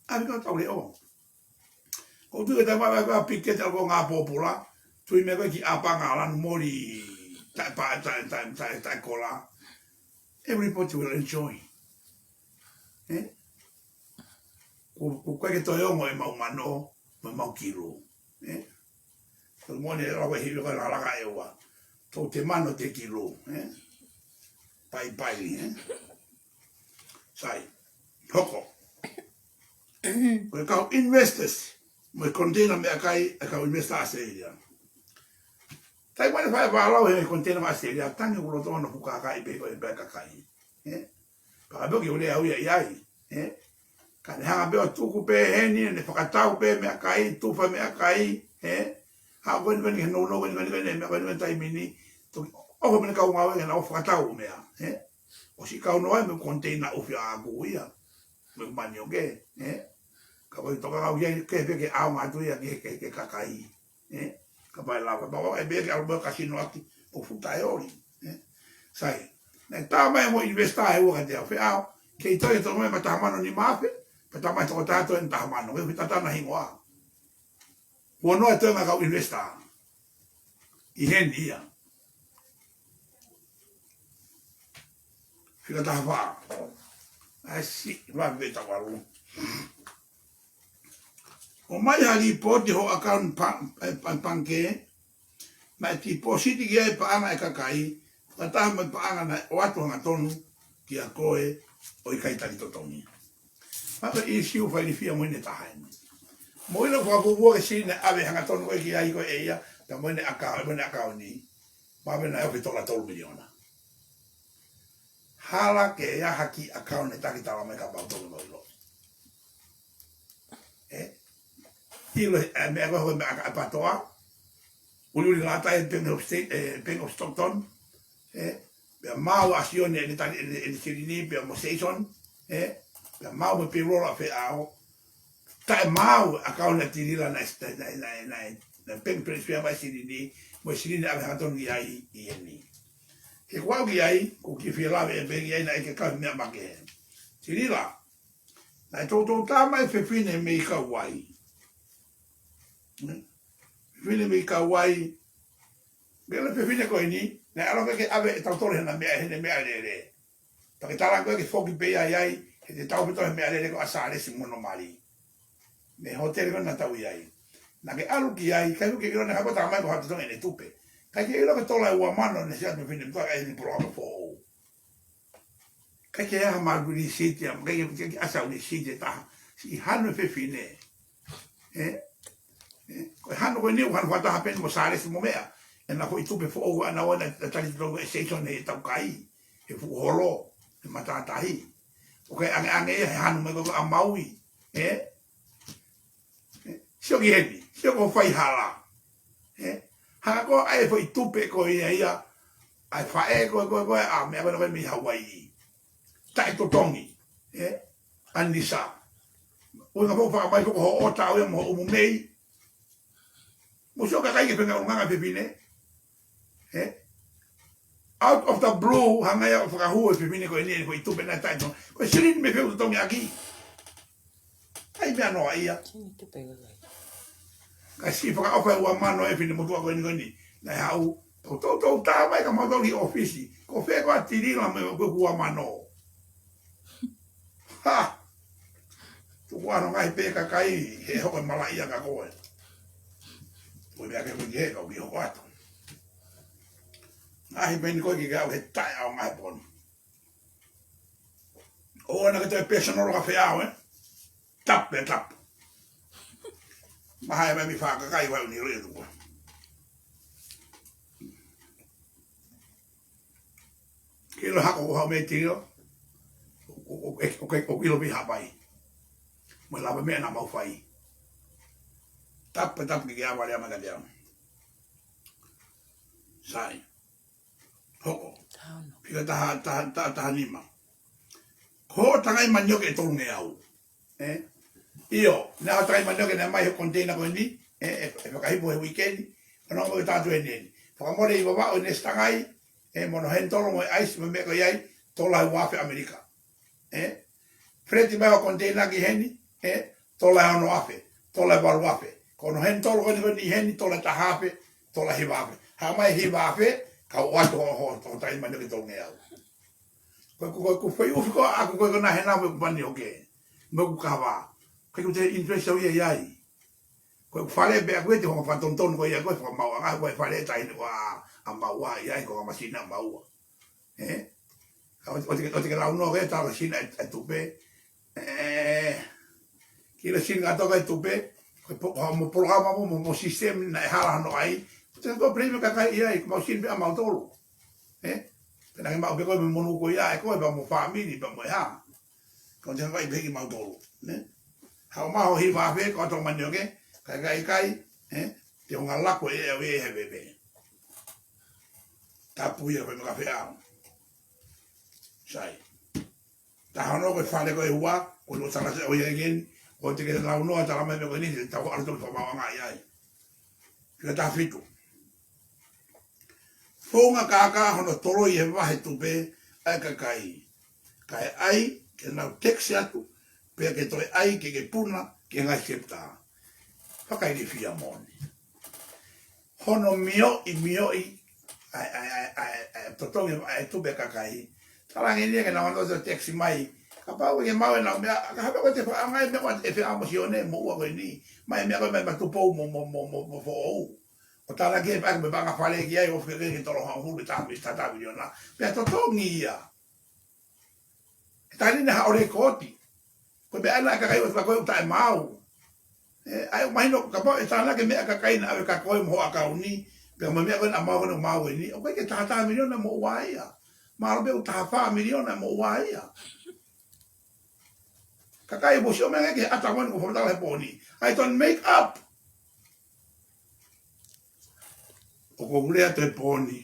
ʻAve kau tau leʻo. Ko u tui ke tau maʻu ʻa e piketi ʻalu ko ngā pōpula. Tui meʻa ko ē ki ʻapanga lanu moli. Taʻe pa, taʻe, taʻe, taʻe, taʻe kola. Everybody will enjoy. Eh? Ko, ko ʻikai ke toe ongo e mau mano, mo e mau kilo. Eh? Ko mone e lau e hivi ko e lalaka e ua. Tau te mano te kilo. Eh? Pai pai, eh? Sai. Hoko. Ko e kau investors, mo e container meʻakai, e kau investor Australia. Tai wane fai vālau he container ma Australia, tangi kulo tono fuka kai pe ko e pe kakai. Eh? Paka peo ki ule au ia i ai. Eh? Ka ne hanga pē ʻo tuku pē heni, ne fakatau pē meʻakai, tufa meʻakai, eh? Ha ko eni eni he nounou, eni eni eni meʻa ko eni eni taimi ni. Toki ʻoho mene kau ngāue ke na ʻo fakatau meʻa, eh? ʻOsi kau noa mo e container ʻufi ʻaʻaku ia. Mo e mani ʻoku, eh? Ka ko e tokanga au ia ke pē ke ʻaonga atu ia ke, ke, ke kakai. Eh? Kapau ʻe lava, kapau ʻe pē ke ʻalu mo e kasino ʻaki ʻo futa e oli. Eh? Sai, naʻe tā mai mo e investor ʻe ua kiate au Feʻao, ke ʻi toe tonu mai ma taha mano nima afe, pea tā mai tokotaha toe taha mano, ke fitata na hingoa. Huo noa e toe ngā kau investor. ʻI heni ia. Fika taha fā. ʻAi si, ma veta walu. ʻOmai ha lipooti ho account pa-, eh, pa-, pangikē, naʻe tipositi ki ai paʻanga e kakai, fakataha mo e paʻanga naʻe ʻoatu hangatonu kiate koe ʻo ʻikai tali totongi. Ma ko e ʻisiū failifia mo ʻene taha eni. Mo ʻilo fakapupua ke sini ʻave hangatonu ko ē ki ai ko ē ia, pea mo ʻene ʻakau-, mo ʻene ʻakauni. Ma pē naʻe ʻofi tola tolu miliona. Hala ke ʻi ai ha kiʻi ʻakauni taki tala mai kapau tonu mo ʻilo. Eh? ʻIlo, eh, meʻa ko ē meʻa ka patoa. Uliuli ngata e Bank of State, eh, Bank of Stockton. Eh? Pea maau ʻa Sione ʻene tali, ʻene, ʻene silini, pea mo Seison. Eh? Pea maau mo e payroll ʻa Feʻao. Taʻe maau ʻakauni ʻa Tilila naʻe, naʻe, naʻe, naʻe, naʻe, naʻe peng peng pea mai silini, mo e silini ʻave hangatonu ki ai ʻi heni. He kuo u ki ai, ko e kiʻi fie lave ʻe pē ki ai naʻe ʻikai ke kau meʻa makehe. Tilila, naʻe toutou tā mai fefine mei Kauai. Hmm? Fefine mei Kauai. Pea ko e fefine ko eni, naʻe ʻalu ke ʻave ʻe tautolu hena meʻa, hena meʻa lele. Pea ke tala ko ē ke foki pē ia ʻi ai, he te tau pē toʻo e meʻa lele ko ē ʻa Sālesi mo hono mali. Mei he hōtele ko ē naʻa tau ʻi ai. Naʻa ke ʻalu ki ai, ʻikai ke ʻilo naʻe hako tā mai ko e hā e totongi ʻene tupe. ʻIkai ke ʻilo ko e tola ʻe ua mano ne ʻasi atu mei he fefine mo e tola ʻi he polokalama foʻou. ʻIkai ke ʻi ai ha malu lisiti, ʻikai ke, ke, ke ʻasi ha lisiti ʻe taha. Siʻi hanu e fefine. Eh? Eh? Ko e hanu ko eni, hanu fakataha pē eni mo Sālesi mo meʻa. ʻEna foʻi tupe foʻou ʻana ʻo ʻena tali totongi ʻe Seison he tau kai. He fuʻu holo, he matātahi. ʻOku ʻikai ange ange ia he hanu mai ko ē ʻa Maui. Eh? Eh? Sio ki heni, sio ko e faihala. Eh? Hanga ko ē ʻai e foʻi tupe ko ia ia. ʻAi faʻē ko ē, ko ē, ko ē, ʻa meʻa ko ē, ko ē mei Hawaii. Taʻe totongi. Eh? ʻAnisa. ʻUhinga foʻou fakamai foʻou ko hoʻo ʻota ʻo ia mo hoʻo ʻumu mei. Mo sio kakai ke fenga ʻulungaanga fefine. Eh? Out of the blue, hanga ia ʻo fakahū e fefine ko eni, eni ko e tupe naʻe taʻe totongi. Ko e silini mei fē ʻoku totongi ʻaki. ʻAi meʻa noa ia. Sini tupe lelei. Ka siʻi fakaʻofa e ua mano e fefine motuʻa ko eni ko eni. Naʻe haʻu, toutou tā mai ka mau tau ki ʻōfisi. Ko fē ko ā Tilila mo e ua mano. Ha! ʻOku ʻalu ngaahi pē kakai he hoko e malaʻia kia koe. Ko e meʻa ke koe ki he kau ki hoko atu. Ngaahi pē ni koe ki kau he taʻe ʻaonga he pooni. ʻOua naʻa ke toe personal ka feʻao, ē? Tapu pē tapu. Maha e meʻa mi fakakai wai uni roi e tuku. Ke ʻilo hako ko hao mei tio. ʻO, ʻo, ʻo, ʻo, ʻo, ʻo ʻilo mi hapai. Mo e lava meʻa naʻa mau fai. Tapu pē tapu ke ke ʻalu ʻalu mai kiate au. Sai. Hoko. Taha ono. Fika taha, taha, taha, taha nima. Ko hoʻo tangai manioke ʻe tolungeau. Ē? ʻIo, naʻe ʻi ai e tangai manioke naʻe ʻomai he container ko eni, ē, ʻe, ʻe fakahipo he weekend, ʻo nau mo e tātu eni eni. Fakamole ʻi Vavaʻu eni ʻe tangai, ē, mo hono hand tolo mo e ʻaisi mo e meʻa ko ia, tola ua afe ʻAmelika. Ē? Freight mai ʻo container ki heni, ē, tola ʻe ono afe, tola ʻe valu afe. Ko hono hand tolo ko eni ko eni heni, tola ʻe taha afe, tola ʻe hiva afe. Haʻu mai e hiva afe, kau ʻoatu ho, ho, ho tangai manioke tolungeau. Ko, ko, ko, ko e foʻi ʻufi ko ē ʻaʻaku ko ē ko ena he naʻa mo ʻeku manioke. Mo ʻeku kava. ʻIkai ke u toe invest au ia ʻi ai. Ko ʻeku fale pē ʻaʻaku ʻe te honga fakatonutonu ko ia ko e fakamaauʻanga ko e fale taʻahine ko ē ʻa Maua ʻi ai ko e masina ʻa Maua. Ē? ʻOua te, ʻoua te ke, ʻoua te ke lau noa ko e tala sina e, e tupe. Ē, kila sina ka toka e tupe, ko e po-, ko mo polokalama mo, mo, mo system naʻe hala hano ai. Ko e te ko e problema kakai ʻi ai, ko mau sina pē ʻa mautolu. Ē? Pea naʻa ke maʻu pē ko e mo e monū ko ia, ʻe ko e pea mo e fāmili, pea mo e hā. Ko e te ko e pehē ki mautolu. Nē? Haʻu mai ho hiva afe, ko e tangai manioke, kai, kai, kai, ē? Te honga laku ʻe, ʻe, ʻe, he bebe. Tapu ia ko e maka feʻao. Sai. Taha ono ko e fale ko e ua, ko e lo tala se o ia again, ʻoua te ke lau noa tala mai meʻa ko eni, te tau ʻalu toki fakamaauʻanga ʻi ai. Fika taha fitu. Founga kākā hono toloi he vahe tupe ʻa e kakai. Kae ʻai, ke nau tax atu, pea ke toe ʻai, ke ke puna, ke ngai septa. Fakailifia moʻoni. Hono mioʻi, mioʻi, ʻa e, ʻa e, ʻa e, ʻa e, ʻa e, totongi, ʻa e tupe kakai. Talange ni ke nau ʻoatu e tax mai. Kapau ke maʻu ʻenau meʻa, ka hapa ko e te fakaʻangai meʻa ko e te feʻao mo Sione, moʻua ko eni. Mai meʻa ko e mai ma Tupou mo, mo, mo, mo, mo Foʻou. ʻO tala ke pea ke panga fale ki ai, ʻo fekeke tolo hau hulu taha mi-, taha miliona. Pea totongi ia. He taimi ni haʻo lekooti. Ko e meʻa ʻena ʻa e kakai ʻoku fakakoe ʻoku taʻemaau. Ē, ʻa ia ʻoku mahino kapau ʻe tānaki e meʻa ʻa e kakai naʻa ʻave kia koe mo ho ʻakauni, pea mo e meʻa ko ē naʻa maau ko ē naʻa maau eni, ʻoku ʻikai ke taha taha miliona moʻua ia. Mahalo pē ʻoku taha fā miliona moʻua ia. Kakai mo sio mai ki he ʻata ko eni ʻoku ou fakamatala he pō ni. I don't make up. ʻOku ou lea atu he pō ni.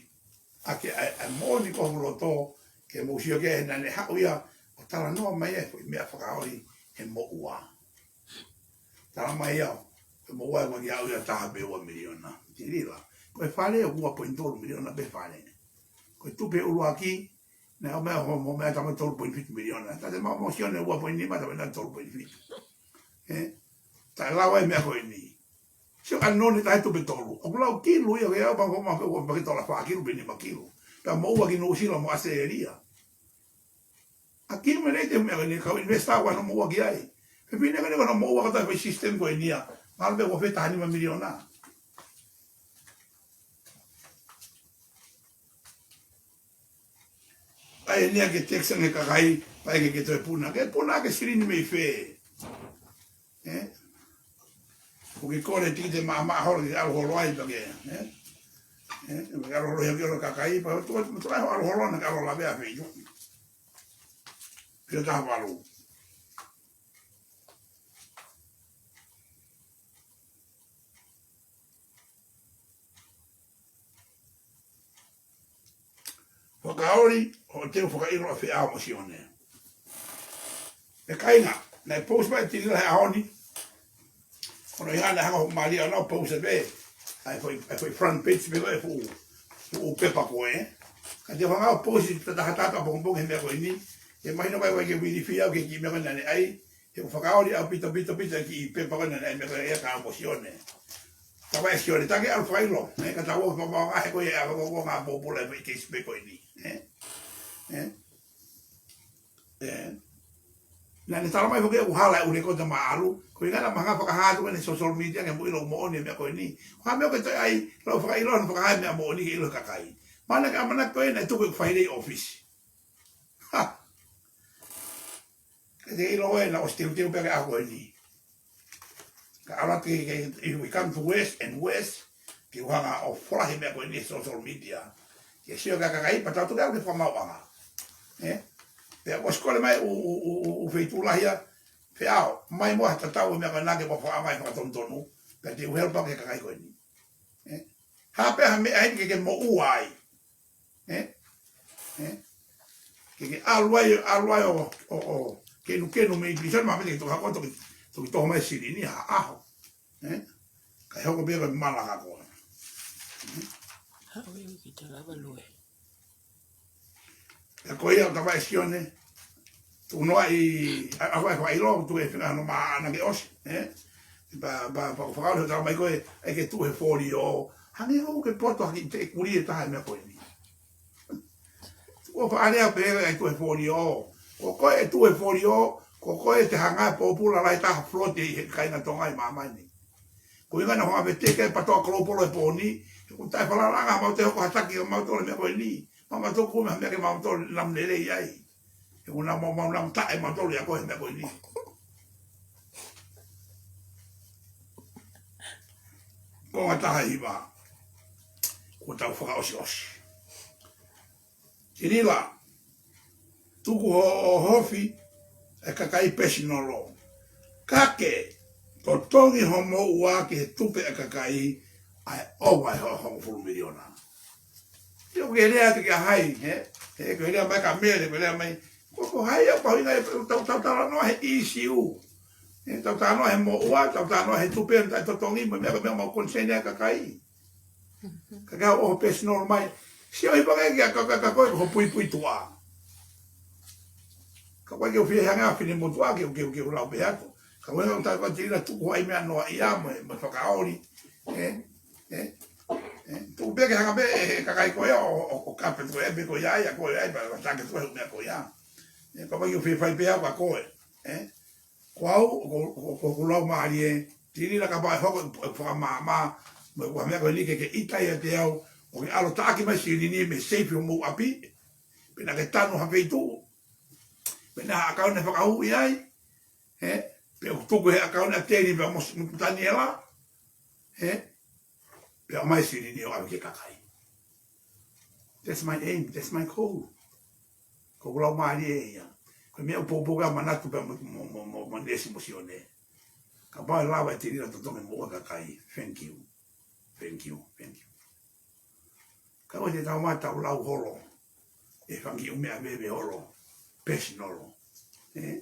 ʻA ke ʻai, ʻai moʻoni ki ho loto, ke mou sio ki ai he naʻa ne haʻu ia, ʻo talanoa mai e foʻi meʻa fakaoli he moʻua. Tala mai ia, he moʻua ʻe ua ki aʻu ia taha pē ua miliona. Tilila. Ko e fale ʻoku ua poini tolu miliona pē fale. Ko e tupe ʻuluaki, naʻe ʻomai ho, mo meʻa tama tolu poini fitu miliona. Taʻe maʻu mo Sione ua poini nima, taʻe maʻu tolu poini fitu. Ē? Taʻe lava e meʻa ko eni. Sio ka noni taʻe tupe tolu. ʻOku lau kilu ia, ke au pangofua ma ke ua pake tola fā kilu pe nima kilu. Pea moʻua ki Nuʻusila mo ʻAositelēlia. Accumulate e meʻa ko eni kau investor ʻoku ʻi ai hono moʻua ki ai. Fefine ko eni ko hono moʻua ka taʻe fai system ko eni ia. Mahalo pē ʻoku fetaha nima miliona. ʻAi eni ia ke tax ange kakai, pea ke ke toe puna. Ke puna ke silini mei fē. Ē? ʻOku ke kole tiki te maʻamaʻa holo ke ʻalu holo ai pea ke, ē? Ē? Ke ʻalu holo ia ki ʻolo kakai, pea tu, tu ai ʻalu holo na ke ʻalu lavea fei. Pio taha valu. Fakaoli, ʻo te u fakaʻilo ʻa feʻao mo Sione. ʻE kāinga, naʻe post mai Tilila he ʻaho ni. Ko hono ʻi hana hanga ʻo mali ana ʻo post pē. ʻAi foʻi, ʻai foʻi front page pē ko e fuʻu, fuʻu pepa ko ē. Ka te u hanga ʻo post ʻi he taha taha ʻapongipongi he meʻa ko eni. ʻE mahino mai ʻoku ʻikai ke u ilifia au ki he kiʻi meʻa ko ena naʻe ʻai. He ʻoku fakaoli ʻaupito, pito, pito e kiʻi pepa ko ena naʻe meʻa ko ē ia ka mo Sione. Ka ʻai Sione, taʻe ke ʻalu fakaʻilo, ē, ka tau ō fakamaauʻanga he ko ia ʻa e fakamaauʻanga pōpula e foʻi case pē ko eni, ē? Ē? Ē? Naʻá ne talamai foki ʻoku hala e ʻū lekooti māʻolunga. Ko e ʻuhinga naʻá ma hanga fakahā atu ʻene social media ke mou ʻilo moʻoni e meʻa ko eni. Ko e hā e meʻa ʻoku ke toe ʻai, lau fakaʻilo, hanga fakahā e meʻa moʻoni ke ʻilo ʻe he kakai. Mahalo naʻe ʻamanaki ko ē naʻe tuku e faile ʻi ʻōfisi. Ha! Ke te ʻilo ē naʻe ʻosi teuteu pē ki he ʻaho ko eni. Ka ʻalu atu ke, ke, if we come to worse and worse, ke u hanga ʻo folahi e meʻa ko eni he social media. Ke sio ki he kakai, pea tau toki ʻalu ki he fakamaauʻanga. Ē? Pea ʻosi kole mai ʻū, ʻū, ʻū, ʻū, ʻū feituʻu lahi ia, pea ʻomai muʻa ha tatau e meʻa ko ena ke mou fakaʻaongaʻi fakatonutonu, pea te u help ʻaki e kakai ko eni. Ē? Hā pē ha meʻa eni ke ke moʻua ai. Ē? Ē? Ke ke ʻalu ai, ʻalu ai ʻo, ʻo, ʻo kenukenu mei pilīsone, mahalo te ke toki hako, toki, toki toho mai silini ha ʻaho. Ē? Kae hoko pē ko e mala ka ko ē. Ē? Haʻu ia ki te lava lue. Pea ko ia ʻo tama e Sione, tuku noa ʻi, ʻa, ʻa, ʻa, ʻa, ʻilo, tuku e fina no ma ana ke ʻosi, ē? Pea, pea, pea, fakaʻalu he talamai ko ē, ʻai ke tuʻu he folio, hangē ʻoku ke poto hake ʻi he kulia ʻe taha e meʻa ko eni. Tuku ʻo faʻa lea pē ʻai tuʻu he folio, ko koe ʻe tuʻu he folio, ko koe te hanga ʻo pōpula lahi taha float ʻi he kāinga Tonga ʻi māmani. Ko e ʻuhinga naʻa ku hanga ʻo veteki e PTOA Global he pō ni, he ʻoku taʻefalalaʻanga mautolu ʻe hoko ha taki ʻo mautolu he meʻa ko eni. Mautolu ʻoku ʻikai ko ha meʻa ke mautolu namu lelei ai. He ʻoku nau mau, mau namu taʻe mautolu ia ko e he meʻa ko eni. Konga taha hiva. Kuo tau fakaʻosiʻosi. Tinila, tuku hoʻo ʻohofi e kakai pesinolo. Ka ke totongi hoʻo moʻua ki he tupe e kakai ʻa e ʻova e hoʻo hongofulu miliona. Te u ke lea atu ki a hai, he? He ko e lea mai ka Mele, ko e lea mai. Ko, ko hai ʻoku pau ʻi he ngaahi tau, tau, talanoa he ʻīsiu. He tau talanoa he moʻua, tau talanoa he tupe, tau totongi, mo e meʻa, meʻa mau concern ai e kakai. Ka ke ʻoho personal mai. Sio ʻi pake ki a ka, ka, ka ko e ko ho puipuituʻa. Ka ko e ke u fie hanga ʻo finemotuʻa ke, ke, ke u lau pē atu. Ka ko e ngā uta ko Tinila tuku ai meʻa noa ia mo e, mo e fakaoli. Ē? Ē? Ē? Tuku pē ke hanga pē, ē, kakai ko ia ʻo, ʻo, ʻo kape tuku e meʻa ko ia, ia ko ia, ia, pea, pea take tuku e meʻa ko ia. Ē, ka ko e ke u fie fai pē au ka ko e. Ē? Ko au, ko, ko, ko, ko lau mālie, Tinila kapau ʻe hoko e, e fakamāmā, mo e ko e meʻa ko eni ke, ke ʻita ia te au, ʻo ke ʻalu ʻo taʻaki mai silini mei he safe ʻo mou ʻapi, pe naʻa ke tanu ha feituʻu, pe naʻa ha ʻakauni ʻe fakahū ai, ē, pe ʻoku tuku he ʻakauni ʻa Teni pea mo, mo Taniela, ē, pea ʻomai silini ʻo ʻave ki he kakai. That's my aim, that's my goal. Ko ʻeku lau mālie ia. Ko e meʻa ʻoku poupou ka manatu pē mo, mo, mo, mo, mo Nesi mo Sione. Kapau ʻe lava e Tinila totongi mo e kakai. Thank you. Thank you. Thank you. Ka ʻoua te tau mā tau lau holo. ʻE fanga kiʻi ʻū meʻa veve holo. Personal. Ē?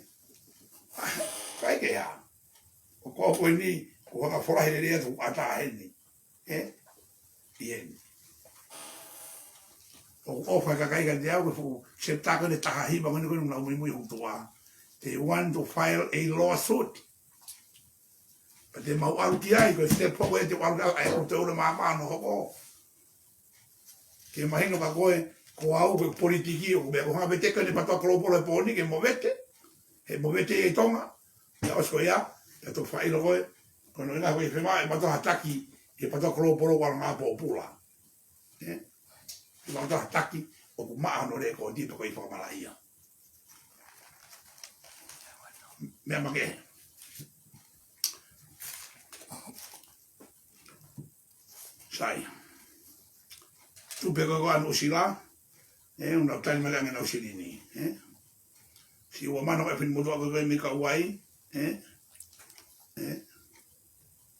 Kai ke hā. ʻOku ou ko eni, ʻoku ou hanga ʻo folahi lelei atu ʻa e taha heni. Ē? ʻI heni. ʻOku ʻofa e kakai kiate au, ko e fuʻu sepitā ko eni ʻe taha hiva ko eni ko eni naʻa ku muimui hoku tuʻa. They want to file a lawsuit. Pea te mau ʻalu ki ai, ko e step four ko ē te u ʻalu ki ai, ʻa e ʻoku te ʻulu māmā ʻo hoko. Ke mahino kia koe, ko au ko e politiki, ʻoku ou meʻa ko e hanga ʻo veteki ʻene PTOA Global he pō ni ke movete. He movete ʻi Tonga. Pea ʻosi ko ia, pea toki fakaʻilo koe, ko hono ʻuhinga ko e fiemaʻu ʻe mautolu ha taki, ʻi he PTOA Global ʻoku ʻalu ʻo pōpula. Ē? ʻE mautolu ha taki, ʻoku maʻa hono lekooti pea ko e fakamalaʻia. Meʻa makehe. Sai. Tupe ko ē ko ē ʻa Nuʻusila, ē, ʻoku nau tali mai ange ʻenau silini, ē. Siʻi ua mano ko e finemotuʻa ko ē ko ē mei Kauai, ē, ē.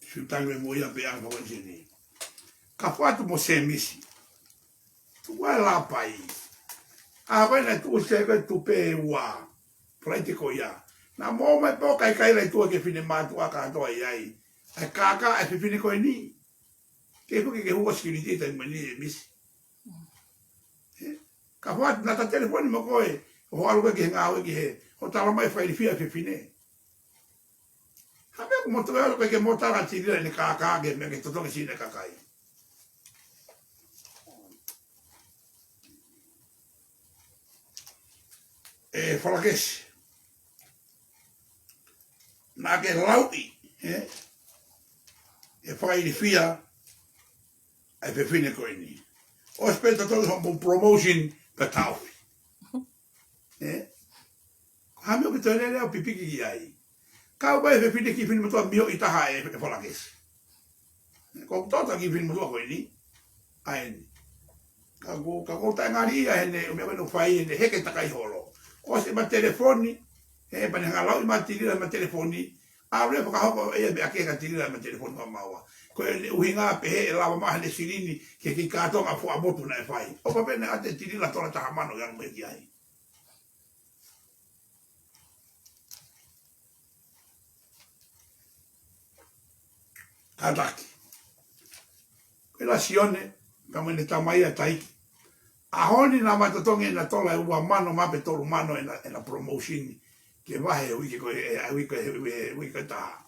Siʻi tali mai mo ia pē ange ko e silini. Ka fatu mo Semisi. Tuku ʻa e lāpai. ʻA ko ē naʻe tuʻu se ko e tupe ʻe ua. Falaite ko ia. Naʻa mo mai pō kai kai lai tuʻa ki he finemātuʻa kātoa ʻi ai. ʻA e kākā ʻa e fefine ko eni. Ke fuke ke hua sikiliti taimi ni ʻe Misi. Ē? Ka fatu naʻa ta telefoni mo koe. Hoʻo ʻalu ki he ngāue ki he. Hoʻo talamai fai li fia fefine. Hā meʻa ʻoku mo toe ʻalu ki he mo tala Tinila ʻene kākā ke meʻa ke totongi siʻene kakai. ʻE Falakesi. naʻa ke lauʻi, ē? ʻE fakailifia ʻa e fefine ko eni. ʻOsi pē totonu hoʻomou promotion pea taʻofi. Ē? Ko e hā e meʻa ʻoku ke toe lele ʻo pipiki ki ai? Kau pē fefine ki fefine motuʻa mioʻi taha ʻe, ʻe Falakesi. Ko e toto ki fefine motuʻa ko eni. ʻA eni. Ka ko, ka ko e taʻengali ia heʻene, ʻo meʻa ko eni ʻoku fai heʻene heke takai holo. ʻOsi ʻema telefoni, ē, pea ne hanga ʻo lauʻi mai Tilila ʻema telefoni. ʻAlu ʻo fakahoko ʻe ia meʻa kehe kia Tilila ʻema telefoni maumau. Ko e ʻuhinga pē he ʻe lava mai haʻane silini ki he kiʻi kātoanga fuʻu motu naʻe fai. ʻOfa pē naʻe ʻoatu ʻe Tilila tola taha mano ia mo ia ki ai. Kātaki. Ko e la Sione, ka mo ʻene tamai ʻa Taiki. ʻAho ni naʻa ma totongi ʻena tola ʻe ua mano ma pe tolu mano ʻena, ʻena promotion. Ke vahe uike ko e, e, uike, e, uike taha.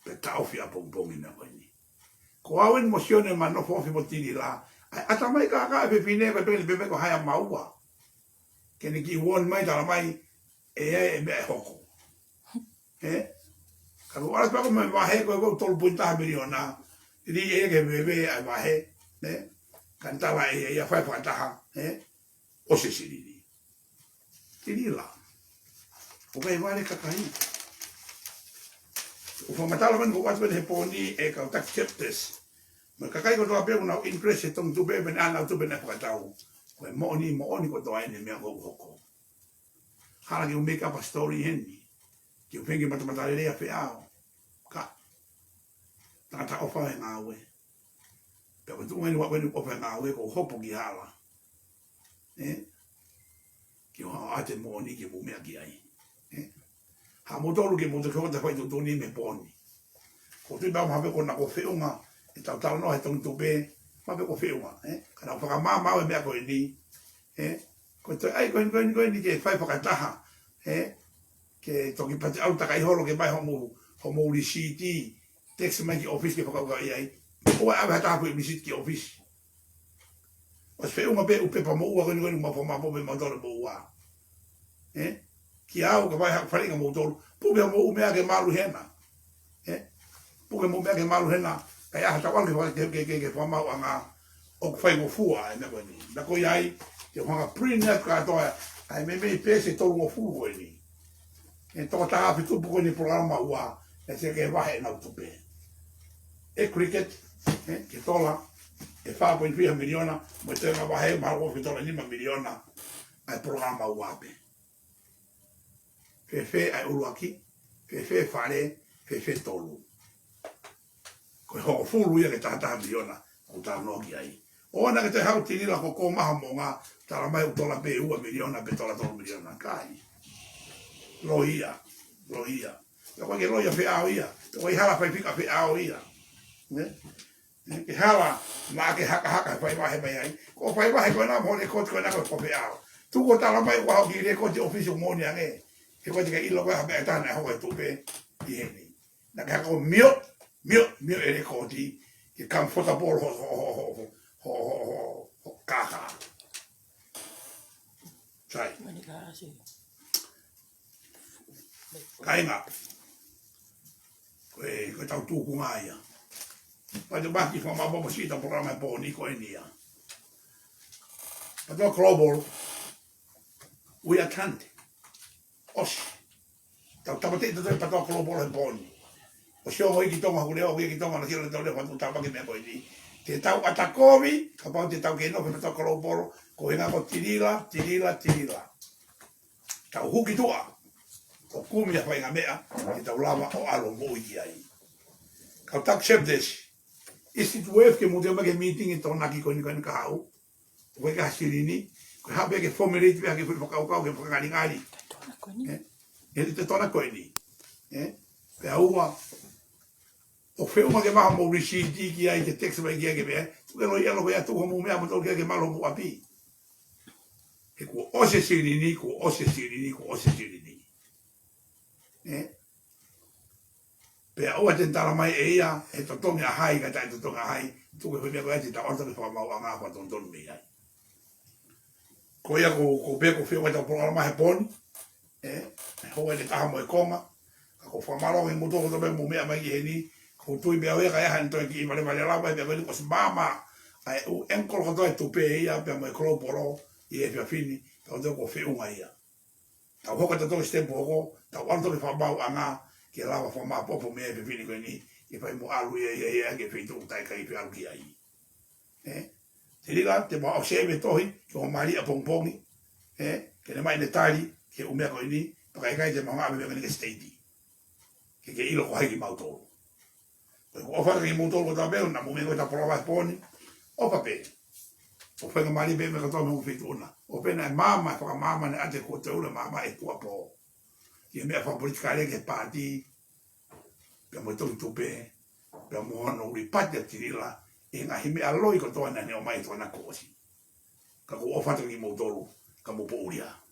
Pea taʻofi ʻapongipongi meʻa ko eni. Ko au eni mo Sione ma nofo ofi mo Tilila. ʻAi, ʻatamai kākā ʻa e fefine ko e pehē ni pē ko hai ʻa maua. Ke ne kiʻi warn mai, tala mai, ʻe ʻi ai e meʻa ʻe hoko. Ē? Ka ko ala pako mai vahe ko e ko tolu poini taha miliona. Ili ʻe ke veve ʻa e vahe. Ē? Ka ne tala ʻe ia fai fakataha. Ē? ʻOsi e silini. Tilila. ʻOku ʻikai vale kakai. ʻOku fakamatala mai ko e ʻoatu pē he pō ni ʻe kau tax chapters. Mo e kakai kotoa pē ʻoku nau interest he tongi tupe pea ne ʻanau tupe naʻe fakatau. Ko e moʻoni, moʻoni kotoa eni e meʻa ʻoku hoko. Hala ke u make up a story heni. Ke u feinga ke matamatalelei ʻa Feʻao. Ka. Tangata ʻofa he ngāue. Pea ko e tuʻunga eni ʻoku ou ʻofa he ngāue ko e hopo ki hala. Ē? Ke u ʻoatu e moʻoni ke mou meʻa ki ai. Ē? Haʻamoutolu ke mou toki hoko atu ʻo fai tuʻutuʻuni mei he pō ni. Ko e tui pē au mahalo pē ko ena ko e feʻunga ʻetau talanoa he tongi tupe, mahalo pē ko e feʻunga, ē? Ka naʻa ku fakamaama au e meʻa ko eni, ē? Ko e toe ʻai ko eni, ko eni, ko eni ke fai fakataha, ē? Ke toki pati au takai holo ke mai hoʻomou, hoʻomou lisiti, text mai ki ʻōfisi ke fakakaukau ʻi ai. ʻOua ʻe ʻave ha taha foʻi lisiti ki ʻōfisi. ʻOsi feʻunga pē ʻū pepa moʻua ko eni ko eni ma fo ma fo pē mautolu moʻua. Ē? Ki au ka vahe haku falinga moutolu. Puke hoʻomou meʻa ke malu hena. Ē? Puke hoʻomou meʻa ke malu hena. Kae ʻai ha tau ʻalu ke, ke, ke, ke, ke fakamauʻanga ʻoku faingofua e meʻa ko eni. Na ko ia ai, ke u hanga print atu kātoa ʻa e meimei peesi ʻe tolungofulu ko eni. ʻE toko taha afe tupu ko eni polokalama ua, ʻe te ke vahe ʻenau tupe. ʻE cricket, ē, ke tola, ʻe fā poini fiha miliona, mo e te nga vahe mahalo ko e tola nima miliona, ʻa e polokalama ua pē. Fēfē ʻa e ʻuluaki, fēfē fale, fēfē tolu. Ko e hongofulu ia ke taha taha miliona, ʻoku talanoa ki ai. ʻOua naʻa ke toe haʻu Tilila ko ko maha mo nga, tala mai ʻoku tola pē ua miliona, pe tola tolu miliona, kai. Loia, loia. Pe ko e ke loia Feʻao ia, pe ko e hala faifika Feʻao ia. Nē? Nē? Ke hala, ma ke hakahaka fai vahe mai ai. Ko e fai vahe ko ena mo e lekoti ko ena ko e ko Feʻao. Tuku ʻo tala mai ʻoku ʻaho ki he lekoti ʻōfisi ʻo moʻoni ange. He ko e te ke ʻilo ko e ha meʻa ʻe taha naʻe hoko e tupe ʻi heni. Naʻa ke hako mio, mio, mio e lekoti, ke comfortable ho, ho, ho, kākā. Sai. Mani ka asi. Kāinga. Ko e, ko e tau tūkunga ia. Pea te maki fama papa si ta programa e pō ni ko eni ia. Patoa Global, we are done. ʻOsi. Tau tāmateʻi tautolu e Patoa Global he pō ni. ʻOsi ongo ʻi ki Tonga, hule o ki Tonga, na kila tau le fatu tāpaki meʻa ko eni. Te tau ʻata kovi, kapau te tau ke nofo he Patoa Global, ko e nga ko Tilila, Tilila, Tilila. Tau huki tuʻa, ʻo kumi ha faʻahinga meʻa, ke tau lava ʻo ʻalu moʻui ki ai. Kau taku Septesi, is it worth ke mou toe mai ki he meeting ʻi Tonga ki ko eni ko eni ka haʻu? Ko e ka silini, ko e hape ke formulate pē ha kiʻi foʻi fakakaukau ke fakangalingali. Ē? ʻE te tona ko eni. Ē? Pea ua, ʻo feʻunga ke maha mo receipt ki ai ke text mai ki ai ke meʻa. Tuku e loia loko ia tuku hoʻomou meʻa mo tau ki ai ke malu hoʻomou ʻapi. He kuo ʻosi e silini, kuo ʻosi e silini, kuo ʻosi e silini. Ē? Pea ʻoua te ne tala mai ʻe ia, ʻe totongi ʻa hai, ka taʻe totongi ʻa hai, tuku e foʻi meʻa ko ia te tau ʻalu atu ke fakamauʻanga fakatonutonu mei ai. Ko ia ko, ko pē ko e feʻunga ʻetau polokalama he pō ni, ē, he houa ʻe taha mo e konga, Ka ʻoku ou fakamālō ʻi he moutolu kotoa pē mou meʻa mai ki heni, ʻoku ou tui pē au ia ka ʻi ai haʻane toe kiʻi valevale lava, pea ko eni kuo ʻosi maama ʻa e ʻū anchor kotoa ʻe Tupe ia, pea mo e Global ʻi he efiafi ni, pea ʻoku ou tui kuo feʻunga ia. Tau hoko atu ki he sitepu hoko, tau ʻalu atu ki he fakamaauʻanga, ke lava fakamāʻopoʻopo mei he efiafi ni ko eni, ke fai mo ʻalu ia, ia, ia, ki he feituʻu taʻeʻikai feʻalu ki ai. Ē? Tilila, te mau ʻosi ʻave e tohi ki hoʻo mali ʻapongipongi. Ē? Ke ne ʻomai ʻene tali ki he ʻū meʻa ko eni, pea ka ʻikai te mau ʻave e meʻa ko eni ki he state. Ke ke ʻilo ko hai kimautolu. Ko e ʻofa atu kimautolu kotoa pē, naʻa mou meʻa ko e tapoloa he pō ni. ʻOfa pē. ʻOfa pē ka mali pē meʻa kotoa mei he feituʻu na. ʻOfa pē naʻe maama, fakamaama naʻe ʻoatu ʻe he Kuo Teule maama ʻi he tuʻuapō. Ki he meʻa fakapolitikale ki he paati. Pea mo e tohi Tupe, pea mo hono ʻuli pati ʻa Tilila, ʻi he ngaahi meʻa loi kotoa naʻa ne ʻomai ʻi he tuʻa na kuo ʻosi. Ka ʻoku ou ʻofa atu kimautolu, ka mou poʻuli ā.